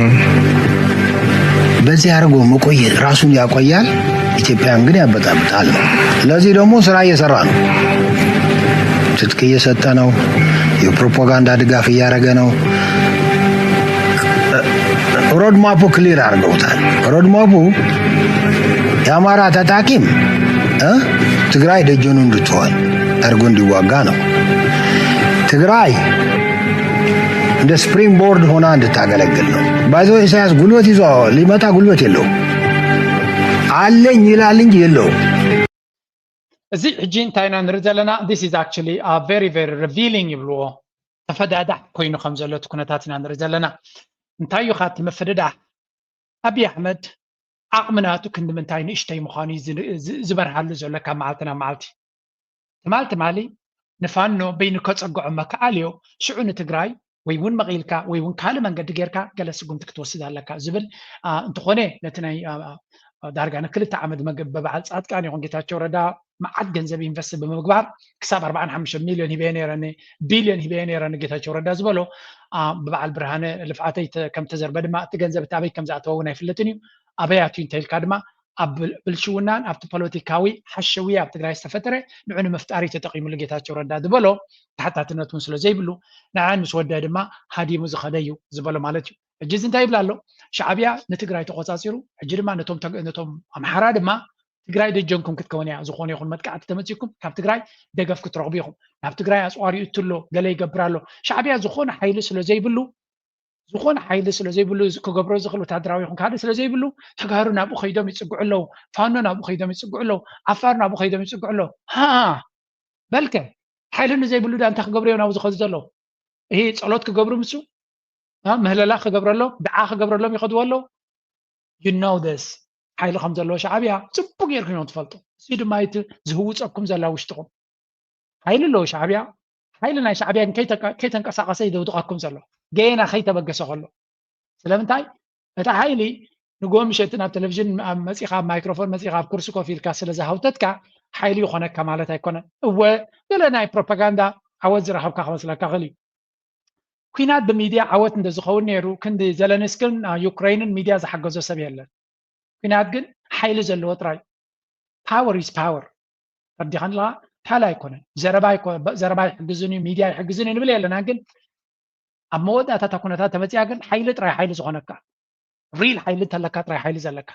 በዚህ አድርጎ መቆየት ራሱን ያቆያል፣ ኢትዮጵያን ግን ያበጣብጣል ነው። ለዚህ ደግሞ ስራ እየሰራ ነው። ትጥቅ እየሰጠ ነው። የፕሮፓጋንዳ ድጋፍ እያደረገ ነው። ሮድማፑ ክሊር አድርገውታል። ሮድማፑ የአማራ ታጣቂም ትግራይ ደጀኑ እንድትሆን አድርጎ እንዲዋጋ ነው። ትግራይ እንደ ስፕሪንግ ቦርድ ሆና እንድታገለግል ነው። ባይዘው ኢሳያስ ጉልበት ይዞ ሊመጣ ጉልበት የለው አለኝ ይላል እንጂ የለው። እዚ ሕጂ እንታይ ኢና ንርኢ ዘለና? This is actually very very revealing ይብልዎ። ተፈዳዳሕ ኮይኑ ከም ዘሎ እቲ ኩነታት ኢና ንርኢ ዘለና። እንታይ እዩ ካቲ ምፍድዳሕ? ኣብይ ኣሕመድ ዓቕሚ ናቱ ክንዲ ምንታይ ንእሽተይ ምዃኑ ዝበርሃሉ ዘሎ ካብ መዓልቲ ናብ መዓልቲ። ትማል ትማሊ ንፋኖ በይኑ ከፀግዖ መከኣልዮ ሽዑ ንትግራይ ወይ እውን መቒልካ ወይ እውን ካልእ መንገዲ ጌርካ ገለ ስጉምቲ ክትወስድ ኣለካ ዝብል እንተኾነ ነቲ ናይ ዳርጋ ንክልተ ዓመት መገብ በበዓል ፃድቃን ይኹን ጌታቸው ረዳ መዓት ገንዘብ ኢንቨስት ብምግባር ክሳብ ኣርባዓን ሓሙሽተ ሚልዮን ሂበየ ነይረ ቢልዮን ሂበየ ነይረ ንጌታቸው ረዳ ዝበሎ ብበዓል ብርሃነ ልፍዓተይ ከም ተዘርበ ድማ እቲ ገንዘብ እቲ ኣበይ ከም ዝኣተወ እውን ኣይፍለጥን እዩ ኣበይ ኣትዩ እንተኢልካ ድማ ኣብ ብልሽውናን ኣብቲ ፖለቲካዊ ሓሸውየ ኣብ ትግራይ ዝተፈጠረ ንዑ ንምፍጣር እዩ ተጠቂሙሉ ጌታቸው ረዳ ዝበሎ ተሓታትነት እውን ስለ ዘይብሉ ንዓን ምስ ወደ ድማ ሃዲሙ ዝኸደ እዩ ዝበሎ ማለት እዩ ሕጂ እዚ እንታይ ይብል ኣሎ ሻዕብያ ንትግራይ ተቆፃፂሩ ሕጂ ድማ ነቶም ኣምሓራ ድማ ትግራይ ደጀንኩም ክትከውን እያ ዝኾነ ይኹን መጥቃዕቲ ተመፂኩም ካብ ትግራይ ደገፍ ክትረኽቡ ኢኹም ናብ ትግራይ ኣፅዋሪ እትሎ ገለ ይገብር ኣሎ ሻዕብያ ዝኾነ ሓይሊ ስለ ዘይብሉ ዝኾነ ሓይሊ ስለ ዘይብሉ ክገብሮ ዝኽእል ወታደራዊ ይኹን ካልእ ስለ ዘይብሉ ተጋሩ ናብኡ ከይዶም ይፅግዑ ኣለዉ ፋኖ ናብኡ ከይዶም ይፅግዑ ኣለዉ ዓፋር ናብኡ ከይዶም ይፅግዑ ኣለዉ ሃ በልከ ሓይሊ ንዘይብሉ ዳ እንታይ ክገብሩ እዮም ናብኡ ዝኸዱ ዘለዉ ይሄ ፀሎት ክገብሩ ምስ ምህለላ ክገብረሎም ድዓ ክገብረሎም ይኸድዎ ኣለዉ you know this ሓይሊ ከም ዘለዎ ሻዕብያ ፅቡቅ ጌርኩም እዮም ትፈልጡ እዚ ድማ እቲ ዝህውፀኩም ዘላ ውሽጥኩም ሓይሊ ኣለዎ ሻዕብያ ሓይሊ ናይ ሻዕብያ ከይተንቀሳቀሰ ይደውድቀኩም ዘሎ ገና ከይተበገሰ ከሎ ስለምንታይ እቲ ሓይሊ ንጎ ምሸት ናብ ቴሌቪዥን መፂኻ ኣብ ማይክሮፎን መፂኻ ኣብ ኩርሲ ኮፍ ኢልካ ስለ ዝሃውተትካ ሓይሊ ይኾነካ ማለት ኣይኮነን እወ ገለ ናይ ፕሮፓጋንዳ ዓወት ዝረኸብካ ክመስለካ ክእል እዩ ኩናት ብሚድያ ዓወት እንተዝኸውን ነይሩ ክንዲ ዘለንስክን ዩክሬንን ሚድያ ዝሓገዞ ሰብ የለን ኩናት ግን ሓይሊ ዘለዎ ጥራይ power is power ተርዲኻን ኣለካ ታላ ኣይኮነን ዘረባ ዘረባ ይሕግዝን እዩ ሚድያ ይሕግዝን እዩ ንብል የለና ግን ኣብ መወዳእታ እታ ኩነታት ተመፅያ ግን ሓይሊ ጥራይ ሓይሊ ዝኾነካ ሪል ሓይሊ እንተለካ ጥራይ ሓይሊ ዘለካ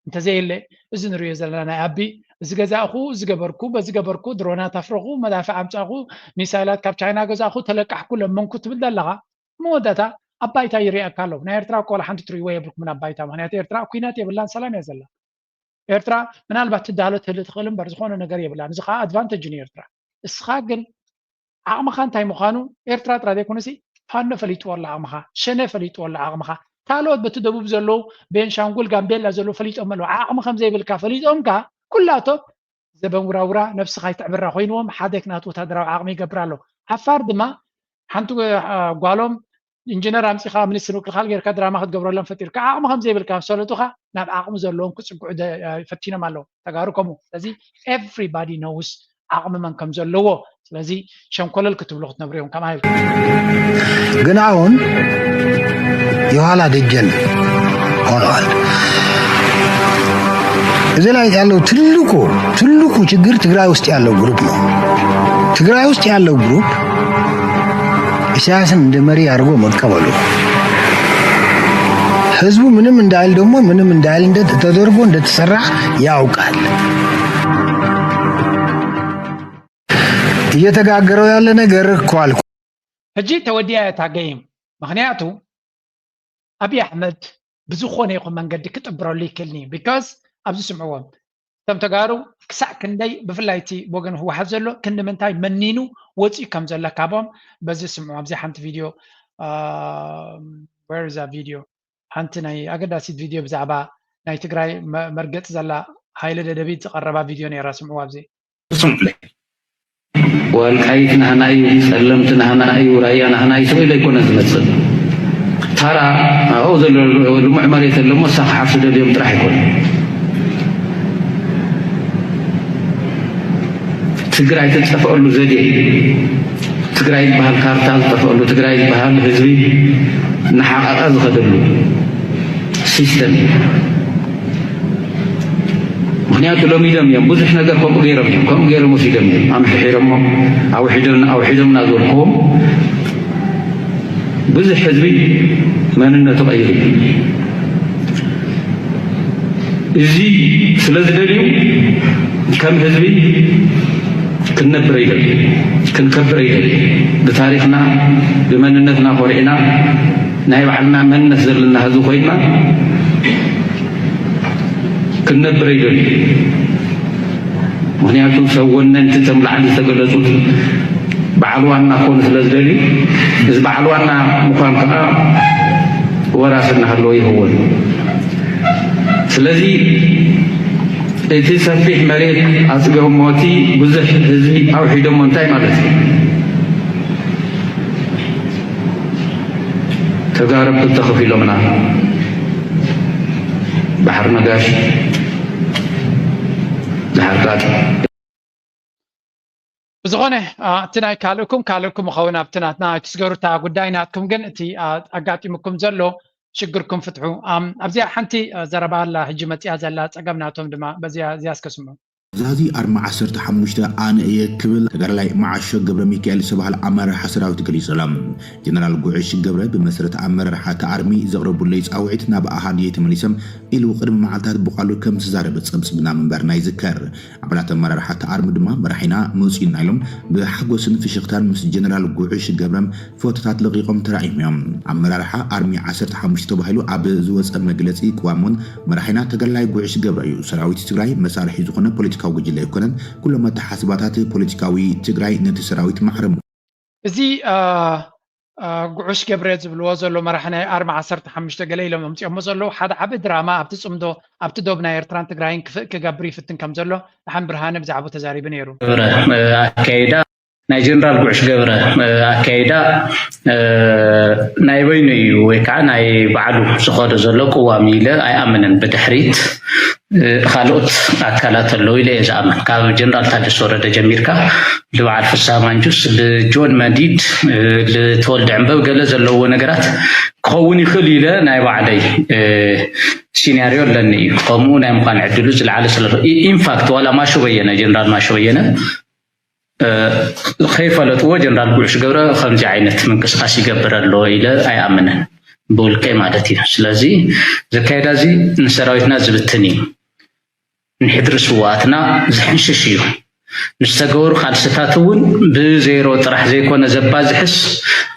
እንተዘየለ እዚ ንሪኦ ዘለና ናይ ኣቢ እዚ ገዛእኹ እዚ ገበርኩ በዚ ገበርኩ ድሮናት ኣፍረኹ መዳፍዕ ኣምፃእኹ ሚሳይላት ካብ ቻይና ገዛእኹ ተለቃሕኩ ለመንኩ ትብል ዘለኻ መወዳእታ ኣብ ባይታ ይሪኣካ ኣለዉ ናይ ኤርትራ እኮ ሓንቲ ትሪእዎ የብልኩምን ኣብ ባይታ ምክንያቱ ኤርትራ ኩናት የብላን ሰላም እያ ዘላ ኤርትራ ምናልባት ትዳሎ ትህሊ ትኽእል እምበር ዝኾነ ነገር የብላን እዚ ከዓ ኣድቫንተጅ ንኤርትራ እስኻ ግን ዓቕምኻ እንታይ ምዃኑ ኤርትራ ጥራ ዘይኮነሲ ፋኖ ፈሊጥዎ ኣሎ ዓቕምኻ ሸነ ፈሊጥዎ ኣሎ ዓቕምኻ ካልኦት በቲ ደቡብ ዘለዉ ቤንሻንጉል ጋምቤላ ዘለዉ ፈሊጦም ኣለዉ ዓቕሚ ከም ዘይብልካ ፈሊጦም ከ ኩላቶም ዘበን ውራውራ ነብስኻ ይትዕብራ ኮይንዎም ሓደ ክናት ወታደራዊ ዓቕሚ ይገብር ኣሎ ዓፋር ድማ ሓንቲ ጓሎም ኢንጂነር ኣምፂኻ ሚኒስትር ምክልኻል ጌርካ ድራማ ክትገብረሎም ፈጢርካ ዓቕሚ ከም ዘይብልካ ሰለጡኻ ናብ ዓቕሚ ዘለዎም ክፅግዑ ፈቲኖም ኣለዉ ተጋሩ ከምኡ ስለዚ everybody knows ዓቕሚ መን ከም ዘለዎ ስለዚ ሸንኮለል ክትብሉ ክትነብሩ እዮም ከማይ ግን አሁን የኋላ ደጀን ሆነዋል። እዚህ ላይ ያለው ትልቁ ትልቁ ችግር ትግራይ ውስጥ ያለው ግሩፕ ነው። ትግራይ ውስጥ ያለው ግሩፕ ኢሳያስን እንደ መሪ አድርጎ መቀበሉ ህዝቡ ምንም እንዳይል ደግሞ ምንም እንዳይል ተደርጎ እንደተሰራ ያውቃል። እየተጋገረው ያለ ነገር እኮ አልኩ። ሕጂ ተወዲኣ እያ እታ ገይም ምክንያቱ ኣብይ ኣሕመድ ብዝኾነ ይኹን መንገዲ ክጥብረሉ ይክእልኒ because ኣብዚ ስምዕዎም እቶም ተጋሩ ክሳዕ ክንደይ ብፍላይ እቲ ወገን ህወሓት ዘሎ ክንዲ ምንታይ መኒኑ ወፂኡ ከም ዘሎ ካቦም በዚ ስምዑ ኣብዚ ሓንቲ ቪድዮ where is that video ሓንቲ ናይ ኣገዳሲት ቪድዮ ብዛዕባ ናይ ትግራይ መርገፂ ዘላ ሃይለ ደደቢት ዝቐረባ ቪድዮ ነይራ ስምዑ ኣብዚ ፍጹም ክፍለ ወልቃይት ናህና እዩ፣ ጸለምቲ ናህና እዩ፣ ራያ ናህና እዩ ተባሂሉ ኣይኮነን ዝመጽእ። ታራ ኣብኡ ዘሎ ልሙዕ መሬት ኣለሞ እሳ ክሓፍሱ ደልዮም ጥራሕ ኣይኮነን። ትግራይ ትጠፍአሉ ዘዴ፣ ትግራይ ዝበሃል ካርታ ዝጠፍአሉ፣ ትግራይ ዝበሃል ህዝቢ እናሓቐቐ ዝኸደሉ ሲስተም እዩ። ምክንያቱ ለሚዶም እዮም ብዙሕ ነገር ከምኡ ገይሮም እዮም ከምኡ ገይሮም ወሲዶም እዮም ኣምሕሒሮሞ ኣውሒዶም ኣውሒዶምና ዝበልክዎም ብዙሕ ህዝቢ መንነቱ ቀይሩ እዩ። እዚ ስለ ዝደልዩ ከም ህዝቢ ክንነብር ኣይደልዩ፣ ክንከብር ኣይደልዩ። ብታሪኽና ብመንነትና ኮሪዕና ናይ ባዕልና መንነት ዘለና ህዝቢ ኮይንና ክንነብር ኣይደልዩ። ምክንያቱ ሰብ ወነንቲ እቶም ላዕሊ ዝተገለጹት በዓል ዋና ክኾኑ ስለ ዝደልዩ፣ እዚ በዓል ዋና ምዃን ከዓ ወራሲ እናሃለወ ይኸውን። ስለዚ እቲ ሰፊሕ መሬት ኣፅገሞቲ ብዙሕ ህዝቢ ኣውሒዶሞ እንታይ ማለት እዩ? ተጋሩ ክልተ ከፊሎምና፣ ባሕሪ ነጋሽ፣ ባሕሪ ጣጥ። ብዝኾነ እቲ ናይ ካልእኩም ካልእኩም ይኸውን ኣብቲ ናትና ኣይትስገሩ እታ ጉዳይ ናትኩም ግን እቲ ኣጋጢሙኩም ዘሎ ሽግርኩም ፍትሑ ኣብዚኣ ሓንቲ ዘረባ ኣላ ሕጂ መፅያ ዘላ ፀገም ናቶም ድማ በዚያ እዚያ እስከ ስምዑ ዛዚ ኣርማ ዓሰርተ ሓሙሽተ ኣነ እየ ክብል ተጋዳላይ መዓሾ ገብረ ሚካኤል ዝተባህለ ኣመራርሓ ሰራዊት ገሊጹ ኣሎ። ጀነራል ጉዕሽ ገብረ ብመሰረት ኣመራርሓ እቲ ኣርሚ ዘቕረቡለይ ጻውዒት ናብ ኣሃድየይ ተመሊሰ ኢሉ ቅድሚ መዓልታት ብቓሉ ከም ዝተዛረበ ጸብጺብና ምንባርና ይዝከር። ኣባላት ኣመራርሓ እቲ ኣርሚ ድማ መራሒና መጺኡና ኢሎም ብሓጎስን ፍሽኽታን ምስ ጀነራል ጉዕሽ ገብረ ፎቶታት ለቒቖም ተራእዮም እዮም። ኣመራርሓ ኣርሚ ዓሰርተ ሓሙሽተ ተባሂሉ ኣብ ዝወፀ መግለፂ ቅዋም እውን መራሒና ተጋዳላይ ጉዕሽ ገብረ እዩ። ሰራዊት ትግራይ መሳርሒ ዝኾነ ፖለቲካዊ ጉጅለ ኣይኮነን። ኩሎም ኣተሓሳስባታት ፖለቲካዊ ትግራይ ነቲ ሰራዊት ማዕረ እዚ ጉዑሽ ገብረ ዝብልዎ ዘሎ መራሒ ናይ ኣርሚ ዓሰርተ ሓሙሽተ ገለ ኢሎም ኣምፅኦሞ ዘለዉ ሓደ ዓቢ ድራማ ኣብቲ ፅምዶ ኣብቲ ዶብ ናይ ኤርትራን ትግራይን ክፍእ ክገብር ይፍትን ከም ዘሎ ደሓን ብርሃነ ብዛዕባኡ ተዛሪቡ ነይሩ። ኣካይዳ ናይ ጀነራል ጉዕሽ ገብረ ኣካይዳ ናይ በይኑ እዩ ወይ ከዓ ናይ ባዕሉ ዝኸዶ ዘሎ ቅዋም ኢለ ኣይኣምንን። ብድሕሪት ካልኦት ኣካላት ኣለዉ ኢለ እየ ዝኣምን። ካብ ጀነራል ታደሰ ወረደ ጀሚርካ ልበዓል ፍስሃ ማንጁስ፣ ልጆን መዲድ፣ ልተወልደ ዕንበብ ገለ ዘለዎ ነገራት ክኸውን ይኽእል ኢለ ናይ ባዕለይ ሲናርዮ ኣለኒ እዩ። ከምኡ ናይ ምዃን ዕድሉ ዝለዓለ ስለ ኢንፋክት ዋላ ማሾ በየነ ጀነራል ማሾ በየነ ከይፈለጥዎ ጀነራል ጉዕሽ ገብረ ከምዚ ዓይነት ምንቅስቃስ ይገብር ኣሎ ኢለ ኣይኣምንን ብውልቀይ ማለት እዩ። ስለዚ ዘካየዳ እዚ ንሰራዊትና ዝብትን እዩ፣ ንሕድሪ ስውኣትና ዝሕንሽሽ እዩ። ንዝተገበሩ ቃልስታት እውን ብዜሮ ጥራሕ ዘይኮነ ዘባዝሕስ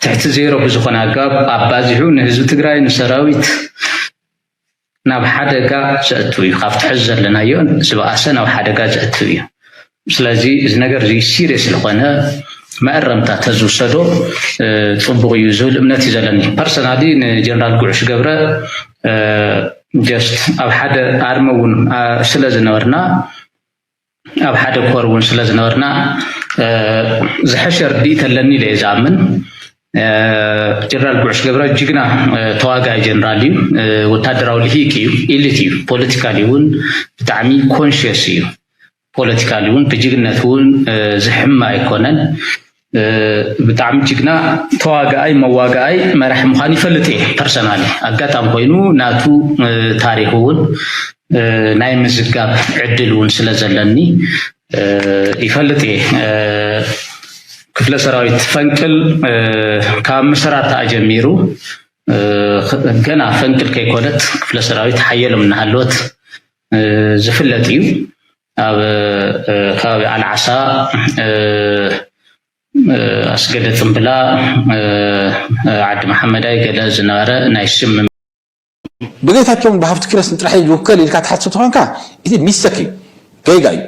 ትሕቲ ዜሮ ብዝኾነ ኣገባብ ኣባዚሑ ንህዝቢ ትግራይ ንሰራዊት ናብ ሓደጋ ዘእቱ እዩ። ካብቲ ሕዚ ዘለናዮ ዝበኣሰ ናብ ሓደጋ ዘእቱ እዩ። ስለዚ እዚ ነገር እዚ ሲሪየስ ዝኾነ መእረምታ ተዝውሰዶ ፅቡቕ እዩ ዝብል እምነት እዩ ዘለኒ። ፐርሰናሊ ንጀነራል ጉዕሽ ገብረ ጀስት ኣብ ሓደ ኣርሚ እውን ስለ ዝነበርና ኣብ ሓደ ኮር እውን ስለ ዝነበርና ዝሐሸ ርድኢት ኣለኒ ኢለ እየ ዝኣምን። ጀነራል ጉዕሽ ገብረ ጅግና ተዋጋኢ ጀነራል እዩ። ወታደራዊ ልሂቅ እዩ፣ ኢሊት እዩ። ፖለቲካሊ እውን ብጣዕሚ ኮንሽየስ እዩ። ፖለቲካሊ እውን ብጅግነት እውን ዝሕመ ኣይኮነን። ብጣዕሚ ጅግና ተዋጋኣይ መዋጋኣይ መራሒ ምዃኑ ይፈልጥ እየ ፐርሰናሊ። ኣጋጣሚ ኮይኑ ናቱ ታሪክ እውን ናይ ምዝጋብ ዕድል እውን ስለ ዘለኒ ይፈልጥ እየ። ክፍለ ሰራዊት ፈንቅል ካብ ምስራታ ጀሚሩ ገና ፈንቅል ከይኮነት ክፍለ ሰራዊት ሓየሎም እናሃለወት ዝፍለጥ እዩ። ኣብ ከባቢ ኣልዓሳ ኣስገደ ፅምብላ ዓዲ መሓመዳይ ገለ ዝነበረ ናይ ሽም ብጌታቸውን ብሃብቲ ክረስን ጥራሕ እዩ ዝውከል ኢልካ ትሓስብ ተኾንካ እቲ ሚስተክ እዩ፣ ጌጋ እዩ።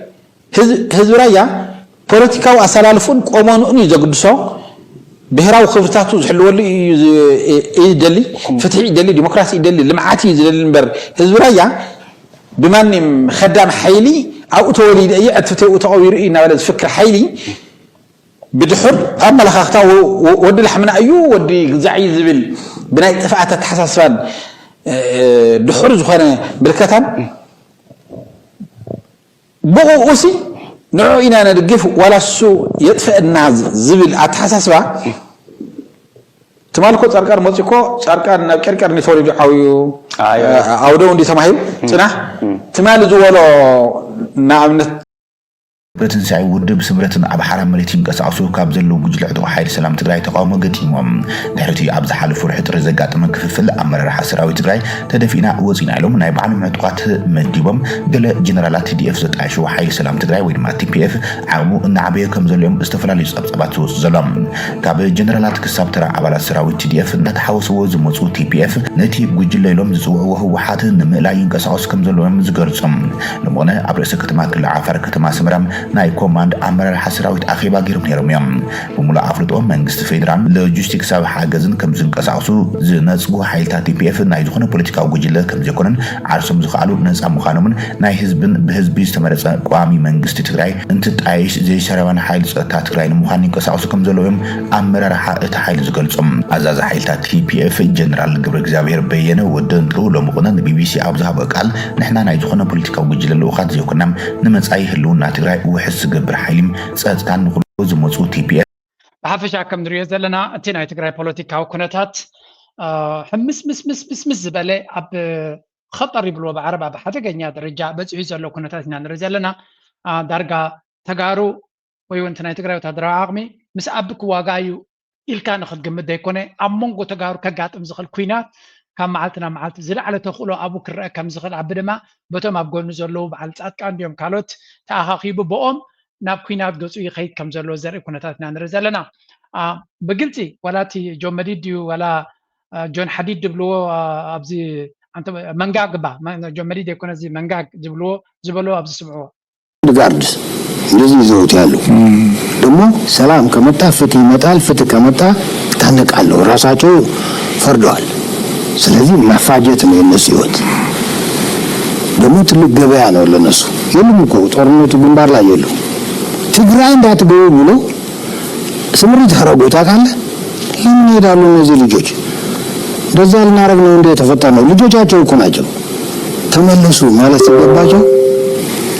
ህዝቢ ራያ ፖለቲካዊ ኣሰላልፉን ቆመንኡን እዩ ዘግድሶ። ብሄራዊ ክብርታቱ ዝሕልወሉ እዩ ዝደሊ፣ ፍትሒ ይደሊ፣ ዲሞክራሲ ይደሊ፣ ልምዓት እዩ ዝደሊ እምበር ህዝቢ ራያ ብማንም ከዳም ሓይሊ ኣብኡ ተወሊደ እየ ዕትብተይ ኣብኡ ተቐቢሩ እዩ እናበለ ዝፍክር ሓይሊ ብድሑር ኣመለኻኽታ ወዲ ላሕምና እዩ ወዲ ግዛዕ እዩ ዝብል ብናይ ጥፍኣት ኣተሓሳስባን ድሑር ዝኾነ ምልከታን ብቑኡሲ ንዑ ኢና ነድግፍ ዋላ እሱ የጥፍአና ዝብል ኣተሓሳስባ ትማል እኮ ፃርቃን መፂ እኮ ፃርቃን ናብ ቄርቄር እንዲ ተወሊዱ ዓብዩ ኣውደው እንዲ ተማሂሩ ፅናሕ ትማል ዝበሎ ንኣብነት ብትንሳኤ ውድብ ስምረትን ኣብ ሓራ መሬት ይንቀሳቐሱ ካብ ዘለዉ ጉጅለ ዕጡቕ ሓይሊ ሰላም ትግራይ ተቃውሞ ገጢሞም። ድሕሪቲ ኣብ ዝሓለፉ ወርሒ ጥሪ ዘጋጠመ ክፍፍል ኣመራርሓ ሰራዊት ትግራይ ተደፊእና ወፂና ኢሎም ናይ ባዕሎም ዕጡቓት መዲቦም፣ ገለ ጀነራላት ቲ ዲ ኤፍ ዘጣየሽዎ ሓይሊ ሰላም ትግራይ ወይ ድማ ቲ ፒ ኤፍ ዓቕሙ እናዓበየ ከም ዘሎ እዮም ዝተፈላለዩ ጸብጻባት ዝወፁ ዘሎ። ካብ ጀነራላት ክሳብ ተራ ኣባላት ሰራዊት ቲ ዲ ኤፍ እንዳተሓወስዎ ዝመፁ ቲ ፒ ኤፍ ነቲ ጉጅለ ኢሎም ዝፅውዕዎ ህወሓት ንምእላይ ይንቀሳቐሱ ከም ዘለዎም ዝገልፁ። ሎምቕነ ኣብ ርእሰ ከተማ ክልል ዓፋር ከተማ ኣስመራ ናይ ኮማንድ ኣመራርሓ ሰራዊት ኣኼባ ገይሮም ነይሮም እዮም። ብምሉእ ኣፍልጦ መንግስቲ ፌዴራል ሎጂስቲክሳዊ ሓገዝን ከም ዝንቀሳቐሱ ዝነፅጉ ሓይልታት ቲ ፒ ኤፍ ናይ ዝኾነ ፖለቲካዊ ጉጅለ ከም ዘይኮነን ዓርሶም ዝኸኣሉ ነፃ ምዃኖምን ናይ ህዝብን ብህዝቢ ዝተመረፀ ቋሚ መንግስቲ ትግራይ እንትጣየሽ ዘይሰራባን ሓይሊ ጸጥታ ትግራይ ንምዃን ይንቀሳቐሱ ከም ዘለዉ እዮም ኣመራርሓ እቲ ሓይሊ ዝገልጹ። ኣዛዚ ሓይልታት ቲ ፒ ኤፍ ጀነራል ገብረ እግዚኣብሔር በየነ ወዲ እንጥሩ ሎሚ ቁነ ን ቢ ቢ ሲ ኣብ ዝሃቦ ቃል፣ ንሕና ናይ ዝኾነ ፖለቲካዊ ጉጅለ ልኡኻት ዘይኮና፣ ንመጻኢ ህልውና ትግራይ ውሕስ ዝገብር ሓይሊ ጸጥታን ንኹሉ ዝመጹ ቲ ፒ ኤፍ ብሓፈሻ ከም ንሪኦ ዘለና እቲ ናይ ትግራይ ፖለቲካዊ ኩነታት ሕምስ ምስ ምስ ምስ ምስ ዝበለ ኣብ ኸጠር ይብልዎ ብዓረብ ኣብ ሓደገኛ ደረጃ በፂሑ ዘሎ ኩነታት ኢና ንርኢ ዘለና። ዳርጋ ተጋሩ ወይ እውን ናይ ትግራይ ወታደራዊ ዓቕሚ ምስ ኣቢ ክዋጋ እዩ ኢልካ ንክትግምት ዘይኮነ ኣብ መንጎ ተጋሩ ከጋጥም ዝኽእል ኩናት ካብ መዓልቲ ናብ መዓልቲ ዝለዓለ ተኽእሎ ኣብኡ ክረአ ከም ዝኽእል ኣቢ ድማ በቶም ኣብ ጎኑ ዘለዉ በዓል ፃድቃን እንዲዮም ካልኦት ተኣኻኺቡ ብኦም ናብ ኩናት ገፁ ይኸይድ ከም ዘሎ ዘርኢ ኩነታት ኢና ንርኢ ዘለና። ብግልፂ ዋላ እቲ ጆን መዲድ ድዩ ዋላ ጆን ሓዲድ ድብልዎ ኣብዚ መንጋግ ባ ጆን መዲድ ዘይኮነ እዚ መንጋግ ዝብልዎ ዝበሎ ኣብዚ ስምዕዎ። ጋርድ እንደዚህ ይዘውት ያሉ ደግሞ ሰላም ከመጣ ፍትህ ይመጣል፣ ፍትህ ከመጣ ይታነቃሉ። ራሳቸው ፈርደዋል። ስለዚህ መፋጀት ነው የነሱ ህይወት። ደግሞ ትልቅ ገበያ ነው ለነሱ። የሉም እኮ ጦርነቱ ግንባር ላይ የሉም። ትግራይ እንዳትገቡ ብሎ ስምሪት ያረጉ ታውቃለህ? ለምን ይሄዳሉ እነዚህ ልጆች? እንደዛ ልናረግ ነው እንደ የተፈጠርነው? ልጆቻቸው እኮ ናቸው። ተመለሱ ማለት ሲገባቸው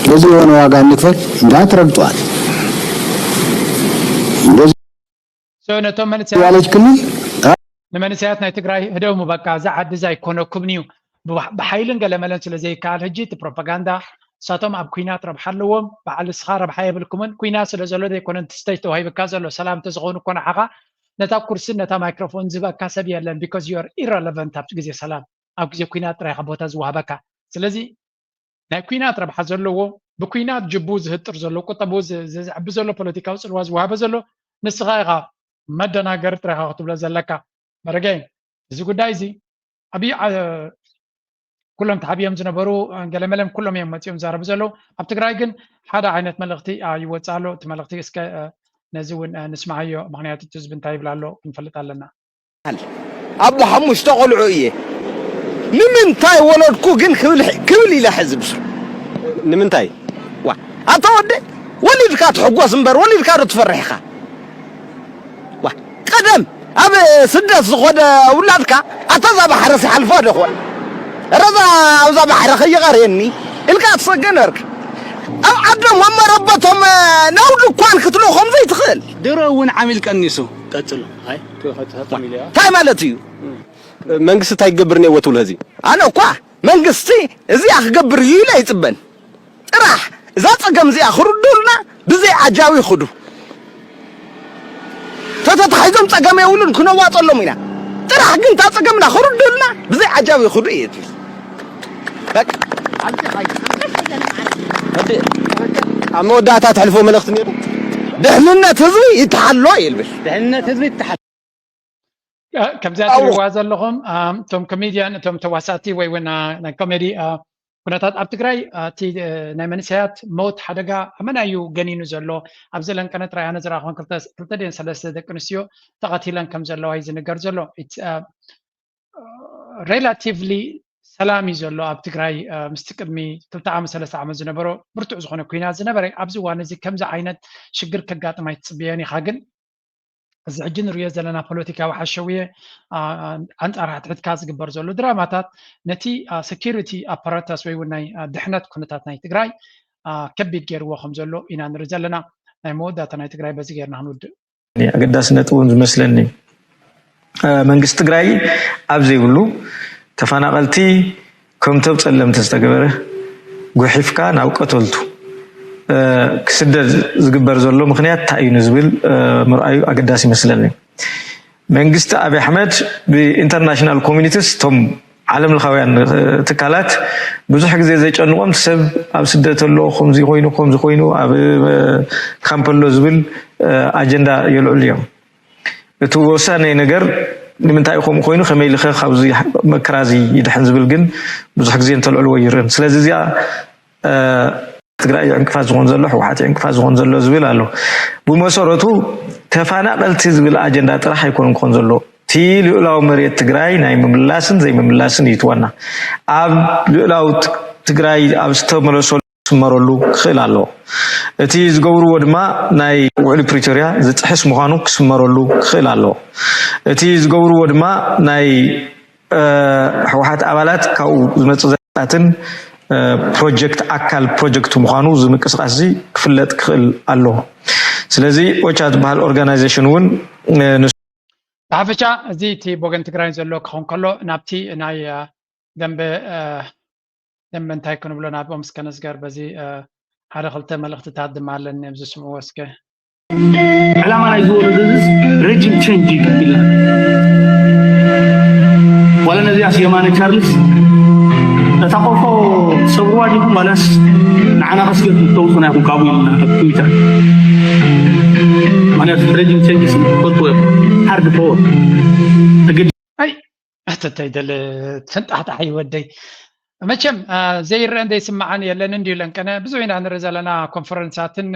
ለዚህ የሆነ ዋጋ እንክፈል እንዳትረግጧል። እንደዚህ So ነቶም መንእሰያት ያለች ክልል ንመንእሰያት ናይ ትግራይ ህደሙ በቃ እዛ ዓዲ እዛ ኣይኮነኩምን እዩ ብሓይልን ገለመለን ስለ ዘይከኣል ሕጂ እቲ ፕሮፓጋንዳ ንሳቶም ኣብ ኩናት ረብሓ ኣለዎም በዓል እስኻ ረብሓ የብልኩምን ኩናት ስለ ዘሎ ዘይኮነ እቲ stage ተዋሂብካ ዘሎ ሰላም እንተዝኸውን እኮ ንዓኻ ነታ ኩርስን ነታ ማይክሮፎን ዝህበካ ሰብ የለን because you are irrelevant ኣብ ግዜ ሰላም ኣብ ግዜ ኩናት ጥራይ ኢኻ ቦታ ዝወሃበካ ስለዚ ናይ ኩናት ረብሓ ዘለዎ ብኩናት ጅቡ ዝህጥር ዘሎ ቁጠቡ ዘዕቢ ዘሎ ፖለቲካዊ ፅልዋ ዝወሃበ ዘሎ ንስኻ ኢኻ መደናገሪ ጥራይ ኢኻ ክትብሎ ዘለካ መረገይ እዚ ጉዳይ እዚ ኣብይ ኩሎም ተሓቢኦም ዝነበሩ ገለመለም ኩሎም እዮም መፂኦም ዛረቡ ዘለዉ ኣብ ትግራይ ግን ሓደ ዓይነት መልእኽቲ ይወፅእ ኣሎ እቲ መልእኽቲ እስከ ነዚ እውን ንስማዓዮ ምክንያቱ እቲ ህዝቢ እንታይ ይብል ኣሎ ክንፈልጥ ኣለና ኣቦ ሓሙሽተ ቆልዑ እየ ንምንታይ ወለድኩ ግን ክብል ኢለ ሕዝብ ንምንታይ ኣታ ወደ ወሊድካ ትሕጎስ እምበር ወሊድካ ዶ ትፈርሕ ኢኻ ቀደም ኣብ ስደት ዝኾደ ውላድካ ኣታ እዛ ባሕሪ ሲሓልፋ ዶ ኾን ረዛ ኣብዛ ባሕሪ ከይቐርየኒ ኢልካ ትሰገ ነርክ ኣብ ዓዶም ኣብ መረበቶም ናብ ድኳን ክትልእኾም ዘይትኽእል ድሮ እውን ዓሚል ቀኒሱ ቀፅሉ እንታይ ማለት እዩ መንግስቲ እንታይ ይገብር ነዎ ትብሉ ህዚ ኣነ እኳ መንግስቲ እዚኣ ክገብር እዩ ኢለ ኣይፅበን ጥራሕ እዛ ፀገም እዚኣ ክርዱልና ብዘይ ዓጃዊ ይኽዱ ተተታሒዞም ፀገም የብሉን ክነዋፀሎም ኢና ጥራሕ ግን እታ ፀገምና ክርዱልና ብዘይ ዓጃዊ ይኽዱ እየ ትብል ኣብ መወዳእታ ትሕልፎ መልእኽቲ ነይሩ ድሕንነት ህዝቢ ይተሓሎ ይልብል ድሕንነት ህዝቢ ይተሓሎ ከምዚኣ ትሪእዋ ዘለኹም እቶም ኮሜድያን እቶም ተዋሳእቲ ወይ እውን ናይ ኮሜዲ ኩነታት ኣብ ትግራይ እቲ ናይ መንእሰያት ሞት ሓደጋ ኣመና እዩ ገኒኑ ዘሎ ኣብዚ ለንቀነ ጥራይ ኣነ ዝረኣኹን ክልተ ድን ሰለስተ ደቂ ኣንስትዮ ተቐቲለን ከም ዘለዋ እዩ ዝንገር ዘሎ relatively ሰላም እዩ ዘሎ ኣብ ትግራይ ምስቲ ቅድሚ ክልተ ዓመት ሰለስተ ዓመት ዝነበሮ ብርቱዕ ዝኾነ ኩናት ዝነበረ ኣብዚ እዋን እዚ ከምዚ ዓይነት ሽግር ከጋጥም ኣይትፅብየን ኢኻ ግን እዚ ሕጂ ንሪኦ ዘለና ፖለቲካዊ ሓሸውየ ኣንፃር ሕትሕትካ ዝግበር ዘሎ ድራማታት ነቲ security apparatus ወይ እውን ናይ ድሕነት ኩነታት ናይ ትግራይ ከቢድ ገይርዎ ከም ዘሎ ኢና ንርኢ ዘለና ናይ መወዳእታ ናይ ትግራይ በዚ ገይርና ክንውድእ ኣገዳሲ ነጥቢ እውን ዝመስለኒ መንግስቲ ትግራይ ኣብ ዘይብሉ ተፈናቐልቲ ከምቶም ፀለምቲ ዝተገበረ ጉሒፍካ ናብ ቀተልቱ ክስደድ ዝግበር ዘሎ ምኽንያት እንታይ እዩ ንዝብል ምርኣዩ ኣገዳሲ ይመስለኒ። መንግስቲ ኣብይ ኣሕመድ ብኢንተርናሽናል ኮሚኒቲስ፣ እቶም ዓለም ለኻውያን ትካላት ብዙሕ ግዜ ዘጨንቖም ሰብ ኣብ ስደት ኣሎ፣ ከምዚ ኮይኑ ከምዚ ኮይኑ ኣብ ካምፕ ኣሎ ዝብል ኣጀንዳ የልዕሉ እዮም። እቲ ወሳኒ ነገር ንምንታይ ከምኡ ኮይኑ፣ ከመይ ኢልኸ ካብዚ መከራ እዚ ይድሕን ዝብል ግን ብዙሕ ግዜ እንተልዕልዎ ይርእን። ስለዚ እዚኣ ትግራይ ዕንቅፋት ዝኾን ዘሎ፣ ህወሓት ዕንቅፋት ዝኾን ዘሎ ዝብል ኣሎ። ብመሰረቱ ተፋናቀልቲ ዝብል ኣጀንዳ ጥራሕ ኣይኮነን ክኾን ዘሎ። እቲ ልኡላዊ መሬት ትግራይ ናይ ምምላስን ዘይምምላስን እዩ እቲ ዋና። ኣብ ልኡላዊ ትግራይ ኣብ ዝተመለሰሉ ክስመረሉ ክኽእል ኣለዎ። እቲ ዝገብርዎ ድማ ናይ ውዕሊ ፕሪቶርያ ዝጥሕስ ምዃኑ ክስመረሉ ክኽእል ኣለዎ። እቲ ዝገብርዎ ድማ ናይ ህወሓት ኣባላት ካብኡ ዝመፅእ ዘላትን ፕሮጀክት ኣካል ፕሮጀክት ምዃኑ እዚ ምንቅስቃስ እዚ ክፍለጥ ክኽእል ኣለዎ። ስለዚ ኦቻ ዝበሃል ኦርጋናይዜሽን እውን ንሱ ብሓፈሻ እዚ እቲ ብወገን ትግራይ ዘሎ ክኸውን ከሎ ናብቲ ናይ ደንበ ደንበ እንታይ ክንብሎ ናብኦም እስከ ንስገር። በዚ ሓደ ክልተ መልእኽትታት ድማ ኣለኒ ኣብዚ ስምዕዎ እስከ። ዕላማ ናይ ዝወለዶ ህዝብ ሬጂም ቼንጅ እዩ ኢልና ዋላ ነዚኣስ የማነ ቻርልስ እታ ቆፎ ሰብርዋ ዲኹም ዋላስ ንዓና ከስገድ ተውፅና ኢኹም ካብኡ ኢልና ኣብ ትዊተር ማለት ሬጂም ቼንጅ ስም ፈልጥዎ ኢኹም ሃርድ ፖወር ተገዲ ኣይ ኣተታይ ደለ ተንጣሕጣሕ ይወደይ መቸም ዘይረአን ዘይስማዓን የለን እንዲዩ ለንቀነ ብዙሕ ኢና ንርኢ ዘለና ኮንፈረንሳትን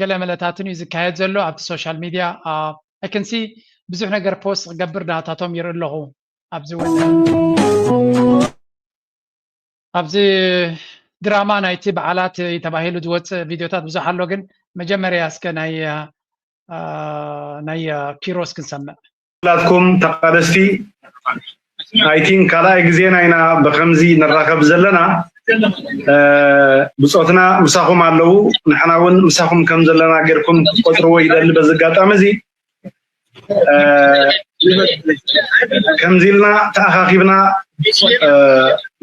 ገለ መለታትን እዩ ዝካየድ ዘሎ ኣብቲ ሶሻል ሚድያ ኣይክንሲ ብዙሕ ነገር ፖስት ክገብር ናታቶም ይርኢ ኣለኹ ኣብዚ ወ ኣብዚ ድራማ ናይቲ በዓላት ተባሂሉ ዝወፅእ ቪድዮታት ብዙሕ ኣሎ ግን መጀመርያ እስከ ናይ ናይ ኪሮስ ክንሰምዕ ላትኩም ተቃደስቲ I think ካልኣይ ግዜና ኢና ብከምዚ ንራኸብ ዘለና ብፆትና ምሳኹም ኣለዉ ንሕና እውን ምሳኹም ከም ዘለና ጌርኩም ክትቆፅርዎ ይደሊ በዚ ኣጋጣሚ እዚ ከምዚ ኢልና ተኣኻኺብና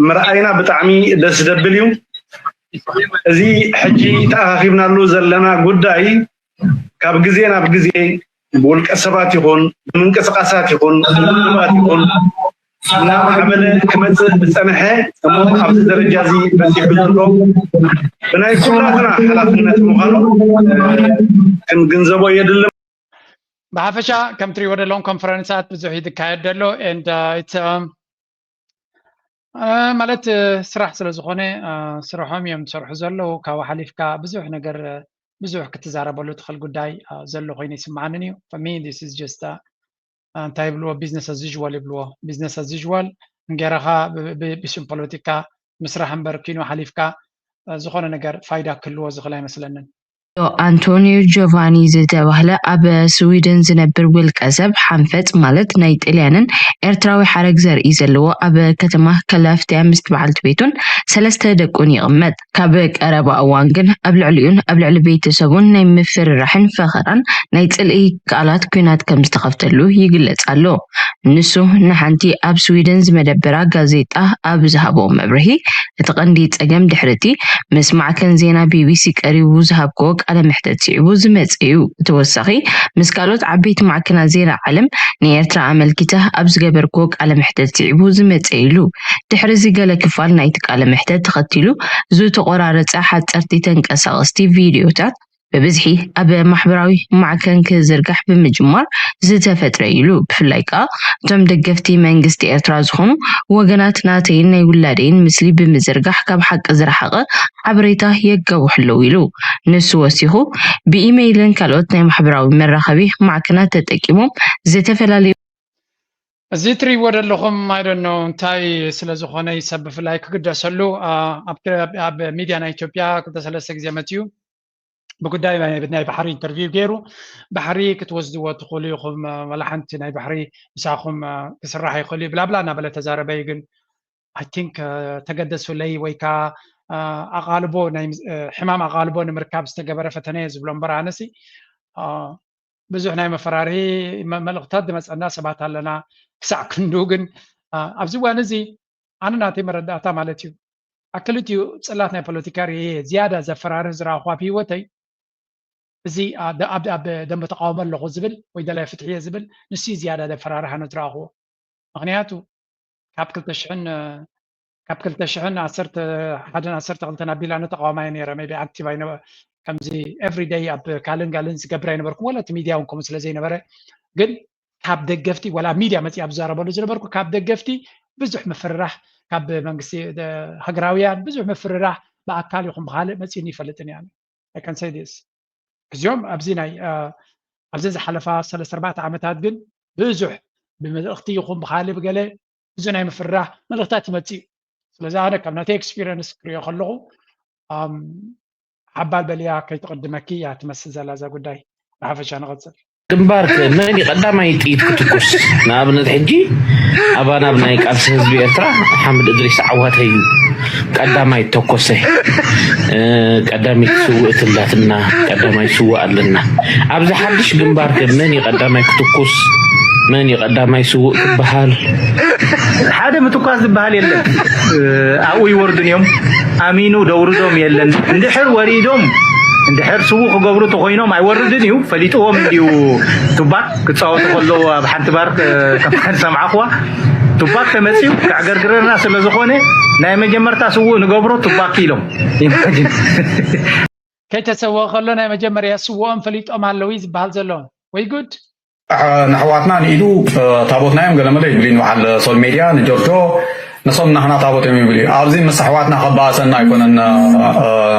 ምርኣይና ብጣዕሚ ደስ ደብል እዩ እዚ ሕጂ ተኣኻኺብናሉ ዘለና ጉዳይ ካብ ግዜ ናብ ግዜ ብውልቀ ሰባት ይኹን ብምንቅስቃሳት ይኹን ብውድባት ይኹን እናማዕበለ ክመፅእ ዝፀንሐ እሞ ኣብዚ ደረጃ እዚ በፂሑ ዘሎ ብናይ ኩላትና ሓላፍነት ምዃኑ ክንግንዘቦ የድሊ። ብሓፈሻ ከም ትሪእዎ ዘለኹም ኮንፈረንሳት ብዙሕ እዩ ዝካየድ ዘሎ and ማለት ስራሕ ስለ ዝኾነ ስርሖም እዮም ዝሰርሑ ዘለዉ ካብኡ ሓሊፍካ ብዙሕ ነገር ብዙሕ ክትዛረበሉ ትኽእል ጉዳይ ዘሎ ኮይኑ ይስምዓንን እዩ for me this is just እንታይ ይብልዎ business as usual ይብልዎ business as usual እንጌራኻ ብስም ፖለቲካ ምስራሕ እምበር ኪኖ ሓሊፍካ ዝኾነ ነገር ፋይዳ ክህልዎ ዝኽእል ኣይመስለንን ኣንቶኒዮ ጆቫኒ ዝተባህለ ኣብ ስዊድን ዝነብር ውልቀ ሰብ ሓንፈጽ ማለት ናይ ጥልያንን ኤርትራዊ ሓረግ ዘርኢ ዘለዎ ኣብ ከተማ ከላፍትያ ምስ በዓልቲ ቤቱን ሰለስተ ደቁን ይቕመጥ። ካብ ቀረባ እዋን ግን ኣብ ልዕሊኡን ኣብ ልዕሊ ቤተሰቡን ናይ ምፍርራሕን ፈኸራን ናይ ጽልኢ ቃላት ኲናት ከም ዝተኸፍተሉ ይግለጽ ኣሎ። ንሱ ንሓንቲ ኣብ ስዊድን ዝመደበራ ጋዜጣ ኣብ ዝሃቦ መብርሂ፣ እቲ ቀንዲ ጸገም ድሕሪ እቲ ምስ ማዕከን ዜና ቢቢሲ ቀሪቡ ዝሃብክዎ ቃለ መሕተት ስዒቡ ዝመጸ እዩ። ብተወሳኺ ምስ ካልኦት ዓበይቲ ማዕከናት ዜና ዓለም ንኤርትራ ኣመልኪተ ኣብ ዝገበርክዎ ቃለ መሕተት ስዒቡ ዝመጸ እዩ ኢሉ። ድሕሪ እዚ ገለ ክፋል ናይቲ ቃለ መሕተት ተኸቲሉ ዝተቖራረጸ ሓጸርቲ ተንቀሳቐስቲ ቪድዮታት ብብዝሒ ኣብ ማሕበራዊ ማዕከን ክዝርጋሕ ብምጅማር ዝተፈጥረ እዩ ኢሉ። ብፍላይ ከኣ እቶም ደገፍቲ መንግስቲ ኤርትራ ዝኾኑ ወገናት ናተይን ናይ ውላደይን ምስሊ ብምዝርጋሕ ካብ ሓቂ ዝረሓቐ ሓበሬታ የጋውሑ ኣለዉ ኢሉ። ንሱ ወሲኹ ብኢመይልን ካልኦት ናይ ማሕበራዊ መራኸቢ ማዕከናት ተጠቂሞም ዝተፈላለዩ እዚ ትሪእዎ ዘለኹም ኣይደኖ እንታይ ስለ ዝኾነ ይሰብ ብፍላይ ክግደሰሉ ኣብ ሚድያ ናይ ኢትዮጵያ ክልተ ሰለስተ ግዜ መፅዩ ብጉዳይ ናይ ባሕሪ ኢንተርቪው ገይሩ ባሕሪ ክትወስድዎ ትኽእሉ ኢኹም ወላ ሓንቲ ናይ ባሕሪ ምሳኹም ክስራሕ ይኽእል እዩ ብላብላ እናበለ ተዛረበ እዩ ግን I think ተገደሱለይ ወይ ከዓ ኣቓልቦ ናይ ሕማም ኣቓልቦ ንምርካብ ዝተገበረ ፈተነ እየ ዝብሎ እምበር ኣነሲ ብዙሕ ናይ መፈራርሂ መልእኽታት ዝመፀና ሰባት ኣለና ክሳዕ ክንዱ ግን ኣብዚ እዋን እዚ ኣነ ናተይ መረዳእታ ማለት እዩ ኣብ ክልቲኡ ጽላት ናይ ፖለቲካ ርእየ ዝያዳ ዘፈራርህ ዝረኣኹ ኣብ ህይወተይ፣ እዚ ኣብ ደ- ኣብ ኣብ ደንበ ተቃውሞ ኣለኹ ዝብል ወይ ደላይ ፍትሒ እየ ዝብል፣ ንሱ እዩ ዝያዳ ዘፈራርህ ኣነ ዝረኣኹዎ። ምክንያቱ ካብ ክልተ ሽሕን ካብ ክልተ ሽሕን ዓሰርተ ሓደን ዓሰርተ ክልተን ኣቢላ ኣነ ተቃዋማይ ነይረ። ሜቢ ኣክቲቭ ኣይነበ ከምዚ ኤቭሪ ደይ ኣብ ካልንጋልን ዝገብር ኣይነበርኩም፣ ወላ እቲ ሚድያ እውን ከምኡ ስለ ዘይነበረ። ግን ካብ ደገፍቲ፣ ወላ ሚድያ መፅእ ኣብ ዝዛረበሉ ዝነበርኩ፣ ካብ ደገፍቲ ብዙሕ ምፍርራሕ፣ ካብ መንግስቲ ሃገራውያን ብዙሕ ምፍርራሕ ብኣካል ይኹን ብካልእ መፅእኒ ይፈልጥን እያ። I can say this። እዚኦም ኣብዚ ናይ ኣብዚ ዝሓለፋ ሰለስተ ኣርባዕተ ዓመታት ግን ብዙሕ ብመልእኽቲ ይኹን ብካልእ ብገለ ብዙሕ ናይ ምፍርራሕ መልእኽታት ይመፅእ እዩ። ስለዚ ኣነ ካብ ናተይ ኤክስፒሪየንስ ክሪኦ ከለኹ ሓባል በልያ ከይትቕድመኪ እያ ትመስል ዘላ እዛ ጉዳይ። ብሓፈሻ ንቐፅል። ግንባር መን እዩ ቀዳማይ ጥይት ክትኩስ? ንኣብነት ሕጂ ኣባና ኣብ ናይ ቃልሲ ህዝቢ ኤርትራ ሓምድ እድሪስ ዓዋተ እዩ ቀዳማይ ተኮሰ። ቀዳሚት ስውእት ኣላትና፣ ቀዳማይ ስውእ ኣለና። ኣብዚ ሓድሽ ግንባር ከ መን እዩ ቀዳማይ ክትኩስ? መን እዩ ቀዳማይ ስውእ ክበሃል? ሓደ ምትኳስ ዝበሃል የለን። ኣብኡ ይወርዱን እዮም። ኣሚኑ ደውርዶም የለን። እንድሕር ወሪዶም እንድሕር ስውእ ክገብሩ ተኮይኖም ኣይወርድን እዩ። ፈሊጥዎም እንድዩ። ቱባክ ክፃወቱ ከለዉ ኣብ ሓንቲ ባር ከምታ ዝሰምዓኹዋ ቱባክ ተመፅዩ ከዕገርግረና ስለ ዝኾነ ናይ መጀመርታ ስውእ ንገብሮ ቱባክ ኢሎም። ኢማጂን። ከይተሰወ ከሎ ናይ መጀመርያ ስውኦም ፈሊጦም ኣለዉ እዩ ዝበሃል ዘሎ። ወይ ጉድ። ንኣሕዋትና ንኢዱ ታቦትና እዮም ገለመለ ይብል እዩ ንበዓል ሶል ሜድያ ንጆርጆ። ንሶም ናህና ታቦት እዮም ይብል እዩ። ኣብዚ ምስ ኣሕዋትና ከባእሰና ኣይኮነን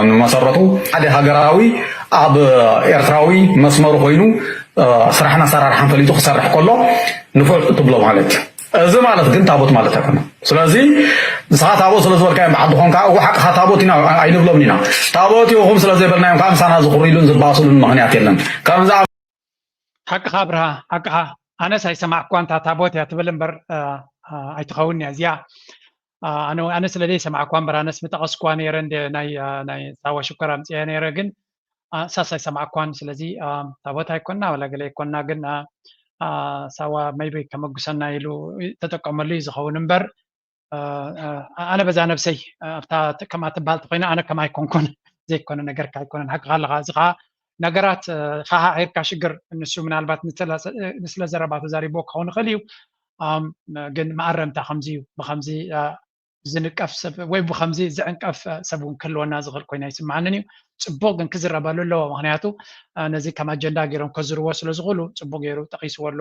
ንመሰረቱ ሓደ ሃገራዊ ኣብ ኤርትራዊ መስመሩ ኮይኑ ስራሕን ኣሰራርሓን ፈሊጡ ክሰርሕ ከሎ ንፉዕ ትብሎ ማለት እዩ። እዚ ማለት ግን ታቦት ማለት ኣይኮነን። ስለዚ ንስኻ ታቦት ስለ ዝበልካዮም በዓል ዝኾንካ እወ ሓቅኻ ታቦት ኢና ኣይንብሎምን ኢና። ታቦት ኢኹም ስለ ዘይበልናዮም ከዓ ምሳና ዝኹርይሉን ዝባእስሉን ምኽንያት የለን። ከምዚ ሓቅኻ ብርሃ ሓቅኻ። ኣነስ ኣይሰማዕኳን እታ ታቦት እያ ትብል እምበር ኣይትኸውን እያ እዚኣ። ኣነ ስለ ዘይሰማዕኳ እምበር ኣነስ ምጠቐስኳ ነይረ ናይ ሳዋ ሽኮር ኣምፅያ ነይረ ግን ሳስ ኣይሰማዕኳን። ስለዚ ታቦት ኣይኮና ወላ ገለ ኣይኮና ግን ሳዋ maybe ከመጉሰና ኢሉ ተጠቀመሉ እዩ ዝኸውን እምበር ኣነ በዛ ነብሰይ ኣብታ ከምኣ ትበሃል ተኮይና ኣነ ከም ኣይኮንኩን ዘይኮነ ነገርካ ኣይኮነን ሓቅካ ኣለካ። እዚ ከዓ ነገራት ካሃ ሄርካ ሽግር ንሱ ምናልባት ንስለ ዘረባ ተዛሪቦ ክኸውን ይኽእል እዩ። ግን መኣረምታ ከምዚ እዩ። ብከምዚ ዝንቀፍ ሰብ ወይ ብከምዚ ዝዕንቀፍ ሰብ እውን ክህልወና ዝኽእል ኮይና ይስምዓንን እዩ። ፅቡቅ ግን ክዝረበሉ ኣለዎ። ምክንያቱ ነዚ ከም ኣጀንዳ ገይሮም ከዝርዎ ስለዝኽእሉ ፅቡቅ ገይሩ ጠቂስዎ ኣሎ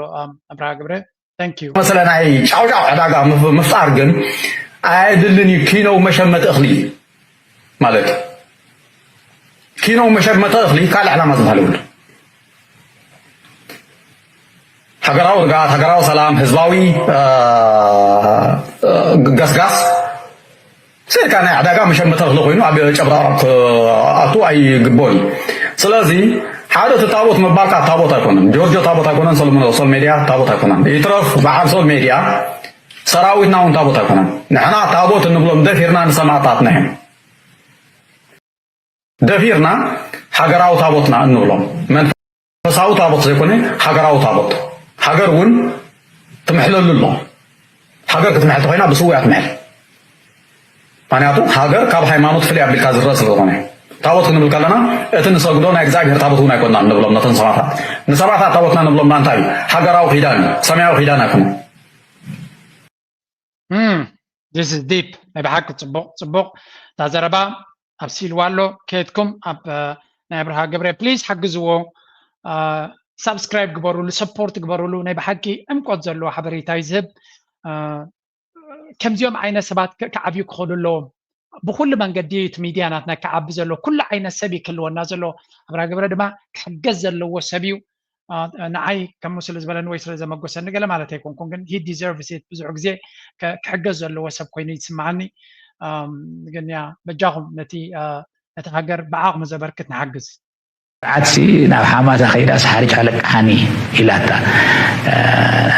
ኣብርሃ ግብረ። Thank you። መሰለ ናይ ጫውጫው ዕዳጋ ምፍጣር ግን ኣየድልን እዩ። ኪኖው መሸመጢ እኽሊ ማለት እዩ። ኪኖው መሸመጢ እኽሊ ካልእ ዕላማ ዝበሃል የብሉ። ሃገራዊ ርግኣት፣ ሃገራዊ ሰላም፣ ህዝባዊ ገስጋስ ስእልካ ናይ ዕዳጋ መሸመቲ እኽሊ ኮይኑ ኣብ ጨብራቕ ክኣቱ ኣይግቦን እዩ። ስለዚ ሓደ እቲ ታቦት ምባልካ ታቦት ኣይኮነን። ጆርጆ ታቦት ኣይኮነን። ሰለሞን ሶል ሜድያ ታቦት ኣይኮነን። ይትረፍ በዓል ሶል ሜድያ ሰራዊትና እውን ታቦት ኣይኮነን። ንሕና ታቦት እንብሎም ደፊርና ንሰማእታትና እዮም። ደፊርና ሃገራዊ ታቦትና እንብሎም መንፈሳዊ ታቦት ዘይኮነ ሃገራዊ ታቦት። ሃገር እውን ትምሕለሉ ኣሎ። ሃገር ክትምሕል ተኮይና ብስውእ እያ ትምሕል። ምክንያቱ ሃገር ካብ ሃይማኖት ፍልይ ኣቢልካ ዝረእ ስለዝኮነ። ታቦት ክንብል ከለና እቲ ንሰግዶ ናይ እግዚኣብሔር ታቦት እውን ኣይኮና እንብሎም ነተን ሰማእታት። ንሰማእታት ታቦትና ንብሎም እንታይ እዩ? ሃገራዊ ኪዳን እዩ። ሰማያዊ ኪዳን ኣይኮነን። This is deep። ናይ ብሓቂ ፅቡቅ ፅቡቅ እታ ዘረባ ኣብሲልዋ ኣሎ። ከየትኩም ኣብ ናይ ኣብርሃ ገብረ please ሓግዝዎ። ሳብስክራይብ ግበሩሉ፣ ሰፖርት ግበሩሉ። ናይ ብሓቂ ዕምቆት ዘለዎ ሓበሬታ እዩ ዝህብ። ከምዚኦም ዓይነት ሰባት ክዓብዩ ክኽእሉ ኣለዎም። ብኩሉ መንገዲ እቲ ሚድያ ናትና ክዓቢ ዘሎ ኩሉ ዓይነት ሰብ እዩ ክህልወና ዘሎ። ኣብርሃ ገብረ ድማ ክሕገዝ ዘለዎ ሰብ እዩ። ንዓይ ከምኡ ስለ ዝበለኒ ወይ ስለ ዘመጎሰኒ ገለ ማለት ኣይኮንኩን፣ ግን he deserves it። ብዙሕ ግዜ ክሕገዝ ዘለዎ ሰብ ኮይኑ ይስምዓኒ። ግን ያ በጃኹም ነቲ ነቲ ሃገር ብዓቕሚ ዘበርክት ንሓግዝ። ዓትሲ ናብ ሓማታ ከይዳስ ሓሪጭ ኣለቅሓኒ ኢላታ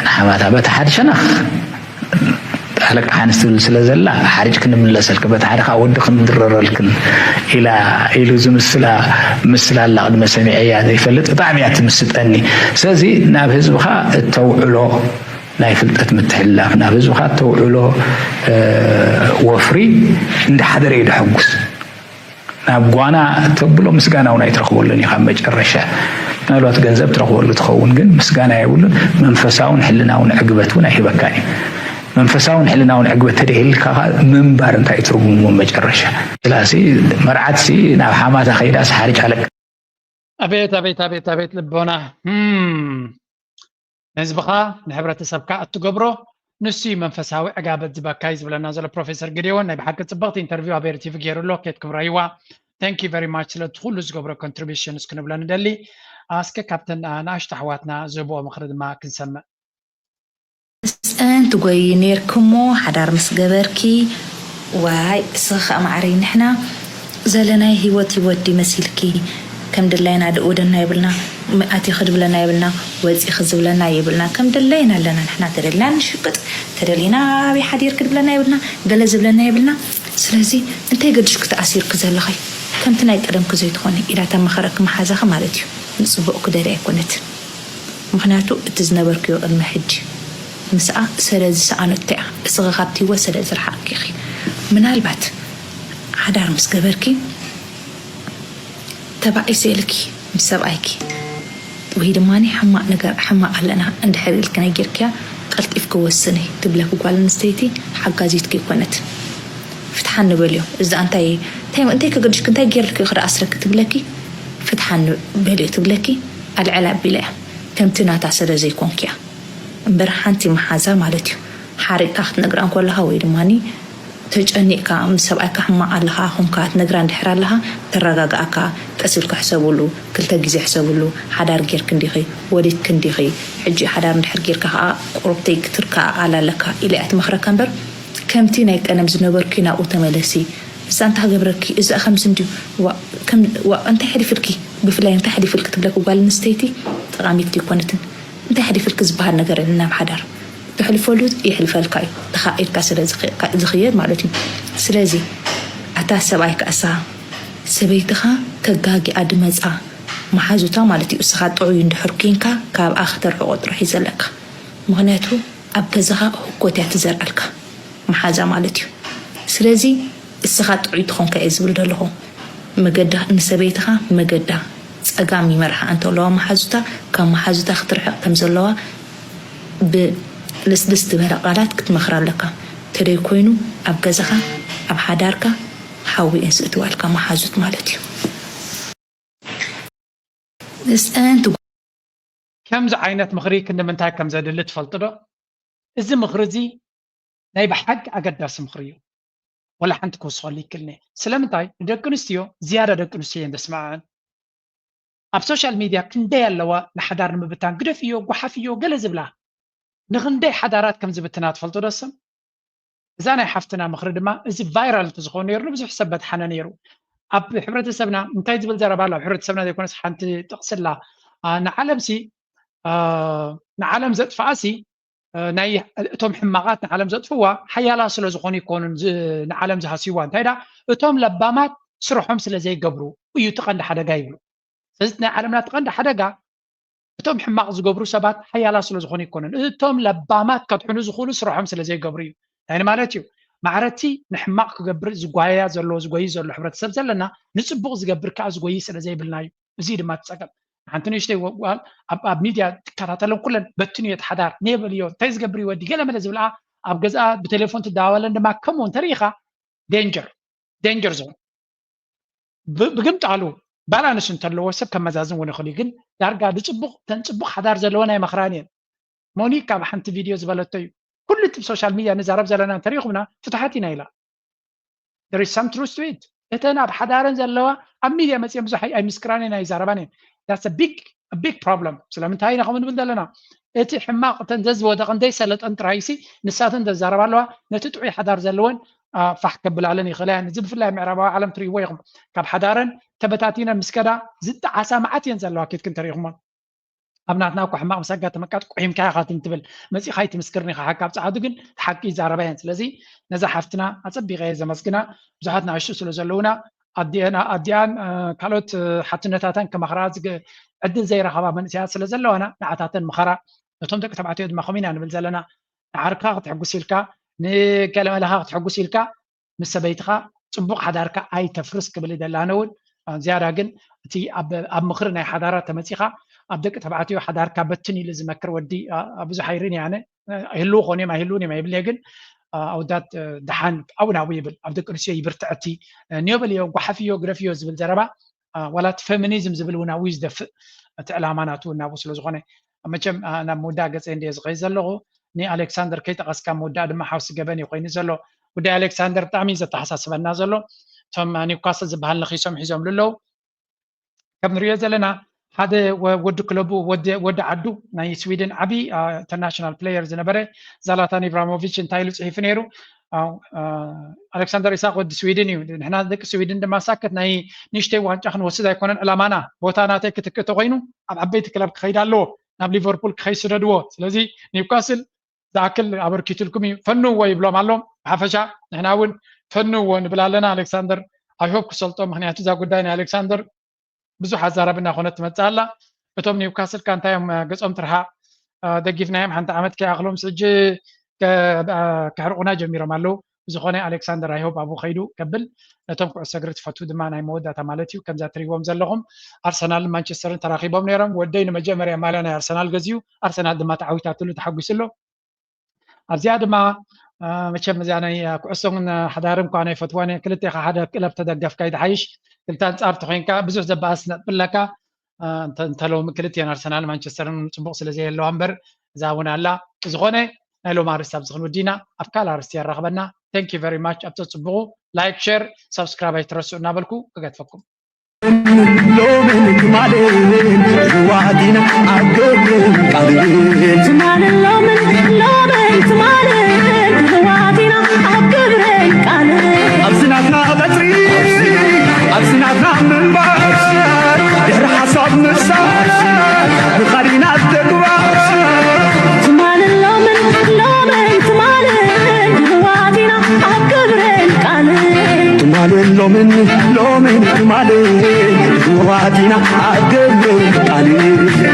ንሓማታ በቲ ሓደ ሸነኽ ኣለቅሓኒ ትብል ስለ ዘላ ሓሪጭ ክንምለሰልክ በቲ ሓደ ከዓ ወዲ ክንድረረልክን ኢላ ኢሉ ዝምስላ ምስላ ኣላ ቅድመ ሰሚዐያ ዘይፈልጥ ብጣዕሚ እያ ትምስጠኒ። ስለዚ ናብ ህዝብኻ እተውዕሎ ናይ ፍልጠት ምትሕልላፍ ናብ ህዝብኻ እተውዕሎ ወፍሪ እንዳሓደረ እዩ ደሐጉስ። ናብ ጓና እተብሎ ምስጋና እውን ኣይትረኽበሉን ኢኻ። መጨረሻ ምናልባት ገንዘብ ትረኽበሉ ትኸውን፣ ግን ምስጋና የብሉን። መንፈሳውን ሕልናውን ዕግበት እውን ኣይህበካን እዩ። መንፈሳውን ሕልናውን ዕግበት ተደይህልካ ምንባር እንታይ ትርጉሙ መጨረሻ? ስላሲ መርዓትሲ ናብ ሓማታ ከይዳስ ሓርጭ ኣለካ። ኣቤት ኣቤት ኣቤት ኣቤት ልቦና። ነህዝብኻ ንሕብረተሰብካ እትገብሮ ንሱ እዩ መንፈሳዊ ዕጋበት ዝበካ እዩ ዝብለና ዘሎ ፕሮፌሰር ግዴዎን። ናይ ብሓቂ ጽብቕቲ ኢንተርቪው ኣበይ ርቲቪ ገይሩ ኣሎ፣ ኬት ክብራይዋ። Thank you very much ስለቲ ኩሉ ዝገብሮ ኮንትሪቢሽንስ ክንብሎ ንደሊ። ኣስከ ካብተን ንኣሽቱ ኣሕዋትና ዝህብኦ ምኽሪ ድማ ክንሰምዕ። ምስአን ትጎይዪ ኔርኪ እሞ ሓዳር ምስ ገበርኪ ዋይ እስኺ ከኣ ማዓረይ ንሕና ዘለናዮ ሂወት ሂወት ድዩ መሲልኪ ከም ድላይና ደኡ ወደና የብልና ኣቲኺ ድብለና የብልና ወጺኺ ዝብለና የብልና ከም ድለይና ኣለና ንሕና ተደሊና ንሽቅጥ ተደሊና ኣበይ ሓዲርኪ ድብለና የብልና ገለ ዝብለና የብልና ስለዚ እንታይ ገድሽኪ ተኣሲርኪ ዘለኺ ከምቲ ናይ ቀደምኪ ዘይትኾኒ ኢላ ተማኸረኪ መሓዛኺ ማለት እዩ ንጽቡቕ ክደልያ ኣይኮነትን። ምኽንያቱ እቲ ዝነበርክዮ ቅድሚ ሕጂ ምስኣ ሰለ ዝሰኣነቶ እያ እስኺ ካብቲ ህይወት ሰለ ዝረሓቕኪ ኢኺ ምናልባት ሓዳር ምስ ገበርኪ ተባኢሰ ኢልኪ ምስ ሰብኣይኪ ወይ ድማ ሕማቕ ነገር ሕማቕ ኣለና እንድሕር ኢልኪ ነጊርክያ ቀልጢፍኪ ወስኒ ትብለኪ ጓል ኣንስተይቲ ሓጋዚትኪ ኣይኮነትን ፍትሓኒ በልዮ እዚ እንታይ እንታይ ከገድሽኪ እንታይ ገይርልኪ ክዳ ኣስረኪ ትብለኪ ፍትሓኒ በልዮ ትብለኪ ኣልዕል ኣቢላ እያ ከምቲ ናታ ስለ ዘይኮንኪ እያ እምበር ሓንቲ መሓዛ ማለት እዩ ሓሪቕካ ክትነግራ እንኮለኻ ወይ ድማ ተጨኒቕካ ምስ ሰብኣይካ ሕማቕ ኣለኻ ኮንካ ትነግራ እንድሕር ኣለኻ ተረጋግኣካ ቀስ ኢልካ ሕሰብሉ ክልተ ግዜ ሕሰብሉ ሓዳር ጌርኪ እንዲኺ ወሊድኪ እንዲኺ ሕጂ ሓዳር እንድሕር ጌርካ ከዓ ቁሩብተይ ክትርክኣኣል ኣለካ ኢላ እያ ትመኽረካ እምበር ከምቲ ናይ ቀደም ዝነበርኪ ናብኡ ተመለሲ እዛ እንታይ ክገብረኪ እዛ ከምዚ እንድዩ እንታይ ሕሊፍልኪ ብፍላይ እንታይ ሕሊፍልኪ ትብለኪ ጓል ኣንስተይቲ ጠቓሚት ኣይኮነትን እንታይ ሕሊፍልኪ ዝበሃል ነገር የለን ናብ ሓዳር ተሕልፈሉ ይሕልፈልካ እዩ ተኻኢልካ ስለ ዝኽየድ ማለት እዩ ስለዚ ኣታ ሰብኣይ ከኣሳ ሰበይትኻ ተጋጊኣ ድመፃ መሓዙታ ማለት እዩ እስኻ ጥዑይ እንድሕር ኩንካ ካብኣ ክተርሕቆ ጥራሕ እዩ ዘለካ ምኽንያቱ ኣብ ገዛኻ ህኮት እያ ትዘርኣልካ መሓዛ ማለት እዩ ስለዚ እስኻ ጥዑይ ትኾንካ እየ ዝብል ዘለኹ መገዳ ንሰበይትኻ መገዳ ጸጋም ይመርሓ እንተለዋ መሓዙታ ካብ መሓዙታ ክትርሕቕ ከም ዘለዋ ብልስልስ ዝበለ ቃላት ክትመኽራ ኣለካ ተደይ ኮይኑ ኣብ ገዛኻ ኣብ ሓዳርካ ሓዊ እየን ዝእትዋልካ መሓዙት ማለት እዩ ምስአን ከምዚ ዓይነት ምኽሪ ክንዲ ምንታይ ከም ዘድሊ ትፈልጡ ዶ? እዚ ምኽሪ እዚ ናይ ብሓቂ ኣገዳሲ ምኽሪ እዩ። ወላ ሓንቲ ክውስኸሉ ይክልኒ። ስለምንታይ ንደቂ ኣንስትዮ ዝያዳ ደቂ ኣንስትዮ እየን ዘስምዐን። ኣብ ሶሻል ሚድያ ክንደይ ኣለዋ ንሓዳር ንምብታን ግደፍዮ፣ ጓሓፍዮ፣ ገለ ዝብላ። ንኽንደይ ሓዳራት ከም ዝብትና ትፈልጡ ዶ ስም? እዛ ናይ ሓፍትና ምኽሪ ድማ እዚ ቫይራል እንተዝኾን ነይሩ ንብዙሕ ሰብ በድሓነ ነይሩ። ኣብ ሕብረተሰብና እንታይ ዝብል ዘረባ ኣሎ? ኣብ ሕብረተሰብና ዘይኮነስ ሓንቲ ጥቕሲ ኣላ። ንዓለምሲ ንዓለም ዘጥፍኣሲ ናይ እቶም ሕማቓት ንዓለም ዘጥፍዋ ሓያላት ስለ ዝኾኑ ይኮኑን ንዓለም ዝሃስይዋ እንታይ ዳ እቶም ለባማት ስርሖም ስለ ዘይገብሩ እዩ እቲ ቀንዲ ሓደጋ ይብሉ። ስለዚ ናይ ዓለምና እቲ ቀንዲ ሓደጋ እቶም ሕማቕ ዝገብሩ ሰባት ሓያላት ስለ ዝኾኑ ኣይኮኑን። እቶም ለባማት ከድሕኑ ዝኽእሉ ስርሖም ስለ ዘይገብሩ እዩ። እንታይ ንማለት እዩ? ማዕረቲ ንሕማቕ ክገብር ዝጓየያ ዘሎ ዝጎይ ዘሎ ሕብረተሰብ ዘለና ንፅቡቕ ዝገብር ከዓ ዝጎይ ስለ ዘይብልና እዩ። እዚ ድማ እቲ ፀገም። ሓንቲ ንእሽተይ ጓል ኣብ ሚድያ ትከታተለን ኩለን በትንዮ እቲ ሓዳር ኔበልዮ እንታይ ዝገብር እዩ ወዲ ገለመለ ዝብልኣ ኣብ ገዝኣ ብቴሌፎን ትደዋወለን ድማ ከምኡ እንተርኢኻ ዴንጀር ዴንጀር ዞን ብግምጣሉ ባላንስ እንተለዎ ሰብ ከመዛዝን እውን ይኽእል እዩ ግን ዳርጋ ንፅቡቕ ተን ፅቡቕ ሓዳር ዘለወን ኣይመኽራን እየን ሞኒካ ኣብ ሓንቲ ቪድዮ ዝበለቶ እዩ ኩሉ እቲ ሶሻል ሚድያ ንዛረብ ዘለና እንተሪኢኹምና ፍትሓት ኢና ኢላ there is some truth to it እተን ኣብ ሓዳረን ዘለዋ ኣብ ሚድያ መፅኦም ብዙሕ ኣይምስክራን እየን ኣይዛረባን እየን that's a big big problem ስለምንታይ ኢና ከምኡ ንብል ዘለና እቲ ሕማቕ እተን ዘዝወደቐን ዘይሰለጠን ጥራይሲ ንሳተን ዘዛረባ ኣለዋ ነቲ ጥዑይ ሓዳር ዘለወን ፋሕ ከብላለን ይኽእላ እየን እዚ ብፍላይ ምዕራባዊ ዓለም ትርእይዎ ኢኹም ካብ ሓዳረን ተበታቲነን ምስ ከዳ ዝጠዓሳ መዓት እየን ዘለዋ ኬድክን ተሪኢኹሞን ኣብ ናትና እኮ ሕማቕ ምስ ኣጋጠመካ ቁሒምካ ኢኻ ትብል መፂኻ ኣይትምስክርን ኢኻ ሓቂ ኣብ ፀዓዱ ግን ሓቂ ይዛረባ እየን ስለዚ ነዛ ሓፍትና ኣፀቢቐ እየ ዘመስግና ብዙሓት ንኣሽቱ ስለ ዘለውና ኣዲኣን ኣዲኣን ካልኦት ሓትነታተን ክመኽራ ዕድል ዘይረኸባ መንእሰያት ስለ ዘለዋና ንዓታተን ምኸራ ነቶም ደቂ ተባዕትዮ ድማ ከምኡ ኢና ንብል ዘለና። ንዓርክኻ ክትሕጉስ ኢልካ፣ ንገለመለኻ ክትሕጉስ ኢልካ፣ ምስ ሰበይትኻ ጽቡቕ ሓዳርካ ኣይተፍርስ ክብል ይደሊ። ኣነ እውን ዝያዳ ግን እቲ ኣብ ምኽሪ ናይ ሓዳራት ተመጺኻ ኣብ ደቂ ተባዕትዮ ሓዳርካ በትን ኢሉ ዝመክር ወዲ ብዙሕ ኣይርን እየ ኣነ። ይህልው ኾን እዮም ኣይህልውን እዮም ኣይብልየ፣ ግን ኣወዳት ደሓን ኣብኡ ናብኡ ይብል፣ ኣብ ደቂ ኣንስትዮ ይብርትዐቲ፣ ንዮ በልዮ፣ ጓሓፍዮ፣ ግደፍዮ ዝብል ዘረባ ዋላ እቲ ፌሚኒዝም ዝብል እውን ኣብኡ እዩ ዝደፍእ። እቲ ዕላማ ናቱ እውን ናብኡ ስለ ዝኾነ፣ መቸም ናብ ምውዳእ ገፀ እንድየ ዝኸይድ ዘለኹ። ንኣሌክሳንደር ከይጠቐስካ ምውዳእ ድማ ሓውሲ ገበን እዩ ኮይኑ ዘሎ። ጉዳይ ኣሌክሳንደር ብጣዕሚ እዩ ዘተሓሳስበና ዘሎ። እቶም ኒውካስል ዝበሃል ነኺሶም ሒዞምሉ ኣለዉ። ከም ንሪኦ ዘለና ሓደ ወዲ ክለቡ ወዲ ዓዱ ናይ ስዊድን ዓብዪ ኢንተርናሽናል ፕሌየር ዝነበረ ዛላታን ኢብራሞቪች እንታይ ኢሉ ፅሒፉ ነይሩ? ኣሌክሳንደር ኢሳቅ ወዲ ስዊድን እዩ። ንሕና ደቂ ስዊድን ድማ ሳክት ናይ ንእሽተይ ዋንጫ ክንወስድ ኣይኮነን ዕላማና። ቦታ ናተይ ክትክእ ተኮይኑ ኣብ ዓበይቲ ክለብ ክኸይድ ኣለዎ። ናብ ሊቨርፑል ክኸይድ ስደድዎ። ስለዚ ኒውካስል ዝኣክል ኣበርኪትልኩም እዩ፣ ፈንዎ ይብሎም ኣሎ። ብሓፈሻ ንሕና እውን ፈንዎ ንብል ኣለና። ኣሌክሳንደር ኣይሆፕ ክሰልጦ፣ ምክንያቱ እዛ ጉዳይ ናይ ኣሌክሳንደር ብዙሕ ኣዛራቢ እናኾነት ትመፅእ ኣላ። እቶም ኒውካስል ከ እንታይ እዮም ገፆም ትርሓቕ? ደጊፍናዮም ሓንቲ ዓመት ከይኣኽሎም ሕጂ ከሕርቑና ጀሚሮም ኣለዉ። ብዝኾነ ኣሌክሳንደር ኣይሆፕ ኣብኡ ከይዱ ከብል ነቶም ኩዕሶ እግሪ ትፈትዉ ድማ ናይ መወዳእታ ማለት እዩ። ከምዛ ትሪእዎም ዘለኹም ኣርሰናልን ማንቸስተርን ተራኺቦም ነይሮም። ወደይ ንመጀመርያ ማልያ ናይ ኣርሰናል ገዚኡ፣ ኣርሰናል ድማ ተዓዊታትሉ ተሓጒሱ ኣሎ። ኣብዚኣ ድማ መቸም እዚኣ ናይ ኩዕሶን ሓዳርን እኳ ናይ ፈትዋን ክልቴኻ ሓደ ክለብ ተደገፍካ ይድሓይሽ። ክልተ ኣንጻር ተኮይንካ ብዙሕ ዘበኣስ ነጥቢ ኣለካ። እንተሎሚ ክልቲኤን ኣርሰናል ማንቸስተርን ፅቡቕ ስለ ዘየለዋ እምበር እዛ እውን ኣላ። ዝኾነ ናይ ሎም ኣርስቲ ኣብዚ ክንውዲ ኢና። ኣብ ካልእ ኣርስቲ የራኽበና። Thank you very much። ኣብ ተፅብቑ ላይክ፣ ሼር፣ ሳብስክራይብ ኣይትረስዑ እናበልኩ ክገድፈኩም። ሎምን ትማልን ዋዲና ኣብ ገብርን ቃልን ትማልን ሎምን ሎምን ትማልን ዋዲና ኣብ ገብርን ቃልን ኣብዚ ናትና ቀፅሪ ኣብዚ ናትና ምንባር ድሕሪ ሓሳብ ምሳር ንኻዲና ተግባር ትማልን ሎምን ሎምን ትማልን ዋዲና ኣብ ገብርን ቃልን ትማልን ሎምን ሎምን ትማልን ዋዲና ኣብ ገብርን ቃልን